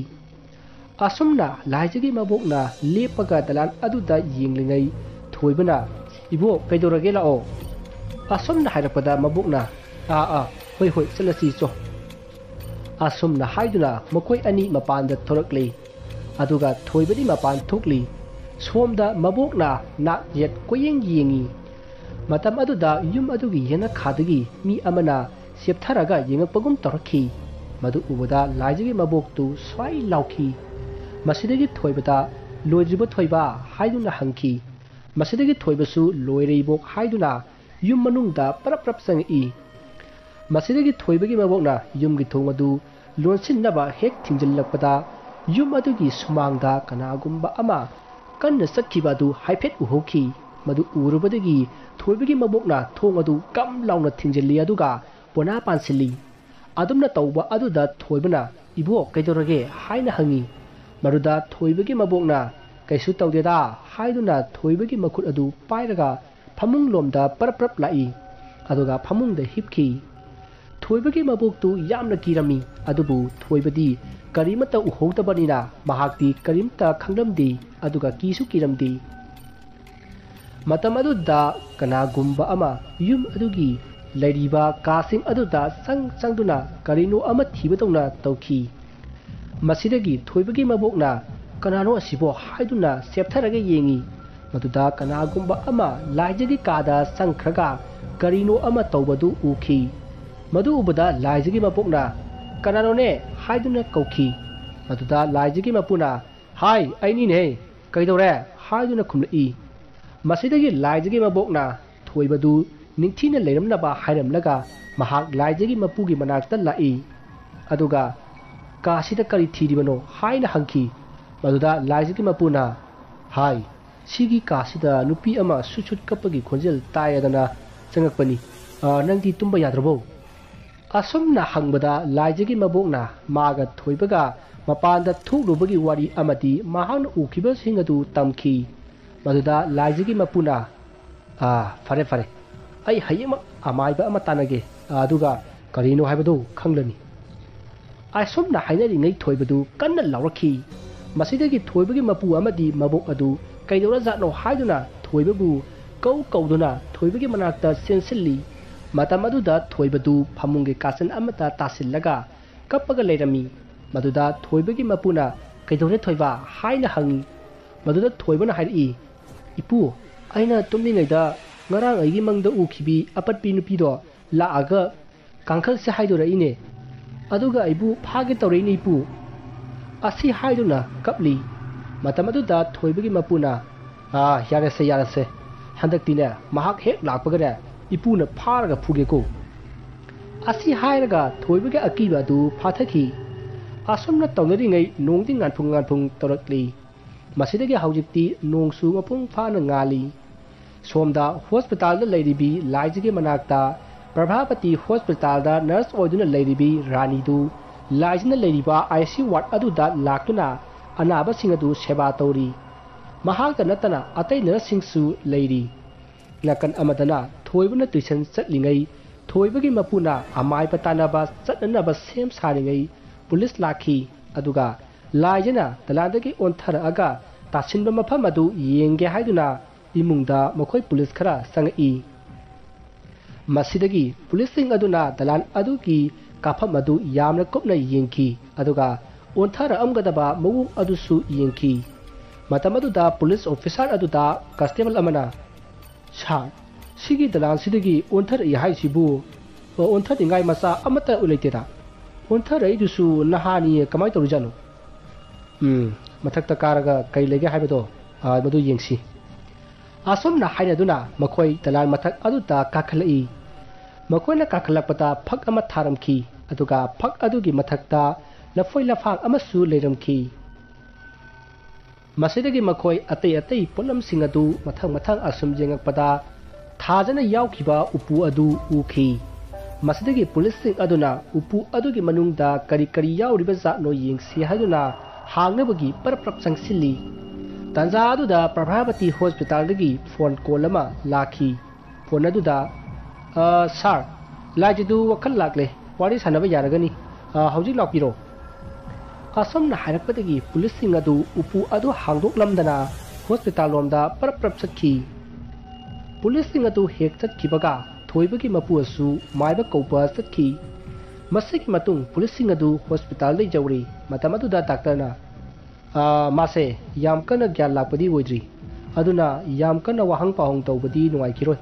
ꯑꯁꯨꯝꯅ ꯂꯥꯏꯖꯒꯤ ꯃꯕꯣꯛꯅ ꯂꯦꯞꯄꯒ ꯗꯂꯥꯟ ꯑꯗꯨꯗ ꯌꯦꯡꯂꯤꯉꯩ, ꯊꯣꯏꯕꯅ, "ꯏꯕꯣꯛ, ꯀꯩꯗꯧꯔꯒꯦ? ꯂꯥꯛꯑꯣ"꯫ ꯑꯁꯨꯝꯅ ꯍꯥꯏꯔꯛꯄꯗ ꯃꯕꯣꯛꯅ, "ꯑꯥ, ꯑꯥ, ꯍꯣꯏ, ꯍꯣꯏ, ꯆꯠꯂꯁꯤ ꯆꯣ"꯫ ꯑꯁꯨꯝꯅ ꯍꯥꯏꯗꯨꯅ ꯃꯈꯣꯏ ꯑꯅꯤ ꯃꯄꯥꯟꯗ ꯊꯣꯔꯛꯂꯦ꯫ ꯑꯗꯨꯒ ꯊꯣꯏꯕꯗꯤ ꯃꯄꯥꯟ ꯊꯣꯛꯂꯤ꯫ ꯁꯣꯝꯗ ꯃꯕꯣꯛꯅ ꯅꯥꯛ ꯌꯦꯠ ꯀꯣꯏꯌꯦꯡ ꯌꯦꯡꯉꯤ꯫ ꯃꯇꯝ ꯑꯗꯨꯗ ꯌꯨꯝ ꯑꯗꯨꯒꯤ ꯌꯦꯅꯈꯥꯗꯒꯤ ꯃꯤ ꯑꯃꯅ ꯆꯦꯞꯊꯔꯒ ꯌꯦꯡꯉꯛꯄꯒꯨꯝ ꯇꯧꯔꯛꯈꯤ꯫ ꯃꯗꯨ ꯎꯕꯗ ꯂꯥꯏꯖꯒꯤ ꯃꯕꯣꯛꯇꯨ ꯁ꯭ꯋꯥꯏ ꯂꯥꯎꯈꯤ꯫ ꯃꯁꯤꯗꯒꯤ ꯊꯣꯏꯕꯗ, "ꯂꯣꯏꯗ꯭ꯔꯤꯕꯣ ꯊꯣꯏꯕ?" ꯍꯥꯏꯗꯨꯅ ꯍꯪꯈꯤ꯫ ꯃꯁꯤꯗꯒꯤ ꯊꯣꯏꯕꯁꯨ "ꯂꯣꯏꯔꯦ ꯏꯕꯣꯛ" ꯍꯥꯏꯗꯨꯅ ꯌꯨꯝ ꯃꯅꯨꯡꯗ ꯄꯔꯞ ꯄꯔꯞ ꯆꯪꯉꯛꯏ꯫ ꯃꯁꯤꯗꯒꯤ ꯊꯣꯏꯕꯒꯤ ꯃꯕꯣꯛꯅ ꯌꯨꯝꯒꯤ ꯊꯣꯡ ꯑꯗꯨ ꯂꯣꯟꯁꯤꯟꯅꯕ ꯍꯦꯛ ꯊꯤꯡꯖꯤꯜꯂꯛꯄꯗ, ꯌꯨꯝ ꯑꯗꯨꯒꯤ ꯁꯨꯃꯥꯡꯗ ꯀꯅꯥꯒꯨꯝꯕ ꯑꯃ ꯀꯟꯅ ꯆꯠꯈꯤꯕ ꯑꯗꯨ ꯍꯥꯏꯐꯦꯠ ꯎꯍꯧꯈꯤ꯫ ꯃꯗꯨ ꯎꯔꯨꯕꯗꯒꯤ ꯊꯣꯏꯕꯒꯤ ꯃꯕꯣꯛꯅ ꯊꯣꯡ ꯑꯗꯨ ꯀꯝ ꯂꯥꯎꯅ ꯊꯤꯡꯖꯤꯜꯂꯤ, ꯑꯗꯨꯒ ꯄꯣꯅꯥ ꯄꯥꯟꯁꯤꯜꯂꯤ꯫ ꯑꯗꯨꯝꯅ ꯇꯧꯕ ꯑꯗꯨꯗ ꯊꯣꯏꯕꯅ, "ꯏꯕꯣꯛ, ꯀꯩꯗꯧꯔꯒꯦ?" ꯍꯥꯏꯅ ꯍꯪꯉꯤ꯫ ꯃꯗꯨꯗ ꯊꯣꯏꯕꯒꯤ ꯃꯕꯣꯛꯅ, "ꯀꯩꯁꯨ ꯇꯧꯗꯦꯗ" ꯍꯥꯏꯗꯨꯅ ꯊꯣꯏꯕꯒꯤ ꯃꯈꯨꯠ ꯑꯗꯨ ꯄꯥꯏꯔꯒ ꯐꯃꯨꯡ ꯂꯣꯝꯗ ꯄꯔꯞ ꯄꯔꯞ ꯂꯥꯛꯏ꯫ ꯑꯗꯨꯒ ꯐꯃꯨꯡꯗ ꯍꯤꯞꯈꯤ꯫ ꯊꯣꯏꯕꯒꯤ ꯃꯕꯣꯛꯇꯨ ꯌꯥꯝꯅ ꯀꯤꯔꯝꯃꯤ, ꯑꯗꯨꯕꯨ ꯊꯣꯏꯕꯗꯤ ꯀꯔꯤꯃꯠꯇ ꯎꯍꯧꯗꯕꯅꯤꯅ ꯃꯍꯥꯛꯇꯤ ꯀꯔꯤꯝꯇ ꯈꯪꯂꯝꯗꯦ, ꯑꯗꯨꯒ ꯀꯤꯁꯨ ꯀꯤꯔꯝꯗꯦ꯫ ꯃꯇꯝ ꯑꯗꯨꯗ ꯀꯅꯥꯒꯨꯝꯕ ꯑꯃ ꯌꯨꯝ ꯑꯗꯨꯒꯤ ꯂꯩꯔꯤꯕ ꯀꯥꯁꯤꯡ ꯑꯗꯨꯗ ꯆꯪ ꯆꯪꯗꯨꯅ ꯀꯔꯤꯅꯣ ꯑꯃ ꯊꯤꯕꯗꯧꯅ ꯇꯧꯈꯤ꯫ ꯃꯁꯤꯗꯒꯤ ꯊꯣꯏꯕꯒꯤ ꯃꯕꯣꯛꯅ, "ꯀꯅꯥꯅꯣ ꯑꯁꯤꯕꯣ?" ꯍꯥꯏꯗꯨꯅ ꯆꯦꯞꯊꯔꯒ ꯌꯦꯡꯉꯤ꯫ ꯃꯗꯨꯗ ꯀꯅꯥꯒꯨꯝꯕ ꯑꯃ ꯂꯥꯏꯖꯒꯤ ꯀꯥꯗ ꯆꯪꯈ꯭ꯔꯒ ꯀꯔꯤꯅꯣ ꯑꯃ ꯇꯧꯕꯗꯨ ꯎꯈꯤ꯫ ꯃꯗꯨ ꯎꯕꯗ ꯂꯥꯏꯖꯒꯤ ꯃꯕꯣꯛꯅ, "ꯀꯅꯥꯅꯣꯅꯦ?" ꯍꯥꯏꯗꯨꯅ ꯀꯧꯈꯤ꯫ ꯃꯗꯨꯗ ꯂꯥꯏꯖꯒꯤ ꯃꯄꯨꯅ, "ꯍꯥꯏ, ꯑꯩꯅꯤꯅꯦ, ꯀꯩꯗꯧꯔꯦ?" ꯍꯥꯏꯗꯨꯅ ꯈꯨꯝꯂꯛꯏ꯫ ꯃꯁꯤꯗꯒꯤ ꯂꯥꯏꯖꯒꯤ ꯃꯕꯣꯛꯅ ꯊꯣꯏꯕꯗꯨ ꯅꯤꯡꯊꯤꯅ ꯂꯩꯔꯝꯅꯕ ꯍꯥꯏꯔꯝꯂꯒ ꯃꯍꯥꯛ ꯂꯥꯏꯖꯒꯤ ꯃꯄꯨꯒꯤ ꯃꯅꯥꯛꯇ ꯂꯥꯛꯏ꯫ ꯑꯗꯨꯒ, "ꯀꯥꯁꯤꯗ ꯀꯔꯤ ꯊꯤꯔꯤꯕꯅꯣ?" ꯍꯥꯏꯅ ꯍꯪꯈꯤ꯫ ꯃꯗꯨꯗ ꯂꯥꯏꯖꯒꯤ ꯃꯄꯨꯅ, "ꯍꯥꯏ, ꯁꯤꯒꯤ ꯀꯥꯁꯤꯗ ꯅꯨꯄꯤ ꯑꯃ ꯁꯨꯠ ꯁꯨꯠ ꯀꯞꯄꯒꯤ ꯈꯣꯟꯖꯦꯜ ꯇꯥꯏꯌꯦꯗꯅ ꯆꯪꯉꯛꯄꯅꯤ꯫ ꯑ, ꯅꯪꯗꯤ ꯇꯨꯝꯕ ꯌꯥꯗ꯭ꯔꯕꯣ?" ꯑꯁꯨꯝꯅ ꯍꯪꯕꯗ ꯂꯥꯏꯖꯒꯤ ꯃꯕꯣꯛꯅ ꯃꯥꯒ ꯊꯣꯏꯕꯒ ꯃꯄꯥꯟꯗ ꯊꯣꯛꯂꯨꯕꯒꯤ ꯋꯥꯔꯤ ꯑꯃꯗꯤ ꯃꯍꯥꯛꯅ ꯎꯈꯤꯕꯁꯤꯡ ꯑꯗꯨ ꯇꯝꯈꯤ꯫ ꯃꯗꯨꯗ ꯂꯥꯏꯖꯒꯤ ꯃꯄꯨꯅ, "ꯑꯥ, ꯐꯔꯦ, ꯐꯔꯦ꯫ ꯑꯩ ꯍꯌꯦꯡꯃꯛ ꯑꯃꯥꯏꯕ ꯑꯃ ꯇꯥꯟꯅꯒꯦ, ꯑꯗꯨꯒ ꯀꯔꯤꯅꯣ ꯍꯥꯏꯕꯗꯨ ꯈꯪꯂꯅꯤ"꯫ ꯑꯁꯨꯝꯅ ꯍꯥꯏꯅꯔꯤꯉꯩ ꯊꯣꯏꯕꯗꯨ ꯀꯟꯅ ꯂꯥꯎꯔꯛꯈꯤ꯫ ꯃꯁꯤꯗꯒꯤ ꯊꯣꯏꯕꯒꯤ ꯃꯄꯨ ꯑꯃꯗꯤ ꯃꯕꯣꯛ ꯑꯗꯨ ꯀꯩꯗꯧꯔꯖꯥꯠꯅꯣ ꯍꯥꯏꯗꯨꯅ ꯊꯣꯏꯕꯕꯨ ꯀꯧ ꯀꯧꯗꯨꯅ ꯊꯣꯏꯕꯒꯤ ꯃꯅꯥꯛꯇ ꯆꯦꯟꯁꯤꯜꯂꯤ꯫ ꯃꯇꯝ ꯑꯗꯨꯗ ꯊꯣꯏꯕꯗꯨ ꯐꯃꯨꯡꯒꯤ ꯀꯥꯆꯤꯟ ꯑꯃꯗ ꯇꯥꯁꯤꯜꯂꯒ ꯀꯞꯄꯒ ꯂꯩꯔꯝꯃꯤ꯫ ꯃꯗꯨꯗ ꯊꯣꯏꯕꯒꯤ ꯃꯄꯨꯅ, "ꯀꯩꯗꯧꯔꯦ ꯊꯣꯏꯕ?" ꯍꯥꯏꯅ ꯍꯪꯉꯤ꯫ ꯃꯗꯨꯗ ꯊꯣꯏꯕꯅ ꯍꯥꯏꯔꯛꯏ, "ꯏꯄꯨ, ꯑꯩꯅ ꯇꯨꯝꯂꯤꯉꯩꯗ ꯉꯔꯥꯡ ꯑꯩꯒꯤ ꯃꯪꯗ ꯎꯈꯤꯕꯤ ꯑꯄꯠꯄꯤ ꯅꯨꯄꯤꯗꯣ ꯂꯥꯛꯑꯒ ꯀꯥꯡꯈꯜꯁꯦ ꯍꯥꯏꯗꯣꯔꯛꯏꯅꯦ꯫ ꯑꯗꯨꯒ ꯑꯩꯕꯨ ꯐꯥꯒꯦ ꯇꯧꯔꯛꯏꯅꯦ ꯏꯄꯨ"꯫ ꯑꯁꯤ ꯍꯥꯏꯗꯨꯅ ꯀꯞꯂꯤ꯫ ꯃꯇꯝ ꯑꯗꯨꯗ ꯊꯣꯏꯕꯒꯤ ꯃꯄꯨꯅ, "ꯑꯥ, ꯌꯥꯔꯦꯁꯦ, ꯌꯥꯔꯦꯁꯦ꯫ ꯍꯟꯗꯛꯇꯤꯅꯦ, ꯃꯍꯥꯛ ꯍꯦꯛ ꯂꯥꯛꯄꯒꯅꯦ, ꯏꯄꯨꯅ ꯐꯥꯔꯒ ꯐꯨꯒꯦꯀꯣ"꯫ ꯑꯁꯤ ꯍꯥꯏꯔꯒ ꯊꯣꯏꯕꯒꯤ ꯑꯀꯤꯕ ꯑꯗꯨ ꯐꯥꯊꯈꯤ꯫ ꯑꯁꯨꯝꯅ ꯇꯧꯅꯔꯤꯉꯩ ꯅꯣꯡꯗꯤ ꯉꯥꯟꯐꯨꯡ ꯉꯥꯟꯐꯨꯡ ꯇꯧꯔꯛꯂꯤ꯫ ꯃꯁꯤꯗꯒꯤ ꯍꯧꯖꯤꯛꯇꯤ ꯅꯣꯡꯁꯨ ꯃꯄꯨꯡ ꯐꯥꯅ ꯉꯥꯜꯂꯤ꯫ ꯁꯣꯝꯗ ꯍꯣꯁꯄꯤꯇꯥꯜꯗ ꯂꯩꯔꯤꯕꯤ ꯂꯥꯏꯖꯒꯤ ꯃꯅꯥꯛꯇ ꯄ꯭ꯔꯚꯥꯄꯇꯤ ꯍꯣꯁꯄꯤꯇꯥꯜꯗ ꯅꯔꯁ ꯑꯣꯏꯗꯨꯅ ꯂꯩꯔꯤꯕꯤ ꯔꯥꯅꯤꯗꯨ ꯂꯥꯏꯖꯅ ꯂꯩꯔꯤꯕ ICU ꯋꯥꯔꯗ ꯑꯗꯨꯗ ꯂꯥꯛꯇꯨꯅ ꯑꯅꯥꯕꯁꯤꯡ ꯑꯗꯨ ꯁꯦꯕꯥ ꯇꯧꯔꯤ꯫ ꯃꯍꯥꯛꯇ ꯅꯠꯇꯅ ꯑꯇꯩ ꯅꯔꯁꯁꯤꯡꯁꯨ ꯂꯩꯔꯤ꯫ ꯅꯥꯀꯟ ꯑꯃꯗꯅ ꯊꯣꯏꯕꯅ ꯇꯨꯏꯁꯟ ꯆꯠꯂꯤꯉꯩ, ꯊꯣꯏꯕꯒꯤ ꯃꯄꯨꯅ ꯑꯃꯥꯏꯕ ꯇꯥꯟꯅꯕ ꯆꯠꯅꯅꯕ ꯁꯦꯝ ꯁꯥꯔꯤꯉꯩ ꯄꯨꯂꯤꯁ ꯂꯥꯛꯈꯤ꯫ ꯑꯗꯨꯒ ꯂꯥꯏꯖꯅ ꯗꯂꯥꯟꯗꯒꯤ ꯑꯣꯟꯊꯔꯛꯑꯒ ꯇꯥꯁꯤꯟꯕ ꯃꯐꯝ ꯑꯗꯨ ꯌꯦꯡꯒꯦ ꯍꯥꯏꯗꯨꯅ ꯏꯃꯨꯡꯗ ꯃꯈꯣꯏ ꯄꯨꯂꯤꯁ ꯈꯔ ꯆꯪꯉꯛꯏ꯫ ꯃꯁꯤꯗꯒꯤ ꯄꯨꯂꯤꯁꯁꯤꯡ ꯑꯗꯨꯅ ꯗꯂꯥꯟ ꯑꯗꯨꯒꯤ ꯀꯥꯐꯝ ꯑꯗꯨ ꯌꯥꯝꯅ ꯀꯨꯞꯅ ꯌꯦꯡꯈꯤ, ꯑꯗꯨꯒ ꯑꯣꯟꯊꯔꯛꯑꯝꯒꯗꯕ ꯃꯑꯣꯡ ꯑꯗꯨꯁꯨ ꯌꯦꯡꯈꯤ꯫ ꯃꯇꯝ ꯑꯗꯨꯗ ꯄꯨꯂꯤꯁ ꯑꯣꯐꯤꯁꯥꯔ ꯑꯗꯨꯗ ꯀꯟꯁꯇꯦꯕꯜ ꯑꯃꯅ, "ꯁꯥꯔ, ꯁꯤꯒꯤ ꯗꯂꯥꯟꯁꯤꯗꯒꯤ ꯑꯣꯟꯊꯔꯛꯏ ꯍꯥꯏꯁꯤꯕꯨ, ꯑꯣꯟꯊꯅꯤꯡꯉꯥꯏ ꯃꯆꯥ ꯑꯃꯠꯇ ꯂꯩꯇꯦꯗ꯫ ꯑꯣꯟꯊꯔꯛꯏꯗꯨꯁꯨ ꯅꯍꯥꯅꯤ, ꯀꯃꯥꯏꯅ ꯇꯧꯔꯤꯖꯥꯠꯅꯣ?" "ꯎꯝ, ꯃꯊꯛꯇ ꯀꯥꯔꯒ ꯀꯔꯤ ꯂꯩꯒꯦ ꯍꯥꯏꯕꯗꯣ, ꯑ, ꯃꯗꯨ ꯌꯦꯡꯁꯤ"꯫ ꯑꯁꯨꯝꯅ ꯍꯥꯏꯅꯗꯨꯅ ꯃꯈꯣꯏ ꯗꯂꯥꯟ ꯃꯊꯛ ꯑꯗꯨꯗ ꯀꯥꯈꯠꯂꯛꯏ꯫ ꯃꯈꯣꯏꯅ ꯀꯥꯈꯠꯂꯛꯄꯗ ꯐꯛ ꯑꯃ ꯊꯥꯔꯝꯈꯤ, ꯑꯗꯨꯒ ꯐꯛ ꯑꯗꯨꯒꯤ ꯃꯊꯛꯇ ꯂꯐꯣꯏ ꯂꯐꯥꯡ ꯑꯃꯁꯨ ꯂꯩꯔꯝꯈꯤ꯫ ꯃꯁꯤꯗꯒꯤ ꯃꯈꯣꯏ ꯑꯇꯩ ꯑꯇꯩ ꯄꯣꯠꯂꯝꯁꯤꯡ ꯑꯗꯨ ꯃꯊꯪ ꯃꯊꯪ ꯑꯁꯨꯝ ꯌꯦꯡꯉꯛꯄꯗ ꯊꯥꯖꯅ ꯌꯥꯎꯈꯤꯕ ꯎꯄꯨ ꯑꯗꯨ ꯎꯈꯤ꯫ ꯃꯁꯤꯗꯒꯤ ꯄꯨꯂꯤꯁꯁꯤꯡ ꯑꯗꯨꯅ ꯎꯄꯨ ꯑꯗꯨꯒꯤ ꯃꯅꯨꯡꯗ ꯀꯔꯤ ꯀꯔꯤ ꯌꯥꯎꯔꯤꯕ ꯖꯥꯠꯅꯣ ꯌꯦꯡꯁꯤ ꯍꯥꯏꯗꯨꯅ ꯍꯥꯡꯅꯕꯒꯤ ꯄꯔꯞ ꯄꯔꯞ ꯆꯪꯁꯤꯜꯂꯤ꯫ ꯇꯥꯟꯖꯥ ꯑꯗꯨꯗ ꯄ꯭ꯔꯚꯥꯄꯇꯤ ꯍꯣꯁꯄꯤꯇꯥꯜꯗꯒꯤ ꯐꯣꯟ ꯀꯣꯜ ꯑꯃ ꯂꯥꯛꯈꯤ꯫ ꯐꯣꯟ ꯑꯗꯨꯗ, "ꯑ, ꯁꯥꯔ, ꯂꯥꯏꯖꯗꯨ ꯋꯥꯈꯜ ꯂꯥꯛꯂꯦ, ꯋꯥꯔꯤ ꯁꯥꯟꯅꯕ ꯌꯥꯔꯒꯅꯤ꯫ ꯑ, ꯍꯧꯖꯤꯛ ꯂꯥꯛꯄꯤꯔꯣ"꯫ ꯑꯁꯨꯝꯅ ꯍꯥꯏꯔꯛꯄꯗꯒꯤ ꯄꯨꯂꯤꯁꯁꯤꯡ ꯑꯗꯨ ꯎꯄꯨ ꯑꯗꯨ ꯍꯥꯡꯗꯣꯛꯂꯝꯗꯅ ꯍꯣꯁꯄꯤꯇꯥꯜ ꯂꯣꯝꯗ ꯄꯔꯞ ꯄꯔꯞ ꯆꯠꯈꯤ꯫ ꯄꯨꯂꯤꯁꯁꯤꯡ ꯑꯗꯨ ꯍꯦꯛ ꯆꯠꯈꯤꯕꯒ ꯊꯣꯏꯕꯒꯤ ꯃꯄꯨ ꯑꯁꯨ ꯃꯥꯏꯕ ꯀꯧꯕ ꯆꯠꯈꯤ꯫ ꯃꯁꯤꯒꯤ ꯃꯇꯨꯡ ꯄꯨꯂꯤꯁꯁꯤꯡ ꯑꯗꯨ ꯍꯣꯁꯄꯤꯇꯥꯜꯗ ꯌꯧꯔꯦ꯫ ꯃꯇꯝ ꯑꯗꯨꯗ ꯗꯥꯛꯇꯔꯅ, "ꯑ, ꯃꯥꯁꯦ ꯌꯥꯝ ꯀꯟꯅ ꯒ꯭ꯌꯥꯟ ꯂꯥꯛꯄꯗꯤ ꯑꯣꯏꯗ꯭ꯔꯤ, ꯑꯗꯨꯅ ꯌꯥꯝ ꯀꯟꯅ ꯋꯥꯍꯪ ꯄꯥꯎꯍꯪ ꯇꯧꯕꯗꯤ ꯅꯨꯡꯉꯥꯏꯈꯤꯔꯣꯏ,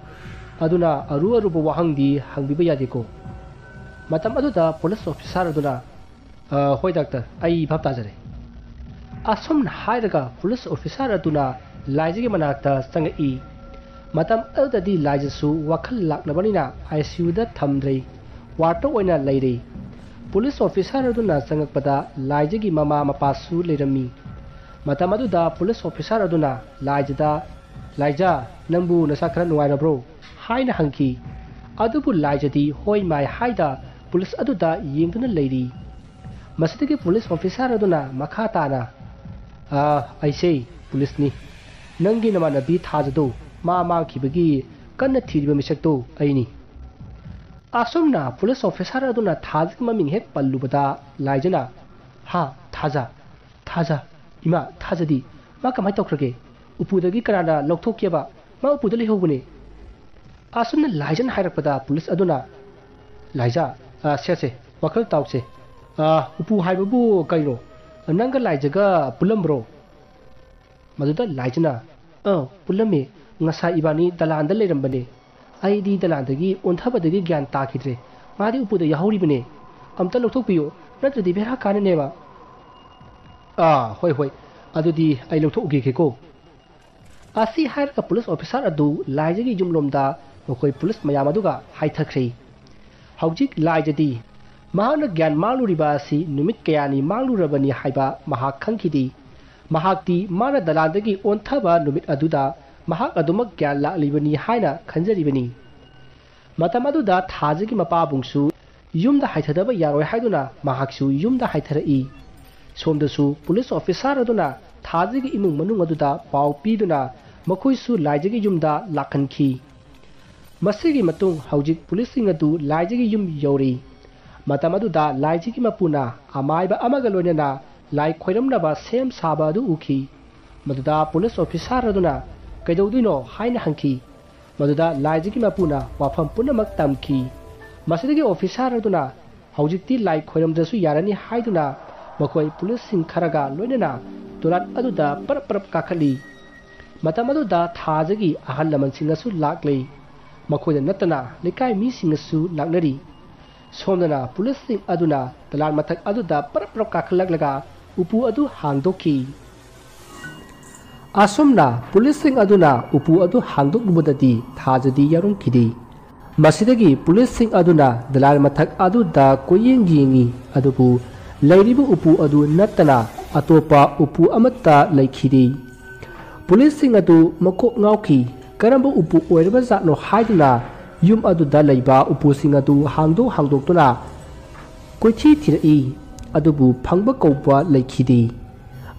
ꯑꯗꯨꯅ ꯑꯔꯨ ꯑꯔꯨꯕ ꯋꯥꯍꯪꯗꯤ ꯍꯪꯕꯤꯕ ꯌꯥꯗꯦꯀꯣ?" ꯃꯇꯝ ꯑꯗꯨꯗ ꯄꯨꯂꯤꯁ ꯑꯣꯐꯤꯁꯥꯔ ꯑꯗꯨꯅ, "ꯑ, ꯍꯣꯏ ꯗꯥꯛꯇꯔ, ꯑꯩ ꯚꯥꯞ ꯇꯥꯖꯔꯦ"꯫ ꯑꯁꯨꯝꯅ ꯍꯥꯏꯔꯒ ꯄꯨꯂꯤꯁ ꯑꯣꯐꯤꯁꯥꯔ ꯑꯗꯨꯅ ꯂꯥꯏꯖꯒꯤ ꯃꯅꯥꯛꯇ ꯆꯪꯉꯛꯏ꯫ ꯃꯇꯝ ꯑꯗꯨꯗꯗꯤ ꯂꯥꯏꯖꯁꯨ ꯋꯥꯈꯜ ꯂꯥꯛꯅꯕꯅꯤꯅ ꯑꯥꯏ ꯁꯤ ꯌꯨꯗ ꯊꯝꯗ꯭ꯔꯦ, ꯋꯥꯔꯗꯇ ꯑꯣꯏꯅ ꯂꯩꯔꯦ꯫ ꯄꯨꯂꯤꯁ ꯑꯣꯐꯤꯁꯥꯔ ꯑꯗꯨꯅ ꯆꯪꯉꯛꯄꯗ ꯂꯥꯏꯖꯒꯤ ꯃꯃꯥ ꯃꯄꯥꯁꯨ ꯂꯩꯔꯝꯃꯤ꯫ ꯃꯇꯝ ꯑꯗꯨꯗ ꯄꯨꯂꯤꯁ ꯑꯣꯐꯤꯁꯥꯔ ꯑꯗꯨꯅ ꯂꯥꯏꯖꯗ, "ꯂꯥꯏꯖ, ꯅꯪꯕꯨ ꯅꯁꯥ ꯈꯔ ꯅꯨꯡꯉꯥꯏꯔꯕ꯭ꯔꯣ?" ꯍꯥꯏꯅ ꯍꯪꯈꯤ꯫ ꯑꯗꯨꯕꯨ ꯂꯥꯏꯖꯗꯤ "ꯍꯣꯏ ꯃꯥꯏ" ꯍꯥꯏꯗ ꯄꯨꯂꯤꯁ ꯑꯗꯨꯗ ꯌꯦꯡꯗꯨꯅ ꯂꯩꯔꯤ꯫ ꯃꯁꯤꯗꯒꯤ ꯄꯨꯂꯤꯁ ꯑꯣꯐꯤꯁꯥꯔ ꯑꯗꯨꯅ ꯃꯈꯥ ꯇꯥꯅ, "ꯑ, ꯑꯩꯁꯦ ꯄꯨꯂꯤꯁꯅꯤ꯫ ꯅꯪꯒꯤ ꯅꯃꯥꯟꯅꯕꯤ ꯊꯥꯖꯗꯣ ꯃꯥ ꯃꯥꯡꯈꯤꯕꯒꯤ ꯀꯟꯅ ꯊꯤꯔꯤꯕ ꯃꯤꯁꯛꯇꯣ ꯑꯩꯅꯤ"꯫ ꯑꯁꯨꯝꯅ ꯄꯨꯂꯤꯁ ꯑꯣꯐꯤꯁꯥꯔ ꯑꯗꯨꯅ ꯊꯥꯖꯒꯤ ꯃꯃꯤꯡ ꯍꯦꯛ ꯄꯜꯂꯨꯕꯗ ꯂꯥꯏꯖꯅ, "ꯍꯥ? ꯊꯥꯖ? ꯊꯥꯖ? ꯏꯃꯥ, ꯊꯥꯖꯗꯤ? ꯃꯥ ꯀꯃꯥꯏ ꯇꯧꯈ꯭ꯔꯒꯦ? ꯎꯄꯨꯗꯒꯤ ꯀꯅꯥꯅ ꯂꯧꯊꯣꯛꯀꯦꯕ? ꯃꯥ ꯎꯄꯨꯗ ꯂꯩꯍꯧꯕꯅꯦ"꯫ ꯑꯁꯨꯝꯅ ꯂꯥꯏꯖꯅ ꯍꯥꯏꯔꯛꯄꯗ ꯄꯨꯂꯤꯁ ꯑꯗꯨꯅ, "ꯂꯥꯏꯖ, ꯑ, ꯁꯦ, ꯁꯦ, ꯋꯥꯈꯜ ꯇꯥꯎꯁꯦ꯫ ꯑ, ꯎꯄꯨ ꯍꯥꯏꯕꯕꯨ ꯀꯩꯅꯣ? ꯅꯪꯒ ꯂꯥꯏꯖꯒ ꯄꯨꯜꯂꯝꯕ꯭ꯔꯣ?" ꯃꯗꯨꯗ ꯂꯥꯏꯖꯅ, "ꯑ, ꯄꯨꯜꯂꯝꯃꯤ꯫ ꯉꯁꯥꯏ ꯏꯕꯥꯅꯤ ꯗꯂꯥꯟꯗ ꯂꯩꯔꯝꯕꯅꯦ꯫ ꯑꯩꯗꯤ ꯗꯂꯥꯟꯗꯒꯤ ꯑꯣꯟꯊꯕꯗꯒꯤ ꯒ꯭ꯌꯥꯟ ꯇꯥꯈꯤꯗ꯭ꯔꯦ꯫ ꯃꯥꯗꯤ ꯎꯄꯨꯗ ꯌꯥꯎꯍꯧꯔꯤꯕꯅꯦ꯫ ꯑꯝꯇ ꯂꯧꯊꯣꯛꯄꯤꯌꯨ, ꯅꯠꯇ꯭ꯔꯗꯤ ꯕꯦꯔꯥ ꯀꯥꯅꯅꯦꯕ"꯫ "ꯑꯥ, ꯍꯣꯏ, ꯍꯣꯏ, ꯑꯗꯨꯗꯤ ꯑꯩ ꯂꯧꯊꯣꯛꯎꯈꯤꯒꯦꯀꯣ"꯫ ꯑꯁꯤ ꯍꯥꯏꯔꯒ ꯄꯨꯂꯤꯁ ꯑꯣꯐꯤꯁꯥꯔ ꯑꯗꯨ ꯂꯥꯏꯖꯒꯤ ꯌꯨꯝꯂꯣꯝꯗ ꯃꯈꯣꯏ ꯄꯨꯂꯤꯁ ꯃꯌꯥꯝ ꯑꯗꯨꯒ ꯍꯥꯏꯊꯈ꯭ꯔꯦ꯫ ꯍꯧꯖꯤꯛ ꯂꯥꯏꯖꯗꯤ ꯃꯍꯥꯛꯅ ꯒ꯭ꯌꯥꯟ ꯃꯥꯡꯂꯨꯔꯤꯕ ꯑꯁꯤ ꯅꯨꯃꯤꯠ ꯀꯌꯥꯅꯤ ꯃꯥꯡꯂꯨꯔꯕꯅꯤ ꯍꯥꯏꯕ ꯃꯍꯥꯛ ꯈꯪꯈꯤꯗꯦ꯫ ꯃꯍꯥꯛꯇꯤ ꯃꯥꯅ ꯗꯂꯥꯟꯗꯒꯤ ꯑꯣꯟꯊꯕ ꯅꯨꯃꯤꯠ ꯑꯗꯨꯗ ꯃꯍꯥꯛ ꯑꯗꯨꯃꯛ ꯒ꯭ꯌꯥꯟ ꯂꯥꯛꯂꯤꯕꯅꯤ ꯍꯥꯏꯅ ꯈꯟꯖꯔꯤꯕꯅꯤ꯫ ꯃꯇꯝ ꯑꯗꯨꯗ ꯊꯥꯖꯒꯤ ꯃꯄꯥꯕꯨꯡꯁꯨ ꯌꯨꯝꯗ ꯍꯥꯏꯊꯗꯕ ꯌꯥꯔꯣꯏ ꯍꯥꯏꯗꯨꯅ ꯃꯍꯥꯛꯁꯨ ꯌꯨꯝꯗ ꯍꯥꯏꯊꯔꯛꯏ꯫ ꯁꯣꯝꯗꯁꯨ ꯄꯨꯂꯤꯁ ꯑꯣꯐꯤꯁꯥꯔ ꯑꯗꯨꯅ ꯊꯥꯖꯒꯤ ꯏꯃꯨꯡ ꯃꯅꯨꯡ ꯑꯗꯨꯗ ꯄꯥꯎ ꯄꯤꯗꯨꯅ ꯃꯈꯣꯏꯁꯨ ꯂꯥꯏꯖꯒꯤ ꯌꯨꯝꯗ ꯂꯥꯛꯍꯟꯈꯤ꯫ ꯃꯁꯤꯒꯤ ꯃꯇꯨꯡ ꯍꯧꯖꯤꯛ ꯄꯨꯂꯤꯁꯁꯤꯡ ꯑꯗꯨ ꯂꯥꯏꯖꯒꯤ ꯌꯨꯝ ꯌꯧꯔꯤ꯫ ꯃꯇꯝ ꯑꯗꯨꯗ ꯂꯥꯏꯖꯒꯤ ꯃꯄꯨꯅ ꯑꯃꯥꯏꯕ ꯑꯃꯒ ꯂꯣꯏꯅꯅ ꯂꯥꯏ ꯈꯣꯏꯔꯝꯅꯕ ꯁꯦꯝ ꯁꯥꯕ ꯑꯗꯨ ꯎꯈꯤ꯫ ꯃꯗꯨꯗ ꯄꯨꯂꯤꯁ ꯑꯣꯐꯤꯁꯥꯔ ꯑꯗꯨꯅ "ꯀꯩꯗꯧꯗꯣꯏꯅꯣ?" ꯍꯥꯏꯅ ꯍꯪꯈꯤ꯫ ꯃꯗꯨꯗ ꯂꯥꯏꯖꯒꯤ ꯃꯄꯨꯅ ꯋꯥꯐꯝ ꯄꯨꯝꯅꯃꯛ ꯇꯝꯈꯤ꯫ ꯃꯁꯤꯗꯒꯤ ꯑꯣꯐꯤꯁꯥꯔ ꯑꯗꯨꯅ ꯍꯧꯖꯤꯛꯇꯤ ꯂꯥꯏ ꯈꯣꯏꯔꯝꯗ꯭ꯔꯁꯨ ꯌꯥꯔꯅꯤ ꯍꯥꯏꯗꯨꯅ ꯃꯈꯣꯏ ꯄꯨꯂꯤꯁꯁꯤꯡ ꯈꯔꯒ ꯂꯣꯏꯅꯅ ꯗꯣꯂꯥꯟ ꯑꯗꯨꯗ ꯄꯔꯞ ꯄꯔꯞ ꯀꯥꯈꯠꯂꯤ꯫ ꯃꯇꯝ ꯑꯗꯨꯗ ꯊꯥꯖꯒꯤ ꯑꯍꯜ ꯂꯃꯟꯁꯤꯡꯅꯁꯨ ꯂꯥꯛꯂꯤ꯫ ꯃꯈꯣꯏꯗ ꯅꯠꯇꯅ ꯂꯩꯀꯥꯏ ꯃꯤꯁꯤꯡꯅꯁꯨ ꯂꯥꯛꯅꯔꯤ꯫ ꯁꯣꯝꯗꯅ ꯄꯨꯂꯤꯁꯁꯤꯡ ꯑꯗꯨꯅ ꯗꯣꯂꯥꯟ ꯃꯊꯛ ꯑꯗꯨꯗ ꯄꯔꯞ ꯄꯔꯞ ꯀꯥꯈꯠꯂꯛꯂꯒ ꯎꯄꯨ ꯑꯗꯨ ꯍꯥꯡꯗꯣꯛꯈꯤ꯫ ꯑꯁꯨꯝꯅ ꯄꯨꯂꯤꯁꯁꯤꯡ ꯑꯗꯨꯅ ꯎꯄꯨ ꯑꯗꯨ ꯍꯥꯡꯗꯣꯛꯂꯨꯕꯗꯗꯤ ꯊꯥꯖꯗꯤ ꯌꯥꯎꯔꯝꯈꯤꯗꯦ꯫ ꯃꯁꯤꯗꯒꯤ ꯄꯨꯂꯤꯁꯁꯤꯡ ꯑꯗꯨꯅ ꯗꯣꯂꯥꯟ ꯃꯊꯛ ꯑꯗꯨꯗ ꯀꯣꯏꯌꯦꯡ ꯌꯦꯡꯉꯤ, ꯑꯗꯨꯕꯨ ꯂꯩꯔꯤꯕ ꯎꯄꯨ ꯑꯗꯨ ꯅꯠꯇꯅ ꯑꯇꯣꯞꯄ ꯎꯄꯨ ꯑꯃꯠꯇ ꯂꯩꯈꯤꯗꯦ꯫ ꯄꯨꯂꯤꯁꯁꯤꯡ ꯑꯗꯨ ꯃꯀꯣꯛ ꯉꯥꯎꯈꯤ꯫ ꯀꯔꯝꯕ ꯎꯄꯨ ꯑꯣꯏꯔꯕꯖꯥꯠꯅꯣ ꯍꯥꯏꯗꯨꯅ ꯌꯨꯝ ꯑꯗꯨꯗ ꯂꯩꯕ ꯎꯄꯨꯁꯤꯡ ꯑꯗꯨ ꯍꯥꯡꯗꯣꯛ ꯍꯥꯡꯗꯣꯛꯇꯨꯅ ꯀꯣꯏꯊꯤ ꯊꯤꯔꯛꯏ, ꯑꯗꯨꯕꯨ ꯐꯪꯕ ꯀꯧꯕ ꯂꯩꯈꯤꯗꯦ꯫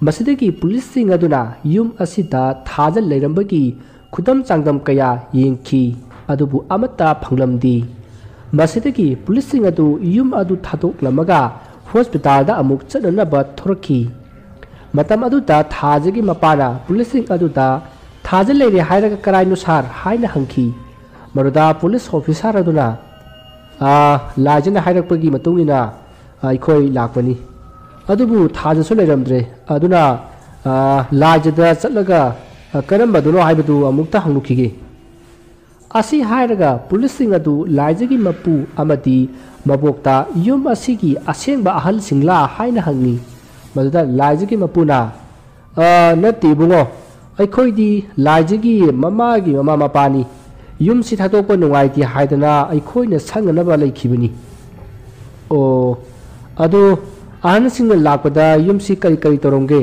ꯃꯁꯤꯗꯒꯤ ꯄꯨꯂꯤꯁꯁꯤꯡ ꯑꯗꯨꯅ ꯌꯨꯝ ꯑꯁꯤꯗ ꯊꯥꯖ ꯂꯩꯔꯝꯕꯒꯤ ꯈꯨꯗꯝ ꯆꯥꯡꯗꯝ ꯀꯌꯥ ꯌꯦꯡꯈꯤ, ꯑꯗꯨꯕꯨ ꯑꯃꯠꯇ ꯐꯪꯂꯝꯗꯦ꯫ ꯃꯁꯤꯗꯒꯤ ꯄꯨꯂꯤꯁꯁꯤꯡ ꯑꯗꯨ ꯌꯨꯝ ꯑꯗꯨ ꯊꯥꯗꯣꯛꯂꯝꯃꯒ ꯍꯣꯁꯄꯤꯇꯥꯜꯗ ꯑꯃꯨꯛ ꯆꯠꯅꯅꯕ ꯊꯣꯔꯛꯈꯤ꯫ ꯃꯇꯝ ꯑꯗꯨꯗ ꯊꯥꯖꯒꯤ ꯃꯄꯥꯅ ꯄꯨꯂꯤꯁꯁꯤꯡ ꯑꯗꯨꯗ "ꯊꯥꯖ ꯂꯩꯔꯦ ꯍꯥꯏꯔꯒ ꯀꯔꯥꯏꯅꯣ ꯁꯥꯔ?" ꯍꯥꯏꯅ ꯍꯪꯈꯤ꯫ ꯃꯗꯨꯗ ꯄꯨꯂꯤꯁ ꯑꯣꯐꯤꯁꯥꯔ ꯑꯗꯨꯅ, "ꯑꯥ, ꯂꯥꯏꯖꯅ ꯍꯥꯏꯔꯛꯄꯒꯤ ꯃꯇꯨꯡ ꯏꯟꯅ ꯑꯩꯈꯣꯏ ꯂꯥꯛꯄꯅꯤ꯫ ꯑꯗꯨꯕꯨ ꯊꯥꯖꯁꯨ ꯂꯩꯔꯝꯗ꯭ꯔꯦ꯫ ꯑꯗꯨꯅ, ꯑꯥ, ꯂꯥꯏꯖꯗ ꯆꯠꯂꯒ, ꯑꯥ, ꯀꯔꯝꯕꯗꯨꯅꯣ ꯍꯥꯏꯕꯗꯨ ꯑꯃꯨꯛꯇ ꯍꯪꯂꯨꯈꯤꯒꯦ꯫" ꯑꯁꯤ ꯍꯥꯏꯔꯒ ꯄꯨꯂꯤꯁꯁꯤꯡ ꯑꯗꯨ ꯂꯥꯏꯖꯒꯤ ꯃꯄꯨ ꯑꯃꯗꯤ ꯃꯕꯣꯛꯇ ꯌꯨꯝ ꯑꯁꯤꯒꯤ ꯑꯁꯦꯡꯕ ꯑꯍꯜꯁꯤꯡꯂꯥ ꯍꯥꯏꯅ ꯍꯪꯉꯤ꯫ ꯃꯗꯨꯗ ꯂꯥꯏꯖꯒꯤ ꯃꯄꯨꯅ, "ꯑ, ꯅꯠꯇꯦ ꯏꯕꯨꯡꯉꯣ, ꯑꯩꯈꯣꯏꯗꯤ ꯂꯥꯏꯖꯒꯤ ꯃꯃꯥꯒꯤ ꯃꯃꯥ ꯃꯄꯥꯅꯤ꯫ ꯌꯨꯝꯁꯤ ꯊꯥꯗꯣꯛꯄ ꯅꯨꯡꯉꯥꯏꯇꯦ ꯍꯥꯏꯗꯅ ꯑꯩꯈꯣꯏꯅ ꯁꯪꯅꯅꯕ ꯂꯩꯈꯤꯕꯅꯤ꯫" "ꯑꯣ, ꯑꯗꯨ ꯑꯍꯟꯁꯤꯡꯅ ꯂꯥꯛꯄꯗ ꯌꯨꯝꯁꯤ ꯀꯔꯤ ꯀꯔꯤ ꯇꯧꯔꯝꯒꯦ?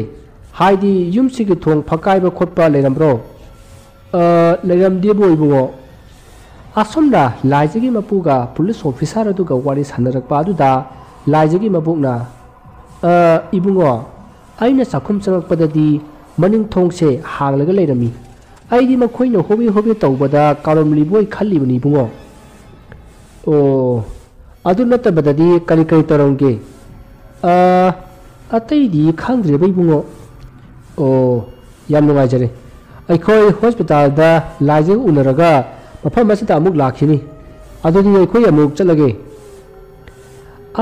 ꯍꯥꯏꯗꯤ ꯌꯨꯝꯁꯤꯒꯤ ꯊꯣꯡ ꯐꯛꯀꯥꯏꯕ ꯈꯣꯠꯄ ꯂꯩꯔꯝꯕ꯭ꯔꯣ?" "ꯑ, ꯂꯩꯔꯝꯗꯦꯕꯨ ꯏꯕꯨꯡꯉꯣ꯫" ꯑꯁꯨꯝꯅ ꯂꯥꯏꯖꯒꯤ ꯃꯄꯨꯒ ꯄꯨꯂꯤꯁ ꯑꯣꯐꯤꯁꯥꯔ ꯑꯗꯨꯒ ꯋꯥꯔꯤ ꯁꯥꯟꯅꯔꯛꯄ ꯑꯗꯨꯗ ꯂꯥꯏꯖꯒꯤ ꯃꯕꯣꯛꯅ, "ꯑ, ꯏꯕꯨꯡꯉꯣ, ꯑꯩꯅ ꯆꯥꯛꯈꯨꯝ ꯆꯪꯂꯛꯄꯗꯗꯤ ꯃꯅꯤꯡ ꯊꯣꯡꯁꯦ ꯍꯥꯡꯂꯒ ꯂꯩꯔꯝꯃꯤ꯫ ꯑꯩꯗꯤ ꯃꯈꯣꯏꯅ ꯍꯣꯕꯦ ꯍꯣꯕꯦ ꯇꯧꯕꯗ ꯀꯥꯔꯣꯝꯂꯤꯕꯣꯏ ꯈꯜꯂꯤꯕꯅꯤ ꯏꯕꯨꯡꯉꯣ꯫" "ꯑꯣ, ꯑꯗꯨ ꯅꯠꯇꯕꯗꯗꯤ ꯀꯔꯤ ꯀꯔꯤ ꯇꯧꯔꯝꯒꯦ?" "ꯑ, ꯑꯇꯩꯗꯤ ꯈꯪꯗ꯭ꯔꯦꯕ ꯏꯕꯨꯡꯉꯣ꯫" "ꯑꯣ, ꯌꯥꯝ ꯅꯨꯡꯉꯥꯏꯖꯔꯦ꯫ "ꯑꯩꯈꯣꯏ ꯍꯣꯁꯄꯤꯇꯥꯜꯗ ꯂꯥꯏꯖꯒ ꯎꯅꯔꯒ ꯃꯐꯝ ꯑꯁꯤꯗ ꯑꯃꯨꯛ ꯂꯥꯛꯈꯤꯅꯤ꯫ ꯑꯗꯨꯗꯤ ꯑꯩꯈꯣꯏ ꯑꯃꯨꯛ ꯆꯠꯂꯒꯦ"꯫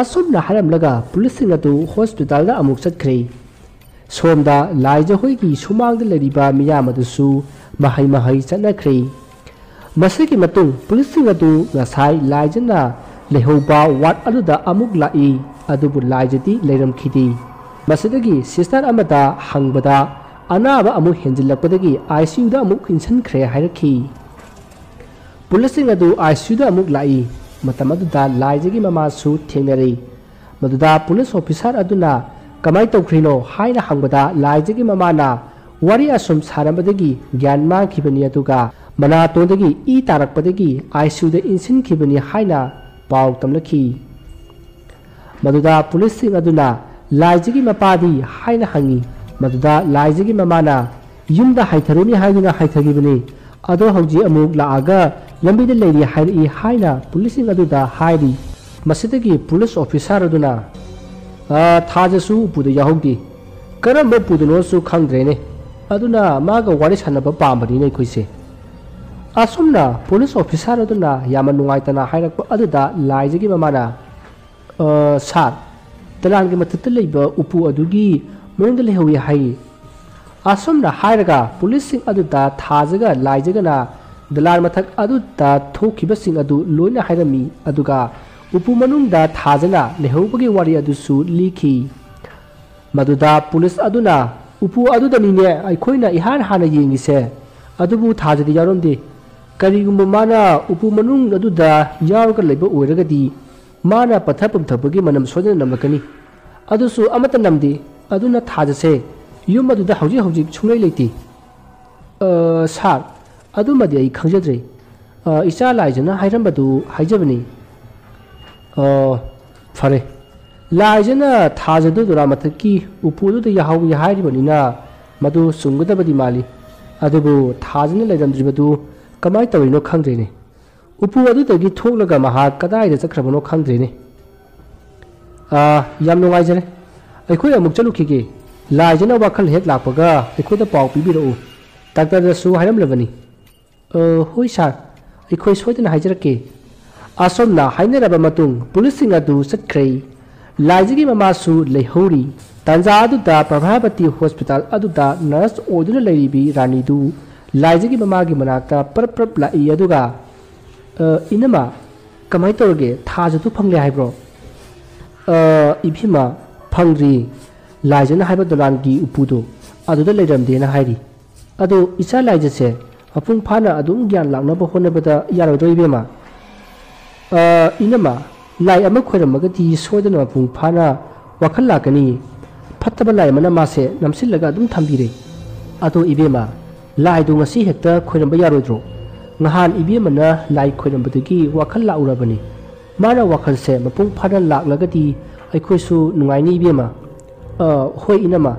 ꯑꯁꯨꯝꯅ ꯍꯥꯏꯔꯝꯂꯒ ꯄꯨꯂꯤꯁꯁꯤꯡ ꯑꯗꯨ ꯍꯣꯁꯄꯤꯇꯥꯜꯗ ꯑꯃꯨꯛ ꯆꯠꯈ꯭ꯔꯦ꯫ ꯁꯣꯝꯗ ꯂꯥꯏꯖ ꯍꯣꯏꯒꯤ ꯁꯨꯃꯥꯡꯗ ꯂꯩꯔꯤꯕ ꯃꯤꯌꯥꯝ ꯑꯗꯨꯁꯨ ꯃꯍꯩ ꯃꯍꯩ ꯆꯠꯅꯈ꯭ꯔꯦ꯫ ꯃꯁꯤꯒꯤ ꯃꯇꯨꯡ ꯄꯨꯂꯤꯁꯁꯤꯡ ꯑꯗꯨ ꯉꯁꯥꯏ ꯂꯥꯏꯖꯅ ꯂꯩꯍꯧꯕ ꯋꯥꯔꯗ ꯑꯗꯨꯗ ꯑꯃꯨꯛ ꯂꯥꯛꯏ, ꯑꯗꯨꯕꯨ ꯂꯥꯏꯖꯗꯤ ꯂꯩꯔꯝꯈꯤꯗꯦ꯫ ꯃꯁꯤꯗꯒꯤ ꯁꯤꯁꯇꯔ ꯑꯃꯗ ꯍꯪꯕꯗ, ꯑꯅꯥꯕ ꯑꯃꯨꯛ ꯍꯦꯟꯖꯤꯜꯂꯛꯄꯗꯒꯤ ꯑꯥꯏ ꯁꯤ ꯌꯨꯗ ꯑꯃꯨꯛ ꯏꯟꯁꯤꯟꯈ꯭ꯔꯦ ꯍꯥꯏꯔꯛꯈꯤ꯫ ꯄꯨꯂꯤꯁꯁꯤꯡ ꯑꯗꯨ ꯑꯥꯏ ꯁꯤ ꯌꯨꯗ ꯑꯃꯨꯛ ꯂꯥꯛꯏ꯫ ꯃꯇꯝ ꯑꯗꯨꯗ ꯂꯥꯏꯖꯒꯤ ꯃꯃꯥꯁꯨ ꯊꯦꯡꯅꯔꯦ꯫ ꯃꯗꯨꯗ ꯄꯨꯂꯤꯁ ꯑꯣꯐꯤꯁꯥꯔ ꯑꯗꯨꯅ "ꯀꯃꯥꯏ ꯇꯧꯈ꯭ꯔꯤꯅꯣ?" ꯍꯥꯏꯅ ꯍꯪꯕꯗ, ꯂꯥꯏꯖꯒꯤ ꯃꯃꯥꯅ ꯋꯥꯔꯤ ꯑꯁꯨꯝ ꯁꯥꯔꯝꯕꯗꯒꯤ ꯒ꯭ꯌꯥꯟ ꯃꯥꯡꯈꯤꯕꯅꯤ, ꯑꯗꯨꯒ ꯃꯅꯥꯇꯣꯟꯗꯒꯤ ꯏ ꯇꯥꯔꯛꯄꯗꯒꯤ ꯑꯥꯏ ꯁꯤ ꯌꯨꯗ ꯏꯟꯁꯤꯟꯈꯤꯕꯅꯤ ꯍꯥꯏꯅ ꯄꯥꯎ ꯇꯝꯂꯛꯈꯤ꯫ ꯃꯗꯨꯗ ꯄꯨꯂꯤꯁꯁꯤꯡ ꯑꯗꯨꯅ "ꯂꯥꯏꯖꯒꯤ ꯃꯄꯥꯗꯤ?" ꯍꯥꯏꯅ ꯍꯪꯉꯤ꯫ ꯃꯗꯨꯗ ꯂꯥꯏꯖꯒꯤ ꯃꯃꯥꯅ "ꯌꯨꯝꯗ ꯍꯥꯏꯊꯔꯨꯅꯤ ꯍꯥꯏꯗꯨꯅ ꯍꯥꯏꯊꯈꯤꯕꯅꯤ, ꯑꯗꯣ ꯍꯧꯖꯤꯛ ꯑꯃꯨꯛ ꯂꯥꯛꯑꯒ ꯂꯝꯕꯤꯗ ꯂꯩꯔꯤ ꯍꯥꯏꯔꯛꯏ" ꯍꯥꯏꯅ ꯄꯨꯂꯤꯁꯁꯤꯡ ꯑꯗꯨꯗ ꯍꯥꯏꯔꯤ꯫ ꯃꯁꯤꯗꯒꯤ ꯄꯨꯂꯤꯁ ꯑꯣꯐꯤꯁꯥꯔ ꯑꯗꯨꯅ, "ꯑ, ꯊꯥꯖꯁꯨ ꯎꯄꯨꯗ ꯌꯥꯎꯍꯧꯗꯦ꯫ ꯀꯔꯝꯕ ꯎꯄꯨꯗꯅꯣꯁꯨ ꯈꯪꯗ꯭ꯔꯦꯅꯦ꯫ ꯑꯗꯨꯅ ꯃꯥꯒ ꯋꯥꯔꯤ ꯁꯥꯟꯅꯕ ꯄꯥꯝꯕꯅꯤꯅꯦ ꯑꯩꯈꯣꯏꯁꯦ"꯫ ꯑꯁꯨꯝꯅ ꯄꯨꯂꯤꯁ ꯑꯣꯐꯤꯁꯥꯔ ꯑꯗꯨꯅ ꯌꯥꯝꯅ ꯅꯨꯡꯉꯥꯏꯇꯅ ꯍꯥꯏꯔꯛꯄ ꯑꯗꯨꯗ ꯂꯥꯏꯖꯒꯤ ꯃꯃꯥꯅ, "ꯑ, ꯁꯥꯔ, ꯗꯂꯥꯟꯒꯤ ꯃꯊꯛꯇ ꯂꯩꯕ ꯎꯄꯨ ꯑꯗꯨꯒꯤ ꯃꯅꯨꯡꯗ ꯂꯩꯍꯧꯏ" ꯍꯥꯏꯔꯤ꯫ ꯑꯁꯨꯝꯅ ꯍꯥꯏꯔꯒ ꯄꯨꯂꯤꯁꯁꯤꯡ ꯑꯗꯨꯗ ꯊꯥꯖꯒ ꯂꯥꯏꯖꯒꯅ ꯗꯂꯥꯟ ꯃꯊꯛ ꯑꯗꯨꯗ ꯊꯣꯛꯈꯤꯕꯁꯤꯡ ꯑꯗꯨ ꯂꯣꯏꯅ ꯍꯥꯏꯔꯝꯃꯤ, ꯑꯗꯨꯒ ꯎꯄꯨ ꯃꯅꯨꯡꯗ ꯊꯥꯖꯅ ꯂꯩꯍꯧꯕꯒꯤ ꯋꯥꯔꯤ ꯑꯗꯨꯁꯨ ꯂꯤꯈꯤ꯫ ꯃꯗꯨꯗ ꯄꯨꯂꯤꯁ ꯑꯗꯨꯅ, "ꯎꯄꯨ ꯑꯗꯨꯗꯅꯤꯅꯦ ꯑꯩꯈꯣꯏꯅ ꯏꯍꯥꯟ ꯍꯥꯟꯅ ꯌꯦꯡꯉꯤꯁꯦ, ꯑꯗꯨꯕꯨ ꯊꯥꯖꯗꯤ ꯌꯥꯎꯔꯝꯗꯦ꯫ ꯀꯔꯤꯒꯨꯝꯕ ꯃꯥꯅ ꯎꯄꯨ ꯃꯅꯨꯡ ꯑꯗꯨꯗ ꯌꯥꯎꯔꯒ ꯂꯩꯕ ꯑꯣꯏꯔꯒꯗꯤ, ꯃꯥꯅ ꯄꯠꯊ ꯄꯨꯝꯊꯕꯒꯤ ꯃꯅꯝ ꯁꯣꯏꯗꯅ ꯅꯝꯂꯛꯀꯅꯤ꯫ ꯑꯗꯨꯁꯨ ꯑꯃꯠꯇ ꯅꯝꯗꯦ꯫ ꯑꯗꯨꯅ ꯊꯥꯖꯁꯦ ꯌꯨꯝ ꯑꯗꯨꯗ ꯍꯧꯖꯤꯛ ꯍꯧꯖꯤꯛ ꯁꯨꯡꯂꯩ ꯂꯩꯇꯦ"꯫ "ꯑ, ꯁꯥꯔ, ꯑꯗꯨꯃꯗꯤ ꯑꯩ ꯈꯪꯖꯗ꯭ꯔꯦ꯫ ꯑ, ꯏꯆꯥ ꯂꯥꯏꯖꯅ ꯍꯥꯏꯔꯝꯕꯗꯨ ꯍꯥꯏꯖꯕꯅꯤ"꯫ "ꯑ, ꯐꯔꯦ꯫ ꯂꯥꯏꯖꯅ ꯊꯥꯖꯗꯨ ꯗꯣꯂꯥꯟ ꯃꯊꯛꯀꯤ ꯎꯄꯨ ꯑꯗꯨꯗ ꯌꯥꯍꯧꯏ ꯍꯥꯏꯔꯤꯕꯅꯤꯅ, ꯃꯗꯨ ꯆꯨꯝꯒꯗꯕꯗꯤ ꯃꯥꯜꯂꯤ꯫ ꯑꯗꯨꯕꯨ ꯊꯥꯖꯅ ꯂꯩꯔꯝꯗ꯭ꯔꯤꯕꯗꯨ ꯀꯃꯥꯏ ꯇꯧꯔꯤꯅꯣ ꯈꯪꯗ꯭ꯔꯦꯅꯦ꯫ ꯎꯄꯨ ꯑꯗꯨꯗꯒꯤ ꯊꯣꯛꯂꯒ ꯃꯍꯥꯛ ꯀꯗꯥꯏꯗ ꯆꯠꯈ꯭ꯔꯕꯅꯣ ꯈꯪꯗ꯭ꯔꯦꯅꯦ"꯫ "ꯑꯥ, ꯌꯥꯝ ꯅꯨꯡꯉꯥꯏꯖꯔꯦ꯫ ꯑꯩꯈꯣꯏ ꯑꯃꯨꯛ ꯆꯠꯂꯨꯈꯤꯒꯦ꯫ ꯂꯥꯏꯖꯅ ꯋꯥꯈꯜ ꯍꯦꯛ ꯂꯥꯛꯄꯒ ꯑꯩꯈꯣꯏꯗ ꯄꯥꯎ ꯄꯤꯕꯤꯔꯛꯎ"꯫ ꯗꯥꯛꯇꯔꯗꯁꯨ ꯍꯥꯏꯔꯝꯂꯕꯅꯤ꯫ "ꯑ, ꯍꯣꯏ ꯁꯥꯔ, ꯑꯩꯈꯣꯏ ꯁꯣꯏꯗꯅ ꯍꯥꯏꯖꯔꯛꯀꯦ꯫" ꯑꯁꯣꯝꯅ ꯍꯥꯏꯅꯔꯕ ꯃꯇꯨꯡ ꯄꯨꯂꯤꯁꯁꯤꯡ ꯑꯗꯨ ꯆꯠꯈ꯭ꯔꯦ꯫ ꯂꯥꯏꯖꯒꯤ ꯃꯃꯥꯁꯨ ꯂꯩꯍꯧꯔꯤ꯫ ꯇꯥꯟꯖꯥ ꯑꯗꯨꯗ ꯄ꯭ꯔꯚꯥꯕꯇꯤ ꯍꯣꯁꯄꯤꯇꯥꯜ ꯑꯗꯨꯗ ꯅꯔꯁ ꯑꯣꯏꯗꯨꯅ ꯂꯩꯔꯤꯕꯤ ꯔꯥꯅꯤꯗꯨ ꯂꯥꯏꯖꯒꯤ ꯃꯃꯥꯒꯤ ꯃꯅꯥꯛꯇ ꯄ꯭ꯔꯞ ꯄ꯭ꯔꯞ ꯂꯥꯛꯏ꯫ ꯑꯗꯨꯒ, "ꯑ, ꯏꯅꯝꯃ, ꯀꯃꯥꯏꯅ ꯇꯧꯔꯒꯦ? ꯊꯥꯖꯗꯨ ꯐꯪꯂꯦ ꯍꯥꯏꯕ꯭ꯔꯣ?" "ꯑ, ꯏꯕꯦꯝꯃ, ꯐꯪꯗ꯭ꯔꯤ꯫ ꯂꯥꯏꯖꯅ ꯍꯥꯏꯕ ꯗꯣꯂꯥꯟꯒꯤ ꯎꯄꯨꯗꯣ ꯑꯗꯨꯗ ꯂꯩꯔꯝꯗꯦꯅ ꯍꯥꯏꯔꯤ꯫ ꯑꯗꯣ ꯏꯆꯥ ꯂꯥꯏꯖꯁꯦ ꯃꯄꯨꯡ ꯐꯥꯅ ꯑꯗꯨꯝ ꯒ꯭ꯌꯥꯟ ꯂꯥꯛꯅꯕ ꯍꯣꯠꯅꯕꯗ ꯌꯥꯔꯣꯏꯗ꯭ꯔꯣ ꯏꯕꯦꯝꯃ?" "ꯑ, ꯏꯅꯝꯃ, ꯂꯥꯏ ꯑꯃ ꯈꯣꯏꯔꯝꯃꯒꯗꯤ ꯁꯣꯏꯗꯅ ꯃꯄꯨꯡ ꯐꯥꯅ ꯋꯥꯈꯜ ꯂꯥꯛꯀꯅꯤ꯫ ꯐꯠꯇꯕ ꯂꯥꯏ ꯑꯃꯅ ꯃꯥꯁꯦ ꯅꯝꯁꯤꯜꯂꯒ ꯑꯗꯨꯝ ꯊꯝꯕꯤꯔꯦ꯫ ꯑꯗꯣ ꯏꯕꯦꯝꯃ, ꯂꯥꯏꯗꯣ ꯉꯁꯤ ꯍꯦꯛꯇ ꯈꯣꯏꯔꯝꯕ ꯌꯥꯔꯣꯏꯗ꯭ꯔꯣ? ꯉꯍꯥꯟ ꯏꯕꯦꯝꯃꯅ ꯂꯥꯏ ꯈꯣꯏꯔꯝꯕꯗꯒꯤ ꯋꯥꯈꯜ ꯂꯥꯛꯎꯔꯕꯅꯤ꯫ ꯃꯥꯅ ꯋꯥꯈꯜꯁꯦ ꯃꯄꯨꯡ ꯐꯥꯅ ꯂꯥꯛꯂꯒꯗꯤ ꯑꯩꯈꯣꯏꯁꯨ ꯅꯨꯡꯉꯥꯏꯅꯤ ꯏꯕꯦꯝꯃ꯫" "ꯑ, ꯍꯣꯏ ꯏꯅꯝꯃ,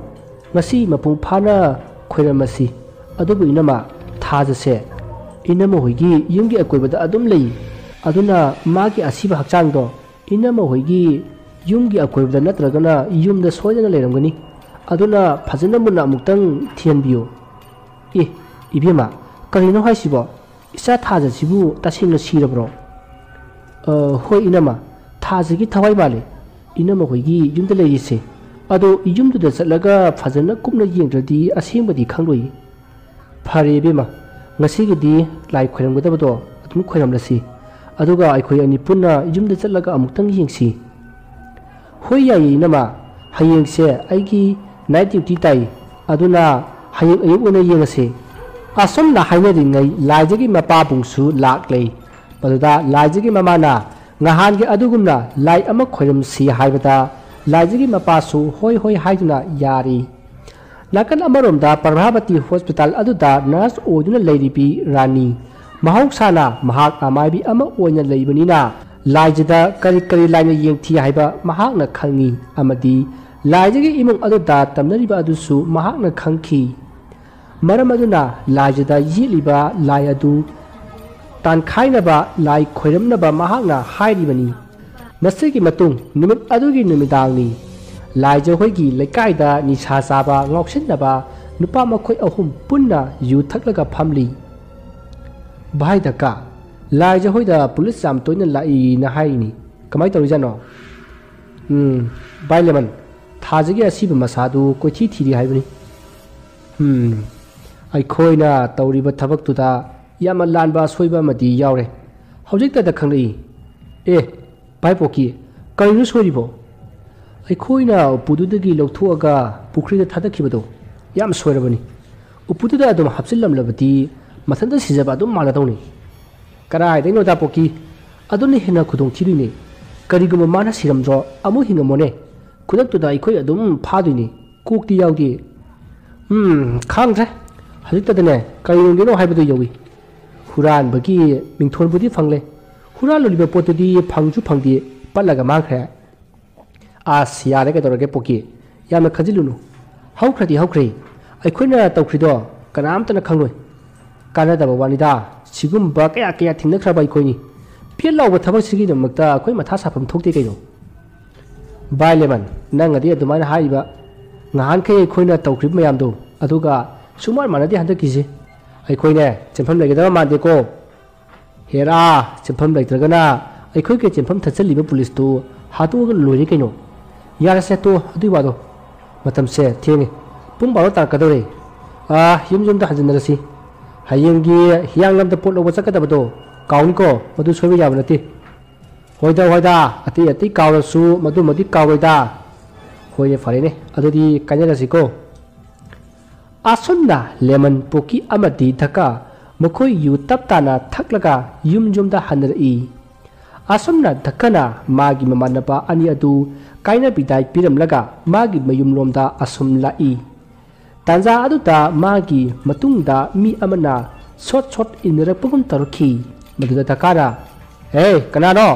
ꯉꯁꯤ ꯃꯄꯨꯡ ꯐꯥꯅ ꯈꯣꯏꯔꯝꯃꯁꯤ꯫ ꯑꯗꯨꯕꯨ ꯏꯅꯝꯃ, ꯊꯥꯖꯁꯦ ꯏꯅꯝꯃ ꯍꯣꯏꯒꯤ ꯌꯨꯝꯒꯤ ꯑꯀꯣꯏꯕꯗ ꯑꯗꯨꯝ ꯂꯩ꯫ ꯑꯗꯨꯅ ꯃꯥꯒꯤ ꯑꯁꯤꯕ ꯍꯛꯆꯥꯡꯗꯣ ꯏꯅꯝꯃ ꯍꯣꯏꯒꯤ ꯌꯨꯝꯒꯤ ꯑꯀꯣꯏꯕꯗ ꯅꯠꯇ꯭ꯔꯒꯅ ꯌꯨꯝꯗ ꯁꯣꯏꯗꯅ ꯂꯩꯔꯝꯒꯅꯤ꯫ ꯑꯗꯨꯅ ꯐꯖꯅ ꯃꯨꯟꯅ ꯑꯃꯨꯛꯇꯪ ꯊꯤꯍꯟꯕꯤꯌꯨ꯫" "ꯑꯦ, ꯏꯕꯦꯝꯃ, ꯀꯔꯤꯅꯣ ꯍꯥꯏꯁꯤꯕꯣ? ꯏꯆꯥ ꯊꯥꯖꯁꯤꯕꯨ ꯇꯁꯦꯡꯅ ꯁꯤꯔꯕ꯭ꯔꯣ?" "ꯑ, ꯍꯣꯏ ꯏꯅꯝꯃ, ꯊꯥꯖꯒꯤ ꯊꯋꯥꯏ ꯃꯥꯜꯂꯦ ꯏꯅꯝꯃ ꯍꯣꯏꯒꯤ ꯌꯨꯝꯗ ꯂꯩꯔꯤꯁꯦ꯫ ꯑꯗꯣ ꯌꯨꯝꯗꯨꯗ ꯆꯠꯂꯒ ꯐꯖꯅ ꯀꯨꯞꯅ ꯌꯦꯡꯗ꯭ꯔꯗꯤ ꯑꯁꯦꯡꯕꯗꯤ ꯈꯪꯂꯣꯏꯌꯦ꯫ ꯐꯔꯦ ꯏꯕꯦꯝꯃ, ꯉꯁꯤꯒꯤꯗꯤ ꯂꯥꯏ ꯈꯣꯏꯔꯝꯒꯗꯕꯗꯣ ꯑꯗꯨꯝ ꯈꯣꯏꯔꯝꯂꯁꯤ꯫ ꯑꯗꯨꯒ ꯑꯩꯈꯣꯏ ꯑꯅꯤ ꯄꯨꯟꯅ ꯌꯨꯝꯗ ꯆꯠꯂꯒ ꯑꯃꯨꯛꯇꯪ ꯌꯦꯡꯁꯤ꯫" "ꯍꯣꯏ ꯌꯥꯏꯌꯦ ꯏꯅꯝꯃ, ꯍꯌꯦꯡꯁꯦ ꯑꯩꯒꯤ ꯅꯥꯏꯠ ꯗ꯭ꯌꯨꯇꯤ ꯇꯥꯏ꯫ ꯑꯗꯨꯅ ꯍꯌꯦꯡ ꯑꯌꯨꯛ ꯑꯣꯏꯅ ꯌꯦꯡꯉꯁꯦ꯫" ꯑꯁꯨꯝꯅ ꯍꯥꯏꯅꯔꯤꯉꯩ ꯂꯥꯏꯖꯒꯤ ꯃꯄꯥꯕꯨꯡꯁꯨ ꯂꯥꯛꯂꯦ꯫ ꯃꯗꯨꯗ ꯂꯥꯏꯖꯒꯤ ꯃꯃꯥꯅ ꯉꯍꯥꯟꯒꯤ ꯑꯗꯨꯒꯨꯝꯅ ꯂꯥꯏ ꯑꯃ ꯈꯣꯏꯔꯝꯁꯤ ꯍꯥꯏꯕꯗ ꯂꯥꯏꯖꯒꯤ ꯃꯄꯥꯁꯨ ꯍꯣꯏ ꯍꯣꯏ ꯍꯥꯏꯗꯨꯅ ꯌꯥꯔꯤ꯫ ꯅꯥꯀꯟ ꯑꯃꯔꯣꯝꯗ ꯄ꯭ꯔꯚꯥꯕꯇꯤ ꯍꯣꯁꯄꯤꯇꯥꯜ ꯑꯗꯨꯗ ꯅꯔꯁ ꯑꯣꯏꯗꯨꯅ ꯂꯩꯔꯤꯕꯤ ꯔꯥꯅꯤ꯫ ꯃꯍꯧꯁꯥꯅ ꯃꯍꯥꯛ ꯑꯃꯥꯏꯕꯤ ꯑꯃ ꯑꯣꯏꯅ ꯂꯩꯕꯅꯤꯅ ꯂꯥꯏꯖꯗ ꯀꯔꯤ ꯀꯔꯤ ꯂꯥꯏꯅ ꯌꯦꯡꯊꯤ ꯍꯥꯏꯕ ꯃꯍꯥꯛꯅ ꯈꯪꯏ ꯑꯃꯗꯤ ꯂꯥꯏꯖꯒꯤ ꯏꯃꯨꯡ ꯑꯗꯨꯗ ꯇꯝꯅꯔꯤꯕ ꯑꯗꯨꯁꯨ ꯃꯍꯥꯛꯅ ꯈꯪꯈꯤ꯫ ꯃꯔꯝ ꯑꯗꯨꯅ ꯂꯥꯏꯖꯗ ꯌꯦꯛꯂꯤꯕ ꯂꯥꯏ ꯑꯗꯨ ꯇꯥꯟꯈꯥꯏꯅꯕ ꯂꯥꯏ ꯈꯣꯏꯔꯝꯅꯕ ꯃꯍꯥꯛꯅ ꯍꯥꯏꯔꯤꯕꯅꯤ꯫ ꯃꯁꯤꯒꯤ ꯃꯇꯨꯡ ꯅꯨꯃꯤꯠ ꯑꯗꯨꯒꯤ ꯅꯨꯃꯤꯗꯥꯡꯅꯤ꯫ ꯂꯥꯏꯖ ꯍꯣꯏꯒꯤ ꯂꯩꯀꯥꯏꯗ ꯅꯤꯁꯥ ꯆꯥꯕ, ꯉꯥꯎꯁꯤꯟꯅꯕ, ꯅꯨꯄꯥ ꯃꯈꯣꯏ ꯑꯍꯨꯝ ꯄꯨꯟꯅ ꯌꯨ ꯊꯛꯂꯒ ꯐꯝꯂꯤ꯫ "ꯚꯥꯏ ꯗꯀꯥ, ꯂꯥꯏꯖ ꯍꯣꯏꯗ ꯄꯨꯂꯤꯁ ꯌꯥꯝ ꯇꯣꯏꯅ ꯂꯥꯛꯏꯅ ꯍꯥꯏꯔꯤꯅꯤ꯫ ꯀꯃꯥꯏ ꯇꯧꯔꯤꯖꯥꯠꯅꯣ?" "ꯎꯝ, ꯚꯥꯏ ꯂꯦꯃꯟ, ꯊꯥꯖꯒꯤ ꯑꯁꯤꯕ ꯃꯁꯥꯗꯨ ꯀꯣꯏꯊꯤ ꯊꯤꯔꯤ ꯍꯥꯏꯕꯅꯤ꯫" "ꯎꯝ, ꯑꯩꯈꯣꯏꯅ ꯇꯧꯔꯤꯕ ꯊꯕꯛꯇꯨꯗ ꯌꯥꯝꯅ ꯂꯥꯟꯕ ꯑꯁꯣꯏꯕ ꯑꯃꯗꯤ ꯌꯥꯎꯔꯦ꯫ ꯍꯧꯖꯤꯛꯇꯗ ꯈꯪꯂꯛꯏ꯫ ꯑꯦ, ꯚꯥꯏ ꯄꯣꯛꯀꯤ, ꯀꯔꯤꯅꯣ ꯁꯣꯏꯔꯤꯕꯣ?" "ꯑꯩꯈꯣꯏꯅ ꯎꯄꯨꯗꯨꯗꯒꯤ ꯂꯧꯊꯣꯛꯑꯒ ꯄꯨꯈ꯭ꯔꯤꯗ ꯊꯥꯗꯈꯤꯕꯗꯣ ꯌꯥꯝ ꯁꯣꯏꯔꯕꯅꯤ꯫ ꯎꯄꯨꯗꯨꯗ ꯑꯗꯨꯝ ꯍꯥꯞꯆꯤꯜꯂꯝꯂꯕꯗꯤ ꯃꯊꯟꯇ ꯁꯤꯖꯕ ꯑꯗꯨꯝ ꯃꯥꯟꯅꯗꯧꯅꯤ꯫" "ꯀꯗꯥꯏꯗꯩꯅꯣꯗ ꯄꯣꯛꯀꯤ, ꯑꯗꯨꯅ ꯍꯦꯟꯅ ꯈꯨꯗꯣꯡ ꯊꯤꯗꯣꯏꯅꯦ꯫ ꯀꯔꯤꯒꯨꯝꯕ ꯃꯥꯅ ꯁꯤꯔꯝꯗ꯭ꯔꯣ, ꯑꯃꯨꯛ ꯍꯤꯡꯉꯝꯃꯣꯅꯦ꯫ ꯈꯨꯗꯛꯇꯨꯗ ꯑꯩꯈꯣꯏ ꯑꯗꯨꯝ ꯐꯥꯗꯣꯏꯅꯤ꯫ ꯀꯣꯛꯇꯤ ꯌꯥꯎꯗꯦ꯫" "ꯎꯝ, ꯈꯪꯗ꯭ꯔꯦ꯫ ꯍꯧꯖꯤꯛꯇꯗꯅꯦ ꯀꯔꯤ ꯌꯣꯟꯒꯦꯅꯣ ꯍꯥꯏꯕꯗꯨ ꯌꯧꯏ꯫ ꯍꯨꯔꯥꯟꯕꯒꯤ ꯃꯤꯡꯊꯣꯟꯕꯨꯗꯤ ꯐꯪꯂꯦ꯫ ꯍꯨꯔꯥꯜꯂꯨꯔꯤꯕ ꯄꯣꯠꯇꯨꯗꯤ ꯐꯪꯁꯨ ꯐꯪꯗꯦ, ꯄꯠꯂꯒ ꯃꯥꯡꯈ꯭ꯔꯦ꯫" "ꯑꯁ, ꯌꯥꯔꯦ, ꯀꯩꯗꯧꯔꯒꯦ ꯄꯣꯛꯀꯤ? ꯌꯥꯝꯅ ꯈꯟꯖꯤꯜꯂꯨꯅꯨ꯫ ꯍꯧꯈ꯭ꯔꯗꯤ ꯍꯧꯈ꯭ꯔꯦ꯫ ꯑꯩꯈꯣꯏꯅ ꯇꯧꯈ꯭ꯔꯤꯗꯣ ꯀꯅꯥꯝꯇꯅ ꯈꯪꯂꯣꯏ꯫ ꯀꯥꯟꯅꯗꯕ ꯋꯥꯅꯤꯗ꯫ ꯁꯤꯒꯨꯝꯕ ꯀꯌꯥ ꯀꯌꯥ ꯊꯦꯡꯅꯈ꯭ꯔꯕ ꯑꯩꯈꯣꯏꯅꯤ꯫ ꯐꯦꯜ ꯂꯥꯎꯕ ꯊꯕꯛꯁꯤꯒꯤꯗꯃꯛꯇ ꯑꯩꯈꯣꯏ ꯃꯊꯥ ꯁꯥꯐꯝ ꯊꯣꯛꯇꯦ ꯀꯩꯅꯣ꯫" "ꯚꯥꯏ ꯂꯦꯃꯟ, ꯅꯪꯅꯗꯤ ꯑꯗꯨꯃꯥꯏꯅ ꯍꯥꯏꯔꯤꯕ꯫ ꯉꯍꯥꯟꯈꯩ ꯑꯩꯈꯣꯏꯅ ꯇꯧꯈ꯭ꯔꯤꯕ ꯃꯌꯥꯝꯗꯣ ꯑꯗꯨꯒ ꯁꯨꯡꯃꯥꯟ ꯃꯥꯟꯅꯗꯦ ꯍꯟꯗꯛꯀꯤꯁꯦ꯫ ꯑꯩꯈꯣꯏꯅꯦ, ꯆꯦꯟꯐꯝ ꯂꯩꯒꯗꯕ ꯃꯥꯟꯗꯦꯀꯣ꯫ ꯍꯦꯔꯥ, ꯆꯦꯟꯐꯝ ꯂꯩꯇ꯭ꯔꯒꯅ ꯑꯩꯈꯣꯏꯒꯤ ꯆꯦꯟꯐꯝ ꯊꯠꯆꯜꯂꯤꯕ ꯄꯨꯂꯤꯁꯇꯨ ꯍꯥꯠꯇꯣꯛꯑꯒ ꯂꯣꯏꯔꯦ ꯀꯩꯅꯣ꯫ ꯌꯥꯔꯦꯁꯦ, ꯇꯣ, ꯑꯗꯨꯏ ꯋꯥꯗꯣ꯫ ꯃꯇꯝꯁꯦ ꯊꯦꯡꯉꯦ꯫ ꯄꯨꯡ ꯕꯥꯔꯣ ꯇꯥꯔꯛꯀꯗꯧꯔꯦ꯫ ꯑꯥ, ꯌꯨꯝ ꯌꯨꯝꯗ ꯍꯟꯖꯤꯟꯅꯔꯁꯤ꯫ ꯍꯌꯦꯡꯒꯤ ꯍꯤꯌꯥꯡꯂꯝꯗ ꯄꯣꯠ ꯂꯧꯕ ꯆꯠꯀꯗꯕꯗꯣ ꯀꯥꯎꯅꯤꯀꯣ, ꯃꯗꯨ ꯁꯣꯏꯕ ꯌꯥꯕ ꯅꯠꯇꯦ꯫" "ꯍꯣꯏꯗ, ꯍꯣꯏꯗ, ꯑꯇꯩ ꯑꯇꯩ ꯀꯥꯎꯔꯁꯨ ꯃꯗꯨꯃꯗꯤ ꯀꯥꯎꯔꯣꯏꯗ꯫" "ꯍꯣꯏꯅꯦ, ꯐꯔꯦꯅꯦ, ꯑꯗꯨꯗꯤ ꯀꯥꯏꯅꯔꯁꯤꯀꯣ꯫" ꯑꯁꯨꯝꯅ ꯂꯦꯃꯟ, ꯄꯣꯀꯤ ꯑꯃꯗꯤ ꯙꯀꯥ ꯃꯈꯣꯏ ꯌꯨ ꯇꯞ ꯇꯥꯅ ꯊꯛꯂꯒ ꯌꯨꯝ ꯌꯨꯝꯗ ꯍꯟꯅꯔꯛꯏ꯫ ꯑꯁꯨꯝꯅ ꯙꯀꯥꯅ ꯃꯥꯒꯤ ꯃꯃꯥꯟꯅꯕ ꯑꯅꯤ ꯑꯗꯨ ꯀꯥꯏꯅ ꯕꯤꯗꯥꯏ ꯄꯤꯔꯝꯂꯒ ꯃꯥꯒꯤ ꯃꯌꯨꯝꯂꯣꯝꯗ ꯑꯁꯨꯝ ꯂꯥꯛꯏ꯫ ꯇꯥꯟꯖꯥ ꯑꯗꯨꯗ ꯃꯥꯒꯤ ꯃꯇꯨꯡꯗ ꯃꯤ ꯑꯃꯅ ꯁꯣꯠ ꯁꯣꯠ ꯏꯟꯅꯔꯛꯄꯒꯨꯝ ꯇꯧꯔꯛꯈꯤ꯫ ꯃꯗꯨꯗ ꯙꯀꯥꯅ, "ꯍꯦ, ꯀꯅꯥꯅꯣ?"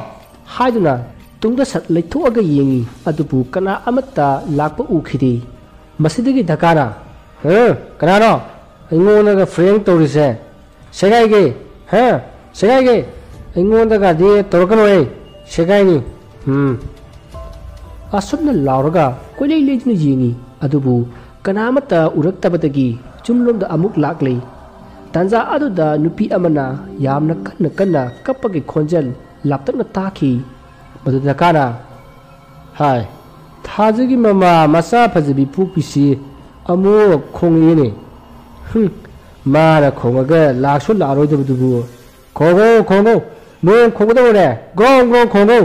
ꯍꯥꯏꯗꯨꯅ ꯇꯨꯡꯗ ꯁꯠ ꯂꯩꯊꯣꯛꯑꯒ ꯌꯦꯡꯉꯤ, ꯑꯗꯨꯕꯨ ꯀꯅꯥ ꯑꯃꯠꯇ ꯂꯥꯛꯄ ꯎꯈꯤꯗꯦ꯫ ꯃꯁꯤꯗꯒꯤ ꯙꯀꯥꯅ, "ꯍ, ꯀꯅꯥꯅꯣ ꯑꯩꯉꯣꯟꯗꯒ ꯐ꯭ꯔꯦꯡ ꯇꯧꯔꯤꯁꯦ? ꯁꯦꯒꯥꯏꯒꯦ, ꯍ, ꯁꯦꯒꯥꯏꯒꯦ, ꯑꯩꯉꯣꯟꯗꯒꯗꯤ ꯇꯧꯔꯛꯀꯅꯨꯍꯦ, ꯁꯦꯒꯥꯏꯅꯤ꯫ ꯎꯝ꯫" ꯑꯁꯨꯝꯅ ꯂꯥꯎꯔꯒ ꯀꯣꯏꯂꯩ ꯂꯩꯗꯨꯅ ꯌꯦꯡꯉꯤ, ꯑꯗꯨꯕꯨ ꯀꯅꯥꯃꯠꯇ ꯎꯔꯛꯇꯕꯗꯒꯤ ꯌꯨꯝꯂꯣꯝꯗ ꯑꯃꯨꯛ ꯂꯥꯛꯂꯦ꯫ ꯇꯥꯟꯖꯥ ꯑꯗꯨꯗ ꯅꯨꯄꯤ ꯑꯃꯅ ꯌꯥꯝꯅ ꯀꯟꯅ ꯀꯟꯅ ꯀꯞꯄꯒꯤ ꯈꯣꯟꯖꯦꯜ ꯂꯥꯞꯇꯛꯅ ꯇꯥꯈꯤ꯫ ꯃꯗꯨꯗ ꯗꯀꯥꯅ, "ꯍꯥꯏ, ꯊꯥꯖꯒꯤ ꯃꯃꯥ ꯃꯆꯥ ꯐꯖꯕꯤ ꯄꯣꯛꯄꯤꯁꯤ ꯑꯃꯨꯛ ꯈꯣꯡꯉꯛꯏꯅꯦ꯫ ꯍꯨꯝ, ꯃꯥꯅ ꯈꯣꯡꯉꯒ ꯂꯥꯛꯁꯨ ꯂꯥꯛꯑꯔꯣꯏꯗꯕꯗꯨꯕꯨ꯫ ꯈꯣꯡꯉꯣ, ꯈꯣꯡꯉꯣ, ꯅꯣꯡ ꯈꯣꯡꯒꯗꯧꯔꯦ, ꯒ꯭ꯔꯣꯡ ꯒ꯭ꯔꯣꯡ ꯈꯣꯡꯉꯣ!"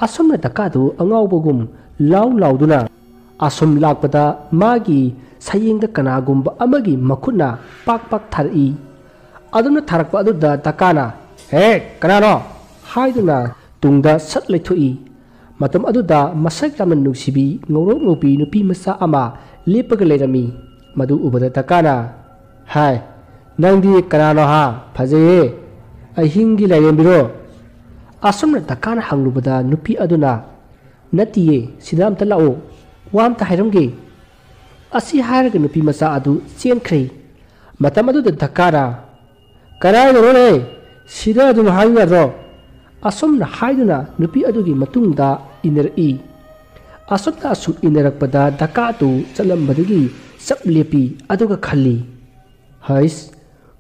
ꯑꯁꯨꯝꯅ ꯗꯀꯥꯗꯨ ꯑꯉꯥꯎꯕꯒꯨꯝ ꯂꯥꯎ ꯂꯥꯎꯗꯨꯅ ꯑꯁꯨꯝ ꯂꯥꯛꯄꯗ ꯃꯥꯒꯤ ꯁꯌꯦꯡꯗ ꯀꯅꯥꯒꯨꯝꯕ ꯑꯃꯒꯤ ꯃꯈꯨꯠꯅ ꯄꯥꯛ ꯄꯥꯛ ꯊꯥꯔꯛꯏ꯫ ꯑꯗꯨꯝꯅ ꯊꯥꯔꯛꯄ ꯑꯗꯨꯗ ꯗꯀꯥꯅ, "ꯍꯦ, ꯀꯅꯥꯅꯣ?" ꯍꯥꯏꯗꯨꯅ ꯇꯨꯡꯗ ꯁꯠ ꯂꯩꯊꯣꯛꯏ꯫ ꯃꯇꯝ ꯑꯗꯨꯗ ꯃꯁꯛ ꯌꯥꯝꯅ ꯅꯨꯡꯁꯤꯕꯤ ꯉꯧꯔꯣꯛ ꯉꯧꯕꯤ ꯅꯨꯄꯤ ꯃꯆꯥ ꯑꯃ ꯂꯦꯞꯄꯒ ꯂꯩꯔꯝꯃꯤ꯫ ꯃꯗꯨ ꯎꯕꯗ ꯗꯀꯥꯅ, "ꯍꯥꯏ, ꯅꯪꯗꯤ ꯀꯅꯥꯅꯣ ꯍꯥ? ꯐꯖꯩꯌꯦ꯫ ꯑꯍꯤꯡꯒꯤ ꯂꯥꯏꯔꯦꯝꯕꯤꯔꯣ?" ꯑꯁꯨꯝꯅ ꯗꯀꯥꯅ ꯍꯪꯂꯨꯕꯗ ꯅꯨꯄꯤ ꯑꯗꯨꯅ, "ꯅꯠꯇꯤꯌꯦ, ꯁꯤꯗ ꯑꯝꯇ ꯂꯥꯛꯑꯣ, ꯋꯥ ꯑꯝꯇ ꯍꯥꯏꯔꯝꯒꯦ꯫" ꯑꯁꯤ ꯍꯥꯏꯔꯒ ꯅꯨꯄꯤ ꯃꯆꯥ ꯑꯗꯨ ꯆꯦꯟꯈ꯭ꯔꯦ꯫ ꯃꯇꯝ ꯑꯗꯨꯗ ꯗꯀꯥꯅ, "ꯀꯗꯥꯏꯗꯅꯣꯅꯦ? ꯁꯤꯗ ꯑꯗꯨꯝ ꯍꯥꯏꯌꯨ ꯌꯥꯗ꯭ꯔꯣ?" ꯑꯁꯨꯝꯅ ꯍꯥꯏꯗꯨꯅ ꯅꯨꯄꯤ ꯑꯗꯨꯒꯤ ꯃꯇꯨꯡꯗ ꯏꯟꯅꯔꯛꯏ꯫ ꯑꯁꯨꯝꯅ ꯑꯁꯨꯝ ꯏꯟꯅꯔꯛꯄꯗ ꯗꯀꯥ ꯑꯗꯨ ꯆꯠꯂꯝꯕꯗꯒꯤ ꯆꯞ ꯂꯦꯞꯄꯤ, ꯑꯗꯨꯒ ꯈꯜꯂꯤ, "ꯍꯩꯁ,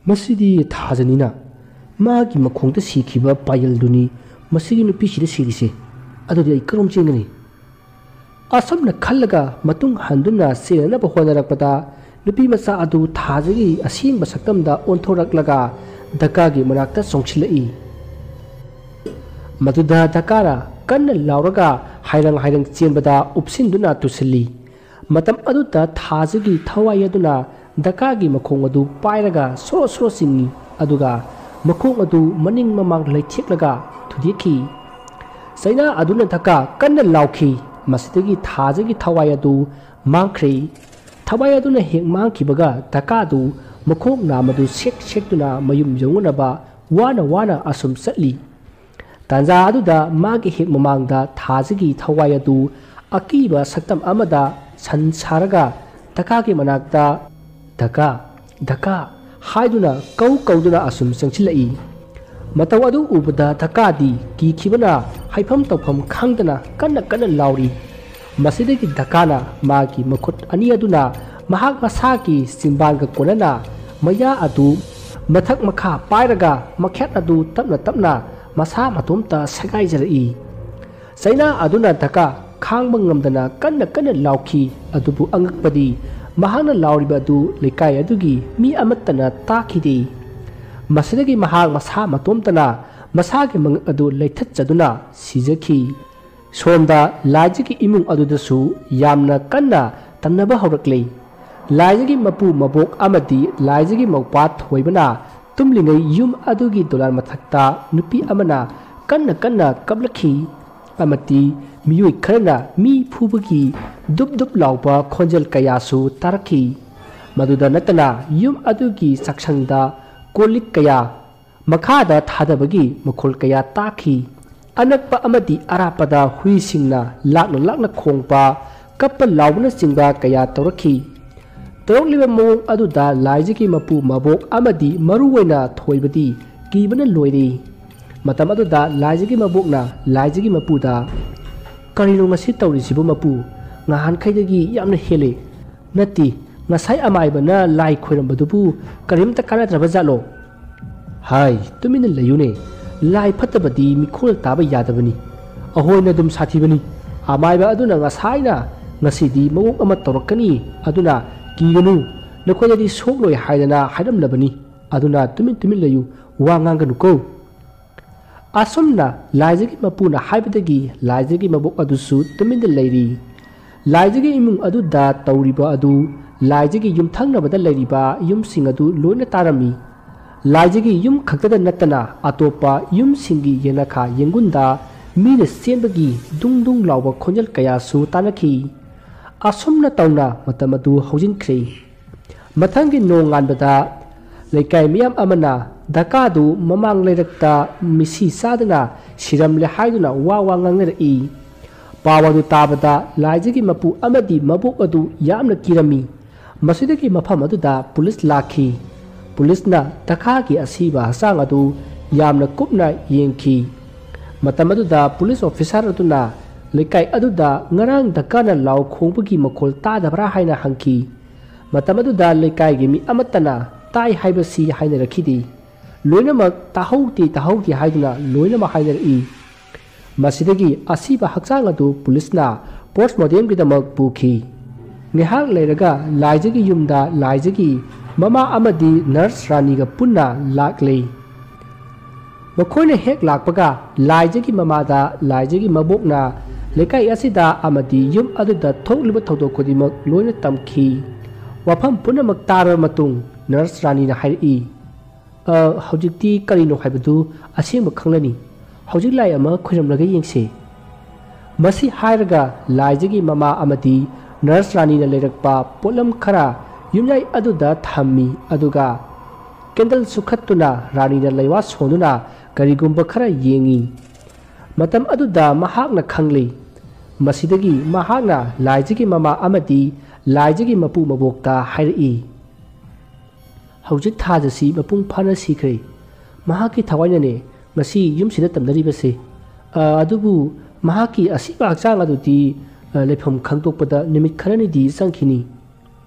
ꯃꯁꯤꯗꯤ ꯊꯥꯖꯅꯤꯅ꯫ ꯃꯥꯒꯤ ꯃꯈꯣꯡꯗ ꯁꯤꯈꯤꯕ ꯄꯥꯌꯜꯗꯨꯅꯤ ꯃꯁꯤꯒꯤ ꯅꯨꯄꯤꯁꯤꯗ ꯁꯤꯔꯤꯁꯦ꯫ ꯑꯗꯨꯗꯤ ꯑꯩ ꯀꯔꯣꯝ ꯆꯦꯟꯒꯅꯤ?" ꯑꯁꯨꯝꯅ ꯈꯜꯂꯒ ꯃꯇꯨꯡ ꯍꯟꯗꯨꯅ ꯆꯦꯟꯅꯅꯕ ꯍꯣꯠꯅꯔꯛꯄꯗ ꯅꯨꯄꯤ ꯃꯆꯥ ꯑꯗꯨ ꯊꯥꯖꯒꯤ ꯑꯁꯦꯡꯕ ꯁꯛꯇꯝꯗ ꯑꯣꯟꯊꯣꯔꯛꯂꯒ ꯗꯀꯥꯒꯤ ꯃꯅꯥꯛꯇ ꯆꯣꯡꯁꯤꯜꯂꯛꯏ꯫ ꯃꯗꯨꯗ ꯗꯀꯥꯅ ꯀꯟꯅ ꯂꯥꯎꯔꯒ ꯍꯥꯏꯔꯪ ꯍꯥꯏꯔꯪ ꯆꯦꯟꯕꯗ ꯎꯞꯁꯤꯟꯗꯨꯅ ꯇꯨꯁꯤꯜꯂꯤ꯫ ꯃꯇꯝ ꯑꯗꯨꯗ ꯊꯥꯖꯒꯤ ꯊꯋꯥꯏ ꯑꯗꯨꯅ ꯗꯀꯥꯒꯤ ꯃꯈꯣꯡ ꯑꯗꯨ ꯄꯥꯏꯔꯒ ꯁꯣꯔꯣ ꯁꯣꯔꯣ ꯆꯤꯡꯏ, ꯑꯗꯨꯒ ꯃꯈꯣꯡ ꯑꯗꯨ ꯃꯅꯤꯡ ꯃꯃꯥꯡ ꯂꯩꯊꯦꯛꯂꯒ ꯊꯨꯗꯦꯛꯈꯤ꯫ ꯆꯩꯅꯥ ꯑꯗꯨꯅ ꯗꯀꯥ ꯀꯟꯅ ꯂꯥꯎꯈꯤ꯫ ꯃꯁꯤꯗꯒꯤ ꯊꯥꯖꯒꯤ ꯊꯋꯥꯏ ꯑꯗꯨ ꯃꯥꯡꯈ꯭ꯔꯦ꯫ ꯊꯋꯥꯏ ꯑꯗꯨꯅ ꯍꯦꯛ ꯃꯥꯡꯈꯤꯕꯒ ꯗꯀꯥꯗꯨ ꯃꯈꯣꯡ ꯅꯥꯝꯃꯗꯨ ꯁꯦꯛ ꯁꯦꯛꯇꯨꯅ ꯃꯌꯨꯝ ꯌꯧꯅꯅꯕ ꯋꯥꯅ ꯋꯥꯅ ꯑꯁꯨꯝ ꯆꯠꯂꯤ꯫ ꯇꯥꯟꯖꯥ ꯑꯗꯨꯗ ꯃꯥꯒꯤ ꯍꯦꯛ ꯃꯃꯥꯡꯗ ꯊꯥꯖꯒꯤ ꯊꯋꯥꯏ ꯑꯗꯨ ꯑꯀꯤꯕ ꯁꯛꯇꯝ ꯑꯃꯗ ꯁꯟ ꯁꯥꯔꯒ ꯗꯀꯥꯒꯤ ꯃꯅꯥꯛꯇ, "ꯗꯀꯥ, ꯗꯀꯥ" ꯍꯥꯏꯗꯨꯅ ꯀꯧ ꯀꯧꯗꯨꯅ ꯑꯁꯨꯝ ꯆꯪꯁꯤꯜꯂꯛꯏ꯫ ꯃꯇꯧ ꯑꯗꯨ ꯎꯕꯗ ꯗꯀꯥꯗꯤ ꯀꯤꯈꯤꯕꯅ ꯍꯥꯏꯐꯝ ꯇꯧꯐꯝ ꯈꯪꯗꯅ ꯀꯟꯅ ꯀꯟꯅ ꯂꯥꯎꯔꯤ꯫ ꯃꯁꯤꯗꯒꯤ ꯙꯀꯥꯅ ꯃꯥꯒꯤ ꯃꯈꯨꯠ ꯑꯅꯤ ꯑꯗꯨꯅ ꯃꯍꯥꯛ ꯃꯁꯥꯒꯤ ꯆꯤꯝꯕꯥꯟꯒ ꯀꯣꯟꯅꯅ ꯃꯌꯥ ꯑꯗꯨ ꯃꯊꯛ ꯃꯈꯥ ꯄꯥꯏꯔꯒ ꯃꯈꯦꯠ ꯑꯗꯨ ꯇꯞꯅ ꯇꯞꯅ ꯃꯁꯥ ꯃꯇꯣꯝꯇ ꯁꯦꯒꯥꯏꯖꯔꯛꯏ꯫ ꯆꯩꯅꯥ ꯑꯗꯨꯅ ꯙꯀꯥ ꯈꯥꯡꯕ ꯉꯝꯗꯅ ꯀꯟꯅ ꯀꯟꯅ ꯂꯥꯎꯈꯤ, ꯑꯗꯨꯕꯨ ꯑꯉꯛꯄꯗꯤ ꯃꯍꯥꯛꯅ ꯂꯥꯎꯔꯤꯕ ꯑꯗꯨ ꯂꯩꯀꯥꯏ ꯑꯗꯨꯒꯤ ꯃꯤ ꯑꯃꯠꯇꯅ ꯇꯥꯈꯤꯗꯦ꯫ ꯃꯁꯤꯗꯒꯤ ꯃꯍꯥꯛ ꯃꯁꯥ ꯃꯇꯣꯝꯇꯅ ꯃꯁꯥꯒꯤ ꯃꯉꯛ ꯑꯗꯨ ꯂꯩꯊꯠꯆꯗꯨꯅ ꯁꯤꯖꯈꯤ꯫ ꯁꯣꯝꯗ ꯂꯥꯏꯖꯒꯤ ꯏꯃꯨꯡ ꯑꯗꯨꯗꯁꯨ ꯌꯥꯝꯅ ꯀꯟꯅ ꯇꯝꯅꯕ ꯍꯧꯔꯛꯂꯤ꯫ ꯂꯥꯏꯖꯒꯤ ꯃꯄꯨ ꯃꯕꯣꯛ ꯑꯃꯗꯤ ꯂꯥꯏꯖꯒꯤ ꯃꯧꯄ꯭ꯋꯥ ꯊꯣꯏꯕꯅ ꯇꯨꯝꯂꯤꯉꯩ ꯌꯨꯝ ꯑꯗꯨꯒꯤ ꯗꯣꯂꯥꯟ ꯃꯊꯛꯇ ꯅꯨꯄꯤ ꯑꯃꯅ ꯀꯟꯅ ꯀꯟꯅ ꯀꯞꯂꯛꯈꯤ ꯑꯃꯗꯤ ꯃꯤꯑꯣꯏ ꯈꯔꯅ ꯃꯤ ꯐꯨꯕꯒꯤ ꯗꯨꯞ ꯗꯨꯞ ꯂꯥꯎꯕ ꯈꯣꯟꯖꯦꯜ ꯀꯌꯥꯁꯨ ꯇꯥꯔꯛꯈꯤ꯫ ꯃꯗꯨꯗ ꯅꯠꯇꯅ ꯌꯨꯝ ꯑꯗꯨꯒꯤ ꯆꯥꯛꯁꯪꯗ ꯀꯣꯜ ꯂꯤꯛ ꯀꯌꯥ ꯃꯈꯥꯗ ꯊꯥꯗꯕꯒꯤ ꯃꯈꯣꯜ ꯀꯌꯥ ꯇꯥꯈꯤ꯫ ꯑꯅꯛꯄ ꯑꯃꯗꯤ ꯑꯔꯥꯞꯄꯗ ꯍꯨꯏꯁꯤꯡꯅ ꯂꯥꯛꯅ ꯂꯥꯛꯅ ꯈꯣꯡꯕ, ꯀꯞꯄ ꯂꯥꯎꯕꯅꯆꯤꯡꯕ ꯀꯌꯥ ꯇꯧꯔꯛꯈꯤ꯫ ꯇꯧꯔꯛꯂꯤꯕ ꯃꯑꯣꯡ ꯑꯗꯨꯗ ꯂꯥꯏꯖꯒꯤ ꯃꯄꯨ ꯃꯕꯣꯛ ꯑꯃꯗꯤ ꯃꯔꯨꯑꯣꯏꯅ ꯊꯣꯏꯕꯗꯤ ꯀꯤꯕꯅ ꯂꯣꯏꯔꯦ꯫ ꯃꯇꯝ ꯑꯗꯨꯗ ꯂꯥꯏꯖꯒꯤ ꯃꯕꯣꯛꯅ ꯂꯥꯏꯖꯒꯤ ꯃꯄꯨꯗ, "ꯀꯔꯤꯅꯣ ꯉꯁꯤ ꯇꯧꯔꯤꯁꯤꯕꯨ ꯃꯄꯨ? ꯉꯍꯥꯟꯈꯩꯗꯒꯤ ꯌꯥꯝꯅ ꯍꯦꯜꯂꯦ꯫ ꯅꯠꯇꯦ, ꯉꯁꯥꯏ ꯑꯃꯥꯏꯕꯅ ꯂꯥꯏ ꯈꯣꯏꯔꯝꯕꯗꯨꯕꯨ ꯀꯔꯤꯝꯇ ꯀꯥꯟꯅꯗ꯭ꯔꯕ ꯖꯥꯠꯂꯣ?" "ꯍꯥꯏ, ꯇꯨꯃꯤꯟꯅ ꯂꯩꯌꯨꯅꯦ꯫ ꯂꯥꯏ ꯐꯠꯇꯕꯗꯤ ꯃꯤꯈꯣꯜ ꯇꯥꯕ ꯌꯥꯗꯕꯅꯤ꯫ ꯑꯍꯣꯏꯅ ꯑꯗꯨꯝ ꯁꯥꯊꯤꯕꯅꯤ꯫ ꯑꯃꯥꯏꯕ ꯑꯗꯨꯅ ꯉꯁꯥꯏꯅ ꯉꯁꯤꯗꯤ ꯃꯑꯣꯡ ꯑꯃ ꯇꯧꯔꯛꯀꯅꯤ, ꯑꯗꯨꯅ ꯀꯤꯒꯅꯨ, ꯅꯈꯣꯏꯗꯗꯤ ꯁꯣꯛꯂꯣꯏ ꯍꯥꯏꯗꯅ ꯍꯥꯏꯔꯝꯂꯕꯅꯤ꯫ ꯑꯗꯨꯅ ꯇꯨꯃꯤꯟ ꯇꯨꯃꯤꯟ ꯂꯩꯌꯨ, ꯋꯥ ꯉꯥꯡꯒꯅꯨꯀꯣ"꯫ ꯑꯁꯨꯝꯅ ꯂꯥꯏꯖꯒꯤ ꯃꯄꯨꯅ ꯍꯥꯏꯕꯗꯒꯤ ꯂꯥꯏꯖꯒꯤ ꯃꯕꯣꯛ ꯑꯗꯨꯁꯨ ꯇꯨꯃꯤꯟꯅ ꯂꯩꯔꯤ꯫ ꯂꯥꯏꯖꯒꯤ ꯏꯃꯨꯡ ꯑꯗꯨꯗ ꯇꯧꯔꯤꯕ ꯑꯗꯨ ꯂꯥꯏꯖꯒꯤ ꯌꯨꯝꯊꯪꯅꯕꯗ ꯂꯩꯔꯤꯕ ꯌꯨꯝꯁꯤꯡ ꯑꯗꯨ ꯂꯣꯏꯅ ꯇꯥꯔꯝꯃꯤ꯫ ꯂꯥꯏꯖꯒꯤ ꯌꯨꯝ ꯈꯛꯇꯗ ꯅꯠꯇꯅ ꯑꯇꯣꯞꯄ ꯌꯨꯝꯁꯤꯡꯒꯤ ꯌꯦꯅꯈꯥ ꯌꯦꯡꯒꯨꯟꯗ ꯃꯤꯅ ꯆꯦꯟꯕꯒꯤ ꯗꯨꯡ ꯗꯨꯡ ꯂꯥꯎꯕ ꯈꯣꯟꯖꯦꯜ ꯀꯌꯥꯁꯨ ꯇꯥꯅꯈꯤ꯫ ꯑꯁꯨꯝꯅ ꯇꯧꯅ ꯃꯇꯝ ꯑꯗꯨ ꯍꯧꯖꯤꯟꯈ꯭ꯔꯦ꯫ ꯃꯊꯪꯒꯤ ꯅꯣꯡꯉꯥꯟꯕꯗ ꯂꯩꯀꯥꯏ ꯃꯤꯌꯥꯝ ꯑꯃꯅ ꯙꯀꯥꯗꯨ ꯃꯃꯥꯡ ꯂꯩꯔꯛꯇ ꯃꯤꯁꯤ ꯆꯥꯗꯨꯅ ꯁꯤꯔꯝꯂꯦ ꯍꯥꯏꯗꯨꯅ ꯋꯥ ꯋꯥ ꯉꯥꯡꯅꯔꯛꯏ꯫ ꯄꯥꯎ ꯑꯗꯨ ꯇꯥꯕꯗ ꯂꯥꯏꯖꯒꯤ ꯃꯄꯨ ꯑꯃꯗꯤ ꯃꯕꯣꯛ ꯑꯗꯨ ꯌꯥꯝꯅ ꯀꯤꯔꯝꯃꯤ꯫ ꯃꯁꯤꯗꯒꯤ ꯃꯐꯝ ꯑꯗꯨꯗ ꯄꯨꯂꯤꯁ ꯂꯥꯛꯈꯤ꯫ ꯄꯨꯂꯤꯁꯅ ꯙꯀꯥꯒꯤ ꯑꯁꯤꯕ ꯍꯛꯆꯥꯡ ꯑꯗꯨ ꯌꯥꯝꯅ ꯀꯨꯞꯅ ꯌꯦꯡꯈꯤ꯫ ꯃꯇꯝ ꯑꯗꯨꯗ ꯄꯨꯂꯤꯁ ꯑꯣꯐꯤꯁꯥꯔ ꯑꯗꯨꯅ ꯂꯩꯀꯥꯏ ꯑꯗꯨꯗ ꯉꯔꯥꯡ ꯗꯀꯥꯅ ꯂꯥꯎ ꯈꯣꯡꯕꯒꯤ ꯃꯈꯣꯜ ꯇꯥꯗꯕ꯭ꯔꯥ ꯍꯥꯏꯅ ꯍꯪꯈꯤ꯫ ꯃꯇꯝ ꯑꯗꯨꯗ ꯂꯩꯀꯥꯏꯒꯤ ꯃꯤ ꯑꯃꯠꯇꯅ ꯇꯥꯏ ꯍꯥꯏꯕꯁꯤ ꯍꯥꯏꯅꯔꯛꯈꯤꯗꯦ꯫ ꯂꯣꯏꯅꯃꯛ "ꯇꯥꯍꯧꯗꯦ, ꯇꯥꯍꯧꯗꯦ" ꯍꯥꯏꯗꯨꯅ ꯂꯣꯏꯅꯃꯛ ꯍꯥꯏꯅꯔꯛꯏ꯫ ꯃꯁꯤꯗꯒꯤ ꯑꯁꯤꯕ ꯍꯛꯆꯥꯡ ꯑꯗꯨ ꯄꯨꯂꯤꯁꯅ postmortemꯒꯤꯗꯃꯛ ꯄꯨꯈꯤ꯫ ꯉꯥꯏꯍꯥꯛ ꯂꯩꯔꯒ ꯂꯥꯏꯖꯒꯤ ꯌꯨꯝꯗ ꯂꯥꯏꯖꯒꯤ ꯃꯃꯥ ꯑꯃꯗꯤ nurse ꯔꯥꯅꯤꯒ ꯄꯨꯟꯅ ꯂꯥꯛꯂꯦ꯫ ꯃꯈꯣꯏꯅ ꯍꯦꯛ ꯂꯥꯛꯄꯒ ꯂꯥꯏꯖꯒꯤ ꯃꯃꯥꯗ ꯂꯥꯏꯖꯒꯤ ꯃꯕꯣꯛꯅ ꯂꯩꯀꯥꯏ ꯑꯁꯤꯗ ꯑꯃꯗꯤ ꯌꯨꯝ ꯑꯗꯨꯗ ꯊꯣꯛꯂꯤꯕ ꯊꯧꯗꯣꯛ ꯈꯨꯗꯤꯡꯃꯛ ꯂꯣꯏꯅ ꯇꯝꯈꯤ꯫ ꯋꯥꯐꯝ ꯄꯨꯝꯅꯃꯛ ꯇꯥꯔꯕ ꯃꯇꯨꯡ nurse ꯔꯥꯅꯤꯅ ꯍꯥꯏꯔꯛꯏ, "ꯑ, ꯍꯧꯖꯤꯛꯇꯤ ꯀꯔꯤꯅꯣ ꯍꯥꯏꯕꯗꯨ ꯑꯁꯦꯡꯕ ꯈꯪꯂꯅꯤ꯫ ꯍꯧꯖꯤꯛ ꯂꯥꯏ ꯑꯃ ꯈꯣꯏꯔꯝꯂꯒ ꯌꯦꯡꯁꯤ꯫" ꯃꯁꯤ ꯍꯥꯏꯔꯒ ꯂꯥꯏꯖꯒꯤ ꯃꯃꯥ ꯑꯃꯗꯤ nurse ꯔꯥꯅꯤꯅ ꯂꯩꯔꯛꯄ ꯄꯣꯠꯂꯝ ꯈꯔ ꯌꯨꯝꯌꯥꯏ ꯑꯗꯨꯗ ꯊꯝꯃꯤ, ꯑꯗꯨꯒ candle ꯆꯨꯈꯠꯇꯨꯅ ꯔꯥꯅꯤꯅ ꯂꯩꯋꯥ ꯁꯣꯟꯗꯨꯅ ꯀꯔꯤꯒꯨꯝꯕ ꯈꯔ ꯌꯦꯡꯉꯤ꯫ ꯃꯇꯝ ꯑꯗꯨꯗ ꯃꯍꯥꯛꯅ ꯈꯪꯂꯤ꯫ ꯃꯁꯤꯗꯒꯤ ꯃꯍꯥꯛꯅ ꯂꯥꯏꯖꯒꯤ ꯃꯃꯥ ꯑꯃꯗꯤ ꯂꯥꯏꯖꯒꯤ ꯃꯄꯨ ꯃꯕꯣꯛꯇ ꯍꯥꯏꯔꯛꯏ, "ꯍꯧꯖꯤꯛ ꯊꯥꯖꯁꯤ ꯃꯄꯨꯡ ꯐꯥꯅ ꯁꯤꯈ꯭ꯔꯦ꯫ ꯃꯍꯥꯛꯀꯤ ꯊꯋꯥꯏꯅꯅꯦ ꯉꯁꯤ ꯌꯨꯝꯁꯤꯗ ꯇꯝꯅꯔꯤꯕꯁꯦ꯫ ꯑ, ꯑꯗꯨꯕꯨ ꯃꯍꯥꯛꯀꯤ ꯑꯁꯤꯕ ꯍꯛꯆꯥꯡ ꯑꯗꯨꯗꯤ, ꯑ, ꯂꯩꯐꯝ ꯈꯪꯗꯣꯛꯄꯗ ꯅꯨꯃꯤꯠ ꯈꯔꯅꯤꯗꯤ ꯆꯪꯈꯤꯅꯤ꯫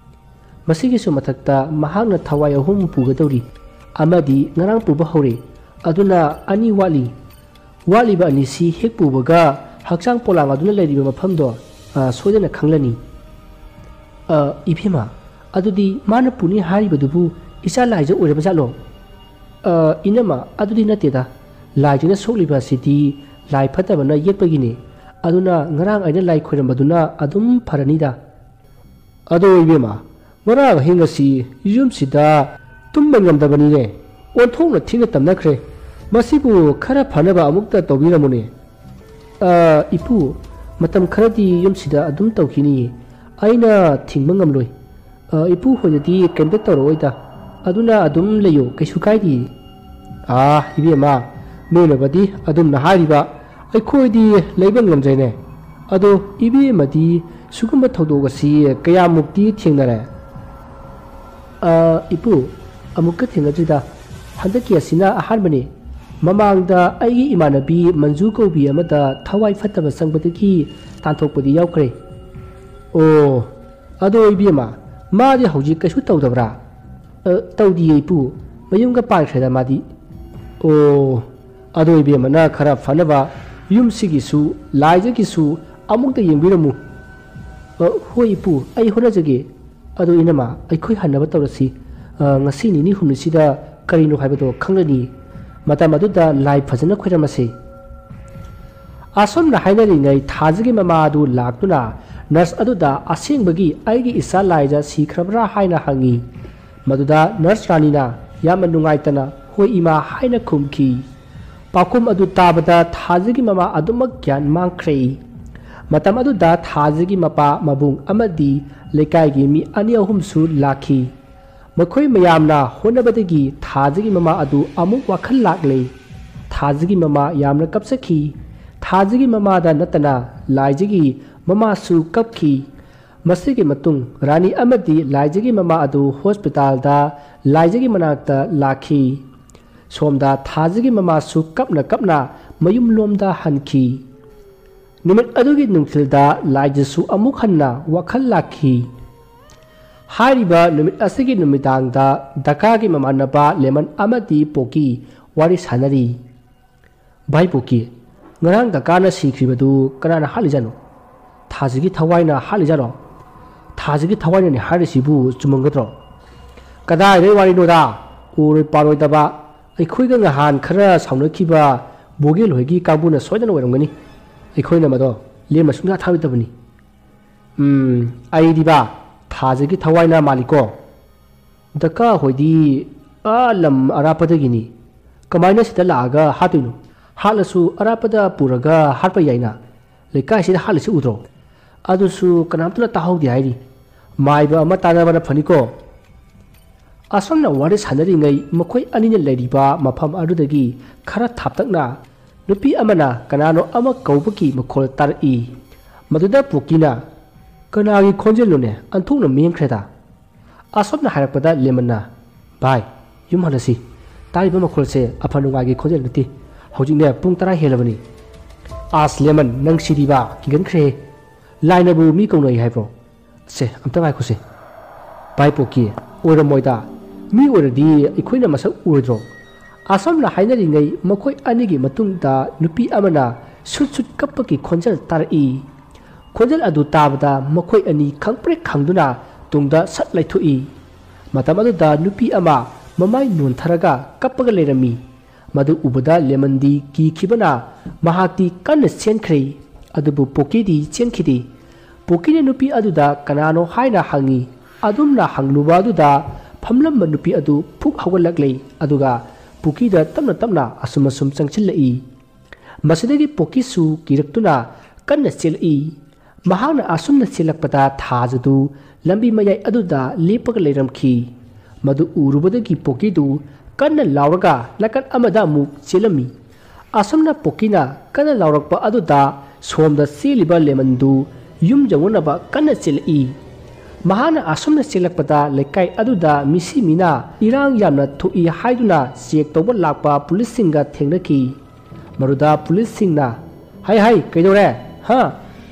ꯃꯁꯤꯒꯤꯁꯨ ꯃꯊꯛꯇ ꯃꯍꯥꯛꯅ ꯊꯋꯥꯏ ꯑꯍꯨꯝ ꯄꯨꯒꯗꯧꯔꯤ, ꯑꯃꯗꯤ ꯉꯔꯥꯡ ꯄꯨꯕ ꯍꯧꯔꯦ, ꯑꯗꯨꯅ ꯑꯅꯤ ꯋꯥꯠꯂꯤ꯫ ꯋꯥꯠꯂꯤꯕ ꯑꯅꯤꯁꯤ ꯍꯦꯛ ꯄꯨꯕꯒ ꯍꯛꯆꯥꯡ ꯄꯣꯂꯥꯡ ꯑꯗꯨꯅ ꯂꯩꯔꯤꯕ ꯃꯐꯝꯗꯣ, ꯑ, ꯁꯣꯏꯗꯅ ꯈꯪꯂꯅꯤ꯫" "ꯑ, ꯏꯕꯦꯝꯃ, ꯑꯗꯨꯗꯤ ꯃꯥꯅ ꯄꯨꯅꯤ ꯍꯥꯏꯔꯤꯕꯗꯨꯕꯨ ꯏꯆꯥ ꯂꯥꯏꯖ ꯑꯣꯏꯔꯕ ꯖꯥꯠꯂꯣ?" "ꯑ, ꯏꯅꯝꯃ, ꯑꯗꯨꯗꯤ ꯅꯠꯇꯦꯗ꯫ ꯂꯥꯏꯖꯅ ꯁꯣꯛꯂꯤꯕ ꯑꯁꯤꯗꯤ ꯂꯥꯏ ꯐꯠꯇꯕꯅ ꯌꯦꯛꯄꯒꯤꯅꯦ꯫ ꯑꯗꯨꯅ ꯉꯔꯥꯡ ꯑꯩꯅ ꯂꯥꯏ ꯈꯣꯏꯔꯝꯕꯗꯨꯅ ꯑꯗꯨꯝ ꯐꯔꯅꯤꯗ꯫" "ꯑꯗꯣ ꯏꯕꯦꯝꯃ, ꯉꯔꯥꯡ ꯑꯍꯤꯡ ꯑꯁꯤ ꯌꯨꯝꯁꯤꯗ ꯇꯨꯝꯕ ꯉꯝꯗꯕꯅꯤꯅꯦ꯫ ꯑꯣꯟꯊꯣꯛꯅ ꯊꯤꯅ ꯇꯝꯅꯈ꯭ꯔꯦ꯫ ꯃꯁꯤꯕꯨ ꯈꯔ ꯐꯅꯕ ꯑꯃꯨꯛꯇ ꯇꯧꯕꯤꯔꯝꯃꯨꯅꯦ꯫" "ꯑ, ꯏꯄꯨ, ꯃꯇꯝ ꯈꯔꯗꯤ ꯌꯨꯝꯁꯤꯗ ꯑꯗꯨꯝ ꯇꯧꯈꯤꯅꯤꯌꯦ꯫ ꯑꯩꯅ ꯊꯤꯡꯕ ꯉꯝꯂꯣꯏ꯫ ꯑ, ꯏꯄꯨ ꯍꯣꯏꯅꯗꯤ ꯀꯩꯝꯇ ꯇꯧꯔꯛꯑꯣꯏꯗ꯫ ꯑꯗꯨꯅ ꯑꯗꯨꯝ ꯂꯩꯌꯣ, ꯀꯩꯁꯨ ꯀꯥꯏꯗꯦ꯫" "ꯑꯥ, ꯏꯕꯦꯝꯃ, ꯅꯣꯏꯅꯕꯗꯤ ꯑꯗꯨꯝꯅ ꯍꯥꯏꯔꯤꯕ, ꯑꯩꯈꯣꯏꯗꯤ ꯂꯩꯕ ꯉꯝꯗ꯭ꯔꯦꯅꯦ꯫ ꯑꯗꯣ ꯏꯕꯦꯝꯃꯗꯤ ꯁꯤꯒꯨꯝꯕ ꯊꯧꯗꯣꯛ ꯑꯁꯤ ꯀꯌꯥꯃꯨꯛꯇꯤ ꯊꯦꯡꯅꯔꯦ?" "ꯑ, ꯏꯄꯨ, ꯑꯃꯨꯛꯀ ꯊꯦꯡꯅꯗ꯭ꯔꯤꯗ꯫ ꯍꯟꯗꯛꯀꯤ ꯑꯁꯤꯅ ꯑꯍꯥꯟꯕꯅꯤ꯫ ꯃꯃꯥꯡꯗ ꯑꯩꯒꯤ ꯏꯃꯥꯟꯅꯕꯤ ꯃꯟꯖꯨ ꯀꯧꯕꯤ ꯑꯃꯗ ꯊꯋꯥꯏ ꯐꯠꯇꯕ ꯆꯪꯕꯗꯒꯤ ꯇꯥꯟꯊꯣꯛꯄꯗꯤ ꯌꯥꯎꯈ꯭ꯔꯦ꯫ ꯑꯣ, ꯑꯗꯣ ꯏꯕꯦꯝꯃ, ꯃꯥꯗꯤ ꯍꯧꯖꯤꯛ ꯀꯩꯁꯨ ꯇꯧꯗꯕ꯭ꯔꯥ? "ꯑ, ꯇꯧꯗꯤꯌꯦ ꯏꯄꯨ, ꯃꯌꯨꯝꯒ ꯄꯥꯟꯈ꯭ꯔꯦꯗ ꯃꯥꯗꯤ"꯫ ꯑꯣ, ꯑꯗꯣ ꯏꯕꯦꯝꯃꯅ ꯈꯔ ꯐꯅꯕ ꯌꯨꯝꯁꯤꯒꯤꯁꯨ ꯂꯥꯏꯖꯒꯤꯁꯨ ꯑꯃꯨꯛꯇ ꯌꯦꯡꯕꯤꯔꯝꯃꯨ꯫ "ꯑ, ꯍꯣꯏ ꯏꯄꯨ, ꯑꯩ ꯍꯣꯠꯅꯖꯒꯦ"꯫ "ꯑꯗꯣ ꯏꯅꯝꯃ, ꯑꯩꯈꯣꯏ ꯍꯟꯅꯕ ꯇꯧꯔꯁꯤ꯫ ꯑ, ꯉꯁꯤ ꯅꯤꯅꯤ ꯍꯨꯝꯅꯤꯁꯤꯗ ꯀꯔꯤꯅꯣ ꯍꯥꯏꯕꯗꯣ ꯈꯪꯂꯅꯤ꯫ ꯃꯇꯝ ꯑꯗꯨꯗ ꯂꯥꯏ ꯐꯖꯅ ꯈꯣꯏꯔꯝꯃꯁꯤ"꯫ ꯑꯁꯨꯝꯅ ꯍꯥꯏꯅꯔꯤꯉꯩ ꯊꯥꯖꯒꯤ ꯃꯃꯥ ꯑꯗꯨ ꯂꯥꯛꯇꯨꯅ ꯅꯔꯁ ꯑꯗꯨꯗ ꯑꯁꯦꯡꯕꯒꯤ ꯑꯩꯒꯤ ꯏꯆꯥ ꯂꯥꯏꯖ ꯁꯤꯈ꯭ꯔꯕ꯭ꯔꯥ ꯍꯥꯏꯅ ꯍꯪꯉꯤ꯫ ꯃꯗꯨꯗ ꯅꯔꯁ ꯔꯥꯅꯤꯅ ꯌꯥꯝꯅ ꯅꯨꯡꯉꯥꯏꯇꯅ "ꯍꯣꯏ ꯏꯃꯥ" ꯍꯥꯏꯅ ꯈꯨꯝꯈꯤ꯫ ꯄꯥꯎꯈꯨꯝ ꯑꯗꯨ ꯇꯥꯕꯗ ꯊꯥꯖꯒꯤ ꯃꯃꯥ ꯑꯗꯨꯃꯛ ꯒ꯭ꯌꯥꯟ ꯃꯥꯡꯈ꯭ꯔꯦ꯫ ꯃꯇꯝ ꯑꯗꯨꯗ ꯊꯥꯖꯒꯤ ꯃꯄꯥ, ꯃꯕꯨꯡ ꯑꯃꯗꯤ ꯂꯩꯀꯥꯏꯒꯤ ꯃꯤ ꯑꯅꯤ ꯑꯍꯨꯝꯁꯨ ꯂꯥꯛꯈꯤ꯫ ꯃꯈꯣꯏ ꯃꯌꯥꯝꯅ ꯍꯣꯠꯅꯕꯗꯒꯤ ꯊꯥꯖꯒꯤ ꯃꯃꯥ ꯑꯗꯨ ꯑꯃꯨꯛ ꯋꯥꯈꯜ ꯂꯥꯛꯂꯦ꯫ ꯊꯥꯖꯒꯤ ꯃꯃꯥ ꯌꯥꯝꯅ ꯀꯞꯆꯈꯤ꯫ ꯊꯥꯖꯒꯤ ꯃꯃꯥꯗ ꯅꯠꯇꯅ ꯂꯥꯏꯖꯒꯤ ꯃꯃꯥꯁꯨ ꯀꯞꯈꯤ꯫ ꯃꯁꯤꯒꯤ ꯃꯇꯨꯡ ꯔꯥꯅꯤ ꯑꯃꯗꯤ ꯂꯥꯏꯖꯒꯤ ꯃꯃꯥ ꯑꯗꯨ ꯍꯣꯁꯄꯤꯇꯥꯜꯗ ꯂꯥꯏꯖꯒꯤ ꯃꯅꯥꯛꯇ ꯂꯥꯛꯈꯤ꯫ ꯁꯣꯝꯗ ꯊꯥꯖꯒꯤ ꯃꯃꯥꯁꯨ ꯀꯞꯅ ꯀꯞꯅ ꯃꯌꯨꯝꯂꯣꯝꯗ ꯍꯟꯈꯤ꯫ ꯅꯨꯃꯤꯠ ꯑꯗꯨꯒꯤ ꯅꯨꯡꯊꯤꯜꯗ ꯂꯥꯏꯖꯁꯨ ꯑꯃꯨꯛ ꯍꯟꯅ ꯋꯥꯈꯜ ꯂꯥꯛꯈꯤ꯫ ꯍꯥꯏꯔꯤꯕ ꯅꯨꯃꯤꯠ ꯑꯁꯤꯒꯤ ꯅꯨꯃꯤꯗꯥꯡꯗ ꯗꯀꯥꯒꯤ ꯃꯃꯥꯟꯅꯕ ꯂꯦꯃꯟ ꯑꯃꯗꯤ ꯄꯣꯀꯤ ꯋꯥꯔꯤ ꯁꯥꯟꯅꯔꯤ꯫ "ꯚꯥꯏ ꯄꯣꯀꯤ, ꯉꯔꯥꯡ ꯗꯀꯥꯅ ꯁꯤꯈ꯭ꯔꯤꯕꯗꯨ ꯀꯅꯥꯅ ꯍꯥꯠꯂꯤꯖꯥꯠꯅꯣ? ꯊꯥꯖꯒꯤ ꯊꯋꯥꯏꯅ ꯍꯥꯠꯂꯤꯖꯥꯠꯅꯣ? ꯊꯥꯖꯒꯤ ꯊꯋꯥꯏꯅꯅꯦ ꯍꯥꯏꯔꯤꯁꯤꯕꯨ ꯆꯨꯝꯃꯝꯒꯗ꯭ꯔꯣ?" "ꯀꯗꯥꯏꯗꯩ ꯋꯥꯔꯤꯅꯣꯗ? ꯑꯣꯏꯔꯣꯏ ꯄꯥꯔꯣꯏꯗꯕ꯫ ꯑꯩꯈꯣꯏꯒ ꯉꯍꯥꯟ ꯈꯔ ꯁꯥꯎꯅꯈꯤꯕ ꯕꯣꯒꯦꯜ ꯍꯣꯏꯒꯤ ꯀꯥꯡꯕꯨꯅ ꯁꯣꯏꯗꯅ ꯑꯣꯏꯔꯝꯒꯅꯤ꯫ ꯑꯩꯈꯣꯏꯅ ꯃꯗꯣ ꯂꯦꯝꯅ ꯁꯨꯡꯊꯥ ꯊꯥꯔꯣꯏꯗꯕꯅꯤ"꯫ "ꯎꯝ, ꯑꯩꯗꯤꯕ ꯊꯥꯖꯒꯤ ꯊꯋꯥꯏꯅ ꯃꯥꯜꯂꯤꯀꯣ꯫ ꯗꯀꯥ ꯍꯣꯏꯗꯤ ꯑꯥ ꯂꯝ ꯑꯔꯥꯞꯄꯗꯒꯤꯅꯤ꯫ ꯀꯃꯥꯏꯅ ꯁꯤꯗ ꯂꯥꯛꯑꯒ ꯍꯥꯠꯇꯣꯏꯅꯣ? ꯍꯥꯠꯂꯁꯨ ꯑꯔꯥꯞꯄꯗ ꯄꯨꯔꯒ ꯍꯥꯠꯄ ꯌꯥꯏꯅ꯫ ꯂꯩꯀꯥꯏꯁꯤꯗ ꯍꯥꯠꯂꯤꯁꯤ ꯎꯗ꯭ꯔꯣ? ꯑꯗꯨꯁꯨ ꯀꯅꯥꯝꯇꯅ ꯇꯥꯍꯧꯗꯦ ꯍꯥꯏꯔꯤ꯫ ꯃꯥꯏꯕ ꯑꯃ ꯇꯥꯟꯅꯕꯅ ꯐꯅꯤꯀꯣ"꯫ ꯑꯁꯨꯝꯅ ꯋꯥꯔꯤ ꯁꯥꯟꯅꯔꯤꯉꯩ ꯃꯈꯣꯏ ꯑꯅꯤꯅ ꯂꯩꯔꯤꯕ ꯃꯐꯝ ꯑꯗꯨꯗꯒꯤ ꯈꯔ ꯊꯥꯞꯇꯛꯅ ꯅꯨꯄꯤ ꯑꯃꯅ ꯀꯅꯥꯅꯣ ꯑꯃ ꯀꯧꯕꯒꯤ ꯃꯈꯣꯜ ꯇꯥꯔꯛꯏ꯫ ꯃꯗꯨꯗ ꯄꯨꯀꯤꯅ, "ꯀꯅꯥꯒꯤ ꯈꯣꯟꯖꯦꯜꯅꯣꯅꯦ? ꯑꯟꯊꯣꯛꯅ ꯃꯦꯡꯈ꯭ꯔꯦꯗ"꯫ ꯑꯁꯨꯝꯅ ꯍꯥꯏꯔꯛꯄꯗ ꯂꯦꯃꯟꯅ, "ꯚꯥꯏ, ꯌꯨꯝ ꯍꯜꯂꯁꯤ꯫ ꯇꯥꯔꯤꯕ ꯃꯈꯣꯜꯁꯦ ꯑꯐ ꯅꯨꯡꯉꯥꯏꯒꯤ ꯈꯣꯟꯖꯦꯜ ꯅꯠꯇꯦ꯫ ꯍꯧꯖꯤꯛꯅꯦ ꯄꯨꯡ ꯇꯔꯥ ꯍꯦꯜꯂꯕꯅꯤ꯫ ꯑꯁ ꯂꯦꯃꯟ, ꯅꯪ ꯁꯤꯗꯤꯕ, ꯀꯤꯒꯟꯈ꯭ꯔꯦ꯫ ꯂꯥꯏꯅꯕꯨ ꯃꯤ ꯀꯧꯅꯩ ꯍꯥꯏꯕ꯭ꯔꯣ? ꯁꯦ, ꯑꯝꯇ ꯉꯥꯏꯈꯣꯁꯦ꯫ ꯚꯥꯏ ꯄꯣꯛꯀꯤ, ꯑꯣꯏꯔꯝꯃꯣꯏꯗ꯫ ꯃꯤ ꯑꯣꯏꯔꯗꯤ ꯑꯩꯈꯣꯏꯅ ꯃꯁꯛ ꯎꯔꯣꯏꯗ꯭ꯔꯣ? ꯑꯁꯨꯝꯅ ꯍꯥꯏꯅꯔꯤꯉꯩ ꯃꯈꯣꯏ ꯑꯅꯤꯒꯤ ꯃꯇꯨꯡꯗ ꯅꯨꯄꯤ ꯑꯃꯅ ꯁꯨꯠ ꯁꯨꯠ ꯀꯞꯄꯒꯤ ꯈꯣꯟꯖꯦꯜ ꯇꯥꯔꯛꯏ꯫ ꯈꯣꯟꯖꯦꯜ ꯑꯗꯨ ꯇꯥꯕꯗ ꯃꯈꯣꯏ ꯑꯅꯤ ꯈꯪꯄ꯭ꯔꯦꯛ ꯈꯪꯗꯨꯅ ꯇꯨꯡꯗ ꯁꯠ ꯂꯩꯊꯣꯛꯏ꯫ ꯃꯇꯝ ꯑꯗꯨꯗ ꯅꯨꯄꯤ ꯑꯃ ꯃꯃꯥꯏ ꯅꯣꯟꯊꯔꯒ ꯀꯞꯄꯒ ꯂꯩꯔꯝꯃꯤ꯫ ꯃꯗꯨ ꯎꯕꯗ ꯂꯦꯃꯟꯗꯤ ꯀꯤꯈꯤꯕꯅ ꯃꯍꯥꯛꯇꯤ ꯀꯟꯅ ꯆꯦꯟꯈ꯭ꯔꯦ꯫ ꯑꯗꯨꯕꯨ ꯄꯣꯀꯤꯗꯤ ꯆꯦꯟꯈꯤꯗꯦ꯫ ꯄꯣꯀꯤꯅ ꯅꯨꯄꯤ ꯑꯗꯨꯗ ꯀꯅꯥꯅꯣ ꯍꯥꯏꯅ ꯍꯪꯉꯤ꯫ ꯑꯗꯨꯝꯅ ꯍꯪꯂꯨꯕ ꯑꯗꯨꯗ ꯐꯝꯂꯝꯕ ꯅꯨꯄꯤ ꯑꯗꯨ ꯐꯨꯛ ꯍꯧꯒꯠꯂꯛꯂꯦ꯫ ꯑꯗꯨꯒ ꯄꯣꯀꯤꯗ ꯇꯞꯅ ꯇꯞꯅ ꯑꯁꯨꯝ ꯑꯁꯨꯝ ꯆꯪꯁꯤꯜꯂꯛꯏ꯫ ꯃꯁꯤꯗꯒꯤ ꯄꯣꯀꯤꯁꯨ ꯀꯤꯔꯛꯇꯨꯅ ꯀꯟꯅ ꯆꯦꯜꯂꯛꯏ꯫ ꯃꯍꯥꯛꯅ ꯑꯁꯨꯝꯅ ꯆꯦꯜꯂꯛꯄꯗ ꯊꯥꯖꯗꯨ ꯂꯝꯕꯤ ꯃꯌꯥꯏ ꯑꯗꯨꯗ ꯂꯦꯞꯄꯒ ꯂꯩꯔꯝꯈꯤ꯫ ꯃꯗꯨ ꯎꯔꯨꯕꯗꯒꯤ ꯄꯣꯀꯤꯗꯨ ꯀꯟꯅ ꯂꯥꯎꯔꯒ ꯅꯥꯀꯟ ꯑꯃꯗ ꯑꯃꯨꯛ ꯆꯦꯜꯂꯝꯃꯤ꯫ ꯑꯁꯨꯝꯅ ꯄꯣꯀꯤꯅ ꯀꯟꯅ ꯂꯥꯎꯔꯛꯄ ꯑꯗꯨꯗ ꯁꯣꯝꯗ ꯆꯦꯜꯂꯤꯕ ꯂꯦꯃꯟꯗꯨ ꯌꯨꯝ ꯌꯧꯅꯅꯕ ꯀꯟꯅ ꯆꯦꯜꯂꯛꯏ꯫ ꯃꯍꯥꯛꯅ ꯑꯁꯨꯝꯅ ꯆꯦꯜꯂꯛꯄꯗ ꯂꯩꯀꯥꯏ ꯑꯗꯨꯗ ꯃꯤꯁꯤ ꯃꯤꯅꯥ ꯏꯔꯥꯡ ꯌꯥꯝꯅ ꯊꯣꯛꯏ ꯍꯥꯏꯗꯨꯅ ꯆꯦꯛ ꯇꯧꯕ ꯂꯥꯛꯄ ꯄꯨꯂꯤꯁꯁꯤꯡꯒ ꯊꯦꯡꯅꯈꯤ꯫ ꯃꯗꯨꯗ ꯄꯨꯂꯤꯁꯁꯤꯡꯅ, "ꯍꯩ ꯍꯩ, ꯀꯩꯗꯧꯔꯦ? ꯍꯥ?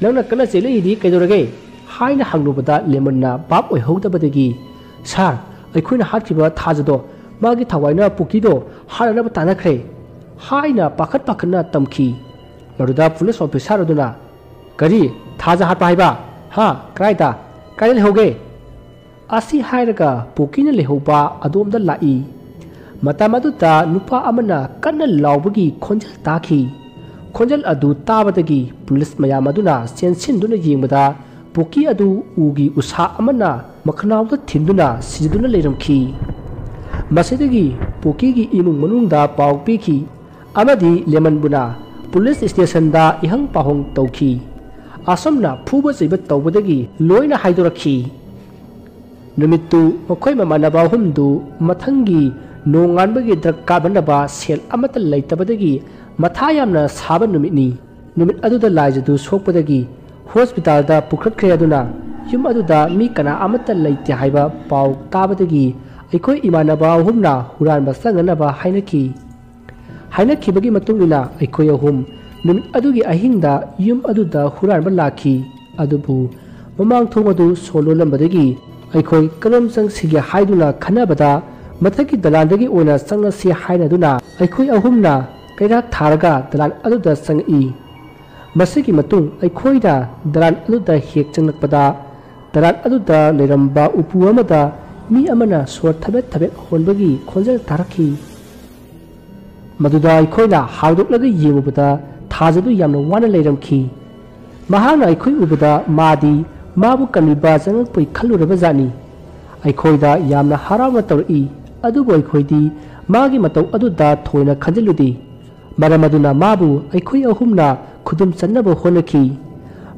ꯅꯪꯅ ꯀꯟꯅ ꯆꯦꯜꯂꯛꯏꯗꯤ ꯀꯩꯗꯧꯔꯒꯦ?" ꯍꯥꯏꯅ ꯍꯪꯂꯨꯕꯗ ꯂꯦꯃꯟꯅ ꯚꯥꯞ ꯑꯣꯏꯍꯧꯗꯕꯗꯒꯤ, "ꯁꯥꯔ, ꯑꯩꯈꯣꯏꯅ ꯍꯥꯠꯈꯤꯕ ꯊꯥꯖꯗꯣ ꯃꯥꯒꯤ ꯊꯋꯥꯏꯅ ꯄꯨꯀꯤꯗꯣ ꯍꯥꯠꯅꯅꯕ ꯇꯥꯟꯅꯈ꯭ꯔꯦ" ꯍꯥꯏꯅ ꯄꯥꯈꯠ ꯄꯥꯈꯠꯅ ꯇꯝꯈꯤ꯫ ꯃꯗꯨꯗ ꯄꯨꯂꯤꯁ ꯑꯣꯐꯤꯁꯥꯔ ꯑꯗꯨꯅ, "ꯀꯔꯤ? ꯊꯥꯖ ꯍꯥꯠꯄ ꯍꯥꯏꯕ? ꯍꯥ? ꯀꯗꯥꯏꯗ? ꯀꯗꯥꯏꯗ ꯂꯩꯍꯧꯒꯦ?" ꯑꯁꯤ ꯍꯥꯏꯔꯒ ꯄꯣꯀꯤꯅ ꯂꯩꯍꯧꯕ ꯑꯗꯣꯝꯗ ꯂꯥꯛꯏ꯫ ꯃꯇꯝ ꯑꯗꯨꯗ ꯅꯨꯄꯥ ꯑꯃꯅ ꯀꯟꯅ ꯂꯥꯎꯕꯒꯤ ꯈꯣꯟꯖꯦꯜ ꯇꯥꯈꯤ꯫ ꯈꯣꯟꯖꯦꯜ ꯑꯗꯨ ꯇꯥꯕꯗꯒꯤ ꯄꯨꯂꯤꯁ ꯃꯌꯥꯝ ꯑꯗꯨꯅ ꯆꯦꯟꯁꯤꯟꯗꯨꯅ ꯌꯦꯡꯕꯗ ꯄꯣꯀꯤ ꯑꯗꯨ ꯎꯒꯤ ꯎꯁꯥ ꯑꯃꯅ ꯃꯈꯅꯥꯎꯗ ꯊꯤꯟꯗꯨꯅ ꯁꯤꯗꯨꯅ ꯂꯩꯔꯝꯈꯤ꯫ ꯃꯁꯤꯗꯒꯤ ꯄꯣꯀꯤꯒꯤ ꯏꯃꯨꯡ ꯃꯅꯨꯡꯗ ꯄꯥꯎ ꯄꯤꯈꯤ ꯑꯃꯗꯤ ꯂꯦꯃꯟꯕꯨꯅ ꯄꯨꯂꯤꯁ ꯁ꯭ꯇꯦꯁꯟꯗ ꯏꯍꯪ ꯄꯥꯎꯍꯪ ꯇꯧꯈꯤ꯫ ꯑꯁꯨꯝꯅ ꯐꯨꯕ ꯆꯩꯕ ꯇꯧꯕꯗꯒꯤ ꯂꯣꯏꯅ ꯍꯥꯏꯗꯣꯔꯛꯈꯤ꯫ ꯅꯨꯃꯤꯠꯇꯨ ꯃꯈꯣꯏ ꯃꯃꯥꯟꯅꯕ ꯑꯍꯨꯝꯗꯨ ꯃꯊꯪꯒꯤ ꯅꯣꯡꯉꯥꯟꯕꯒꯤ ꯗ꯭ꯔꯒ ꯀꯥꯞꯅꯅꯕ ꯁꯦꯜ ꯑꯃꯠꯇ ꯂꯩꯇꯕꯗꯒꯤ ꯃꯊꯥ ꯌꯥꯝꯅ ꯁꯥꯕ ꯅꯨꯃꯤꯠꯅꯤ꯫ ꯅꯨꯃꯤꯠ ꯑꯗꯨꯗ ꯂꯥꯏꯖꯗꯨ ꯁꯣꯛꯄꯗꯒꯤ ꯍꯣꯁꯄꯤꯇꯥꯜꯗ ꯄꯨꯈꯠꯈ꯭ꯔꯦ꯫ ꯑꯗꯨꯅ ꯌꯨꯝ ꯑꯗꯨꯗ ꯃꯤ ꯀꯅꯥ ꯑꯃꯠꯇ ꯂꯩꯇꯦ ꯍꯥꯏꯕ ꯄꯥꯎ ꯇꯥꯕꯗꯒꯤ ꯑꯩꯈꯣꯏ ꯏꯃꯥꯟꯅꯕ ꯑꯍꯨꯝꯅ ꯍꯨꯔꯥꯟꯕ ꯆꯪꯅꯅꯕ ꯍꯥꯏꯅꯈꯤ꯫ ꯍꯥꯏꯅꯈꯤꯕꯒꯤ ꯃꯇꯨꯡ ꯏꯟꯅ ꯑꯩꯈꯣꯏ ꯑꯍꯨꯝ ꯅꯨꯃꯤꯠ ꯑꯗꯨꯒꯤ ꯑꯍꯤꯡꯗ ꯌꯨꯝ ꯑꯗꯨꯗ ꯍꯨꯔꯥꯟꯕ ꯂꯥꯛꯈꯤ꯫ ꯑꯗꯨꯕꯨ ꯃꯃꯥꯡ ꯊꯣꯡ ꯑꯗꯨ ꯁꯣ ꯂꯣꯜꯂꯝꯕꯗꯒꯤ ꯑꯩꯈꯣꯏ ꯀꯔꯝ ꯆꯪꯁꯤꯒꯦ ꯍꯥꯏꯗꯨꯅ ꯈꯟꯅꯕꯗ, ꯃꯊꯛꯀꯤ ꯗꯂꯥꯟꯗꯒꯤ ꯑꯣꯏꯅ ꯆꯪꯂꯁꯤ ꯍꯥꯏꯅꯗꯨꯅ ꯑꯩꯈꯣꯏ ꯑꯍꯨꯝꯅ ꯀꯩꯔꯥꯛ ꯊꯥꯔꯒ ꯗꯂꯥꯟ ꯑꯗꯨꯗ ꯆꯪꯉꯛꯏ꯫ ꯃꯁꯤꯒꯤ ꯃꯇꯨꯡ ꯑꯩꯈꯣꯏꯅ ꯗꯂꯥꯟ ꯑꯗꯨꯗ ꯍꯦꯛ ꯆꯪꯂꯛꯄꯗ, ꯗꯂꯥꯟ ꯑꯗꯨꯗ ꯂꯩꯔꯝꯕ ꯎꯄꯨ ꯑꯃꯗ ꯃꯤ ꯑꯃꯅ ꯁꯣꯔ ꯊꯕꯦꯠ ꯊꯕꯦꯠ ꯍꯣꯟꯕꯒꯤ ꯈꯣꯟꯖꯦꯜ ꯇꯥꯔꯛꯈꯤ꯫ ꯃꯗꯨꯗ ꯑꯩꯈꯣꯏꯅ ꯍꯥꯡꯗꯣꯛꯂꯒ ꯌꯦꯡꯉꯨꯕꯗ, ꯊꯥꯖꯗꯨ ꯌꯥꯝꯅ ꯋꯥꯅ ꯂꯩꯔꯝꯈꯤ꯫ ꯃꯍꯥꯛꯅ ꯑꯩꯈꯣꯏ ꯎꯕꯗ, ꯃꯥꯗꯤ ꯃꯥꯕꯨ ꯀꯟꯕꯤꯕ ꯆꯪꯉꯛꯄꯩ ꯈꯜꯂꯨꯔꯕ ꯖꯥꯠꯅꯤ꯫ ꯑꯩꯈꯣꯏꯗ ꯌꯥꯝꯅ ꯍꯔꯥꯎꯅ ꯇꯧꯔꯛꯏ, ꯑꯗꯨꯕꯨ ꯑꯩꯈꯣꯏꯗꯤ ꯃꯥꯒꯤ ꯃꯇꯧ ꯑꯗꯨꯗ ꯊꯣꯏꯅ ꯈꯟꯖꯤꯜꯂꯨꯗꯦ꯫ ꯃꯔꯝ ꯑꯗꯨꯅ ꯃꯥꯕꯨ ꯑꯩꯈꯣꯏ ꯑꯍꯨꯝꯅ ꯈꯨꯗꯨꯝ ꯆꯟꯅꯕ ꯍꯣꯠꯅꯈꯤ꯫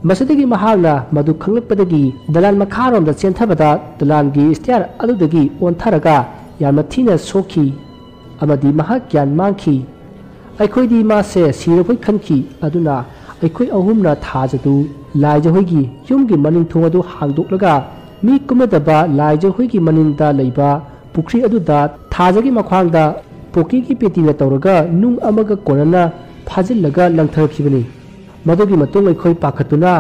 ꯃꯁꯤꯗꯒꯤ ꯃꯍꯥꯛꯅ ꯃꯗꯨ ꯈꯪꯂꯛꯄꯗꯒꯤ ꯗꯂꯥꯟ ꯃꯈꯥꯔꯣꯝꯗ ꯆꯦꯟꯊꯕꯗ, ꯗꯂꯥꯟꯒꯤ ꯁ꯭ꯇꯤꯌꯥꯔ ꯑꯗꯨꯗꯒꯤ ꯑꯣꯟꯊꯔꯒ ꯌꯥꯝꯅ ꯊꯤꯅ ꯁꯣꯛꯈꯤ ꯑꯃꯗꯤ ꯃꯍꯥꯛ ꯒ꯭ꯌꯥꯟ ꯃꯥꯡꯈꯤ꯫ ꯑꯩꯈꯣꯏꯗꯤ ꯃꯥꯁꯦ ꯁꯤꯔꯕꯣꯏ ꯈꯟꯈꯤ꯫ ꯑꯗꯨꯅ ꯑꯩꯈꯣꯏ ꯑꯍꯨꯝꯅ ꯊꯥꯖꯗꯨ ꯂꯥꯏꯖꯍꯣꯏꯒꯤ ꯌꯨꯝꯒꯤ ꯃꯅꯤꯡ ꯊꯣꯡ ꯑꯗꯨ ꯍꯥꯡꯗꯣꯛꯂꯒ ꯃꯤ ꯀꯨꯝꯅꯗꯕ ꯂꯥꯏꯖꯍꯣꯏꯒꯤ ꯃꯅꯤꯡꯗ ꯂꯩꯕ ꯄꯨꯈ꯭ꯔꯤ ꯑꯗꯨꯗ ꯊꯥꯖꯒꯤ ꯃꯈ꯭ꯋꯥꯡꯗ ꯄꯣꯀꯤꯒꯤ ꯄꯦꯇꯤꯅ ꯇꯧꯔꯒ ꯅꯨꯡ ꯑꯃꯒ ꯀꯣꯟꯅꯅ ꯐꯥꯖꯤꯜꯂꯒ ꯂꯪꯊꯈꯤꯕꯅꯤ꯫ ꯃꯗꯨꯒꯤ ꯃꯇꯨꯡ ꯑꯩꯈꯣꯏ ꯄꯥꯈꯠꯇꯨꯅ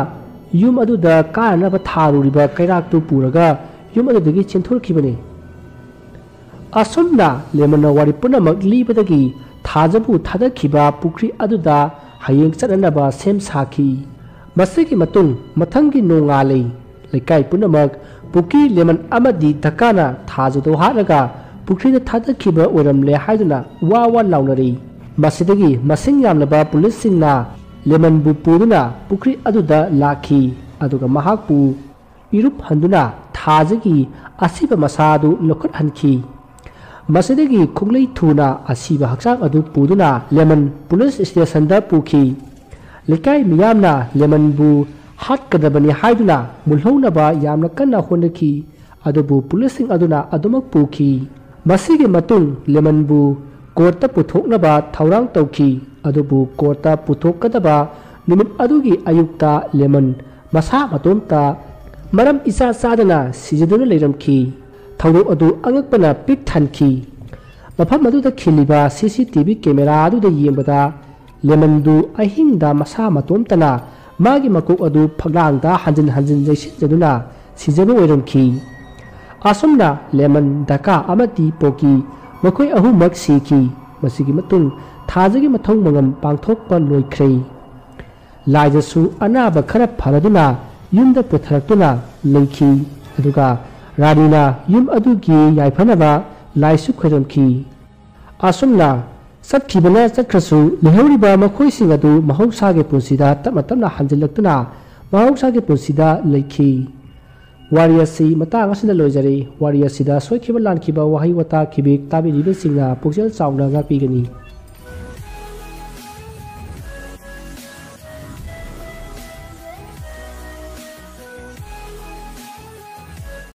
ꯌꯨꯝ ꯑꯗꯨꯗ ꯀꯥꯅꯅꯕ ꯊꯥꯔꯨꯔꯤꯕ ꯀꯩꯔꯥꯛꯇꯨ ꯄꯨꯔꯒ ꯌꯨꯝ ꯑꯗꯨꯗꯒꯤ ꯆꯦꯟꯊꯣꯔꯛꯈꯤꯕꯅꯤ꯫ ꯑꯁꯨꯝꯅ ꯂꯦꯃꯟꯅ ꯋꯥꯔꯤ ꯄꯨꯝꯅꯃꯛ ꯂꯤꯕꯗꯒꯤ ꯊꯥꯖꯕꯨ ꯊꯥꯗꯈꯤꯕ ꯄꯨꯈ꯭ꯔꯤ ꯑꯗꯨꯗ ꯍꯌꯦꯡ ꯆꯠꯅꯅꯕ ꯁꯦꯝ ꯁꯥꯈꯤ꯫ ꯃꯁꯤꯒꯤ ꯃꯇꯨꯡ ꯃꯊꯪꯒꯤ ꯅꯣꯡꯉꯥꯜꯂꯤ꯫ ꯂꯩꯀꯥꯏ ꯄꯨꯝꯅꯃꯛ ꯄꯨꯀꯤ, ꯂꯦꯃꯟ ꯑꯃꯗꯤ ꯙꯀꯥꯅ ꯊꯥꯖꯗꯨ ꯍꯥꯠꯂꯒ ꯄꯨꯈ꯭ꯔꯤꯗ ꯊꯥꯗꯈꯤꯕ ꯑꯣꯏꯔꯝꯂꯦ ꯍꯥꯏꯗꯨꯅ ꯋꯥ ꯋꯥ ꯂꯥꯎꯅꯔꯤ꯫ ꯃꯁꯤꯗꯒꯤ ꯃꯁꯤꯡ ꯌꯥꯝꯂꯕ ꯄꯨꯂꯤꯁꯁꯤꯡꯅ ꯂꯦꯃꯟꯕꯨ ꯄꯨꯗꯨꯅ ꯄꯨꯈ꯭ꯔꯤ ꯑꯗꯨꯗ ꯂꯥꯛꯈꯤ, ꯑꯗꯨꯒ ꯃꯍꯥꯛꯄꯨ ꯏꯔꯨꯞ ꯍꯟꯗꯨꯅ ꯊꯥꯖꯒꯤ ꯑꯁꯤꯕ ꯃꯁꯥ ꯑꯗꯨ ꯂꯧꯈꯠꯍꯟꯈꯤ꯫ ꯃꯁꯤꯗꯒꯤ ꯈꯣꯡꯂꯩ ꯊꯨꯅ ꯑꯁꯤꯕ ꯍꯛꯆꯥꯡ ꯑꯗꯨ ꯄꯨꯗꯨꯅ ꯂꯦꯃꯟ ꯄꯨꯂꯤꯁ ꯁ꯭ꯇꯦꯁꯟꯗ ꯄꯨꯈꯤ꯫ ꯂꯩꯀꯥꯏ ꯃꯤꯌꯥꯝꯅ ꯂꯦꯃꯟꯕꯨ ꯍꯥꯠꯀꯗꯕꯅꯤ ꯍꯥꯏꯗꯨꯅ ꯃꯨꯜꯍꯧꯅꯕ ꯌꯥꯝꯅ ꯀꯟꯅ ꯍꯣꯠꯅꯈꯤ, ꯑꯗꯨꯕꯨ ꯄꯨꯂꯤꯁꯁꯤꯡ ꯑꯗꯨꯅ ꯑꯗꯨꯃꯛ ꯄꯨꯈꯤ꯫ ꯃꯁꯤꯒꯤ ꯃꯇꯨꯡ ꯂꯦꯃꯟꯕꯨ ꯀꯣꯔꯠꯇ ꯄꯨꯊꯣꯛꯅꯕ ꯊꯧꯔꯥꯡ ꯇꯧꯈꯤ, ꯑꯗꯨꯕꯨ ꯀꯣꯔꯠꯇ ꯄꯨꯊꯣꯛꯀꯗꯕ ꯅꯨꯃꯤꯠ ꯑꯗꯨꯒꯤ ꯑꯌꯨꯛꯇ ꯂꯦꯃꯟ ꯃꯁꯥ ꯃꯇꯣꯝꯇ ꯃꯔꯝ ꯏꯆꯥ ꯆꯥꯗꯅ ꯁꯤꯖꯗꯨꯅ ꯂꯩꯔꯝꯈꯤ꯫ ꯊꯧꯗꯣꯛ ꯑꯗꯨ ꯑꯉꯛꯄꯅ ꯄꯤꯛ ꯊꯟꯈꯤ꯫ ꯃꯐꯝ ꯑꯗꯨꯗ ꯈꯤꯜꯂꯤꯕ ꯁꯤ ꯁꯤ ꯇꯤ ꯚꯤ ꯀꯦꯃꯦꯔꯥ ꯑꯗꯨꯗ ꯌꯦꯡꯕꯗ ꯂꯦꯃꯟꯗꯨ ꯑꯍꯤꯡꯗ ꯃꯁꯥ ꯃꯇꯣꯝꯇꯅ ꯃꯥꯒꯤ ꯃꯀꯣꯛ ꯑꯗꯨ ꯐꯛꯂꯥꯡꯗ ꯍꯟꯖꯤꯟ ꯍꯟꯖꯤꯟ ꯌꯩꯁꯤꯟꯖꯗꯨꯅ ꯁꯤꯖꯕ ꯑꯣꯏꯔꯝꯈꯤ꯫ ꯑꯁꯨꯝꯅ ꯂꯦꯃꯟ, ꯗꯀꯥ ꯑꯃꯗꯤ ꯄꯣꯀꯤ ꯃꯈꯣꯏ ꯑꯍꯨꯝꯃꯛ ꯁꯤꯈꯤ꯫ ꯃꯁꯤꯒꯤ ꯃꯇꯨꯡ ꯊꯥꯖꯒꯤ ꯃꯊꯧ ꯃꯉꯝ ꯄꯥꯡꯊꯣꯛꯄ ꯂꯣꯏꯈ꯭ꯔꯦ꯫ ꯂꯥꯏꯖꯁꯨ ꯑꯅꯥꯕ ꯈꯔ ꯐꯔꯗꯨꯅ ꯌꯨꯝꯗ ꯄꯨꯊꯔꯛꯇꯨꯅ ꯂꯩꯈꯤ꯫ ꯑꯗꯨꯒ ꯔꯥꯅꯤꯅ ꯌꯨꯝ ꯑꯗꯨꯒꯤ ꯌꯥꯏꯐꯅꯕ ꯂꯥꯏꯁꯨ ꯈꯣꯏꯔꯝꯈꯤ꯫ ꯑꯁꯨꯝꯅ ꯆꯠꯈꯤꯕꯅ ꯆꯠꯈ꯭ꯔꯁꯨ, ꯂꯩꯍꯧꯔꯤꯕ ꯃꯈꯣꯏꯁꯤꯡ ꯑꯗꯨ ꯃꯍꯧꯁꯥꯒꯤ ꯄꯨꯟꯁꯤꯗ ꯇꯞꯅ ꯇꯞꯅ ꯍꯟꯖꯤꯜꯂꯛꯇꯨꯅ ꯃꯍꯧꯁꯥꯒꯤ ꯄꯨꯟꯁꯤꯗ ꯂꯩꯈꯤ꯫ ꯋꯥꯔꯤ ꯑꯁꯤ ꯃꯇꯥꯡ ꯑꯁꯤꯗ ꯂꯣꯏꯖꯔꯦ꯫ ꯋꯥꯔꯤ ꯑꯁꯤꯗ ꯁꯣꯏꯈꯤꯕ ꯂꯥꯟꯈꯤꯕ ꯋꯥꯍꯩ ꯋꯥꯇꯥ ꯈꯤꯕꯤꯛ ꯇꯥꯕꯤꯔꯤꯕꯁꯤꯡꯅ ꯄꯨꯛꯆꯦꯜ ꯆꯥꯎꯅ ꯉꯥꯛꯄꯤꯒꯅꯤ꯫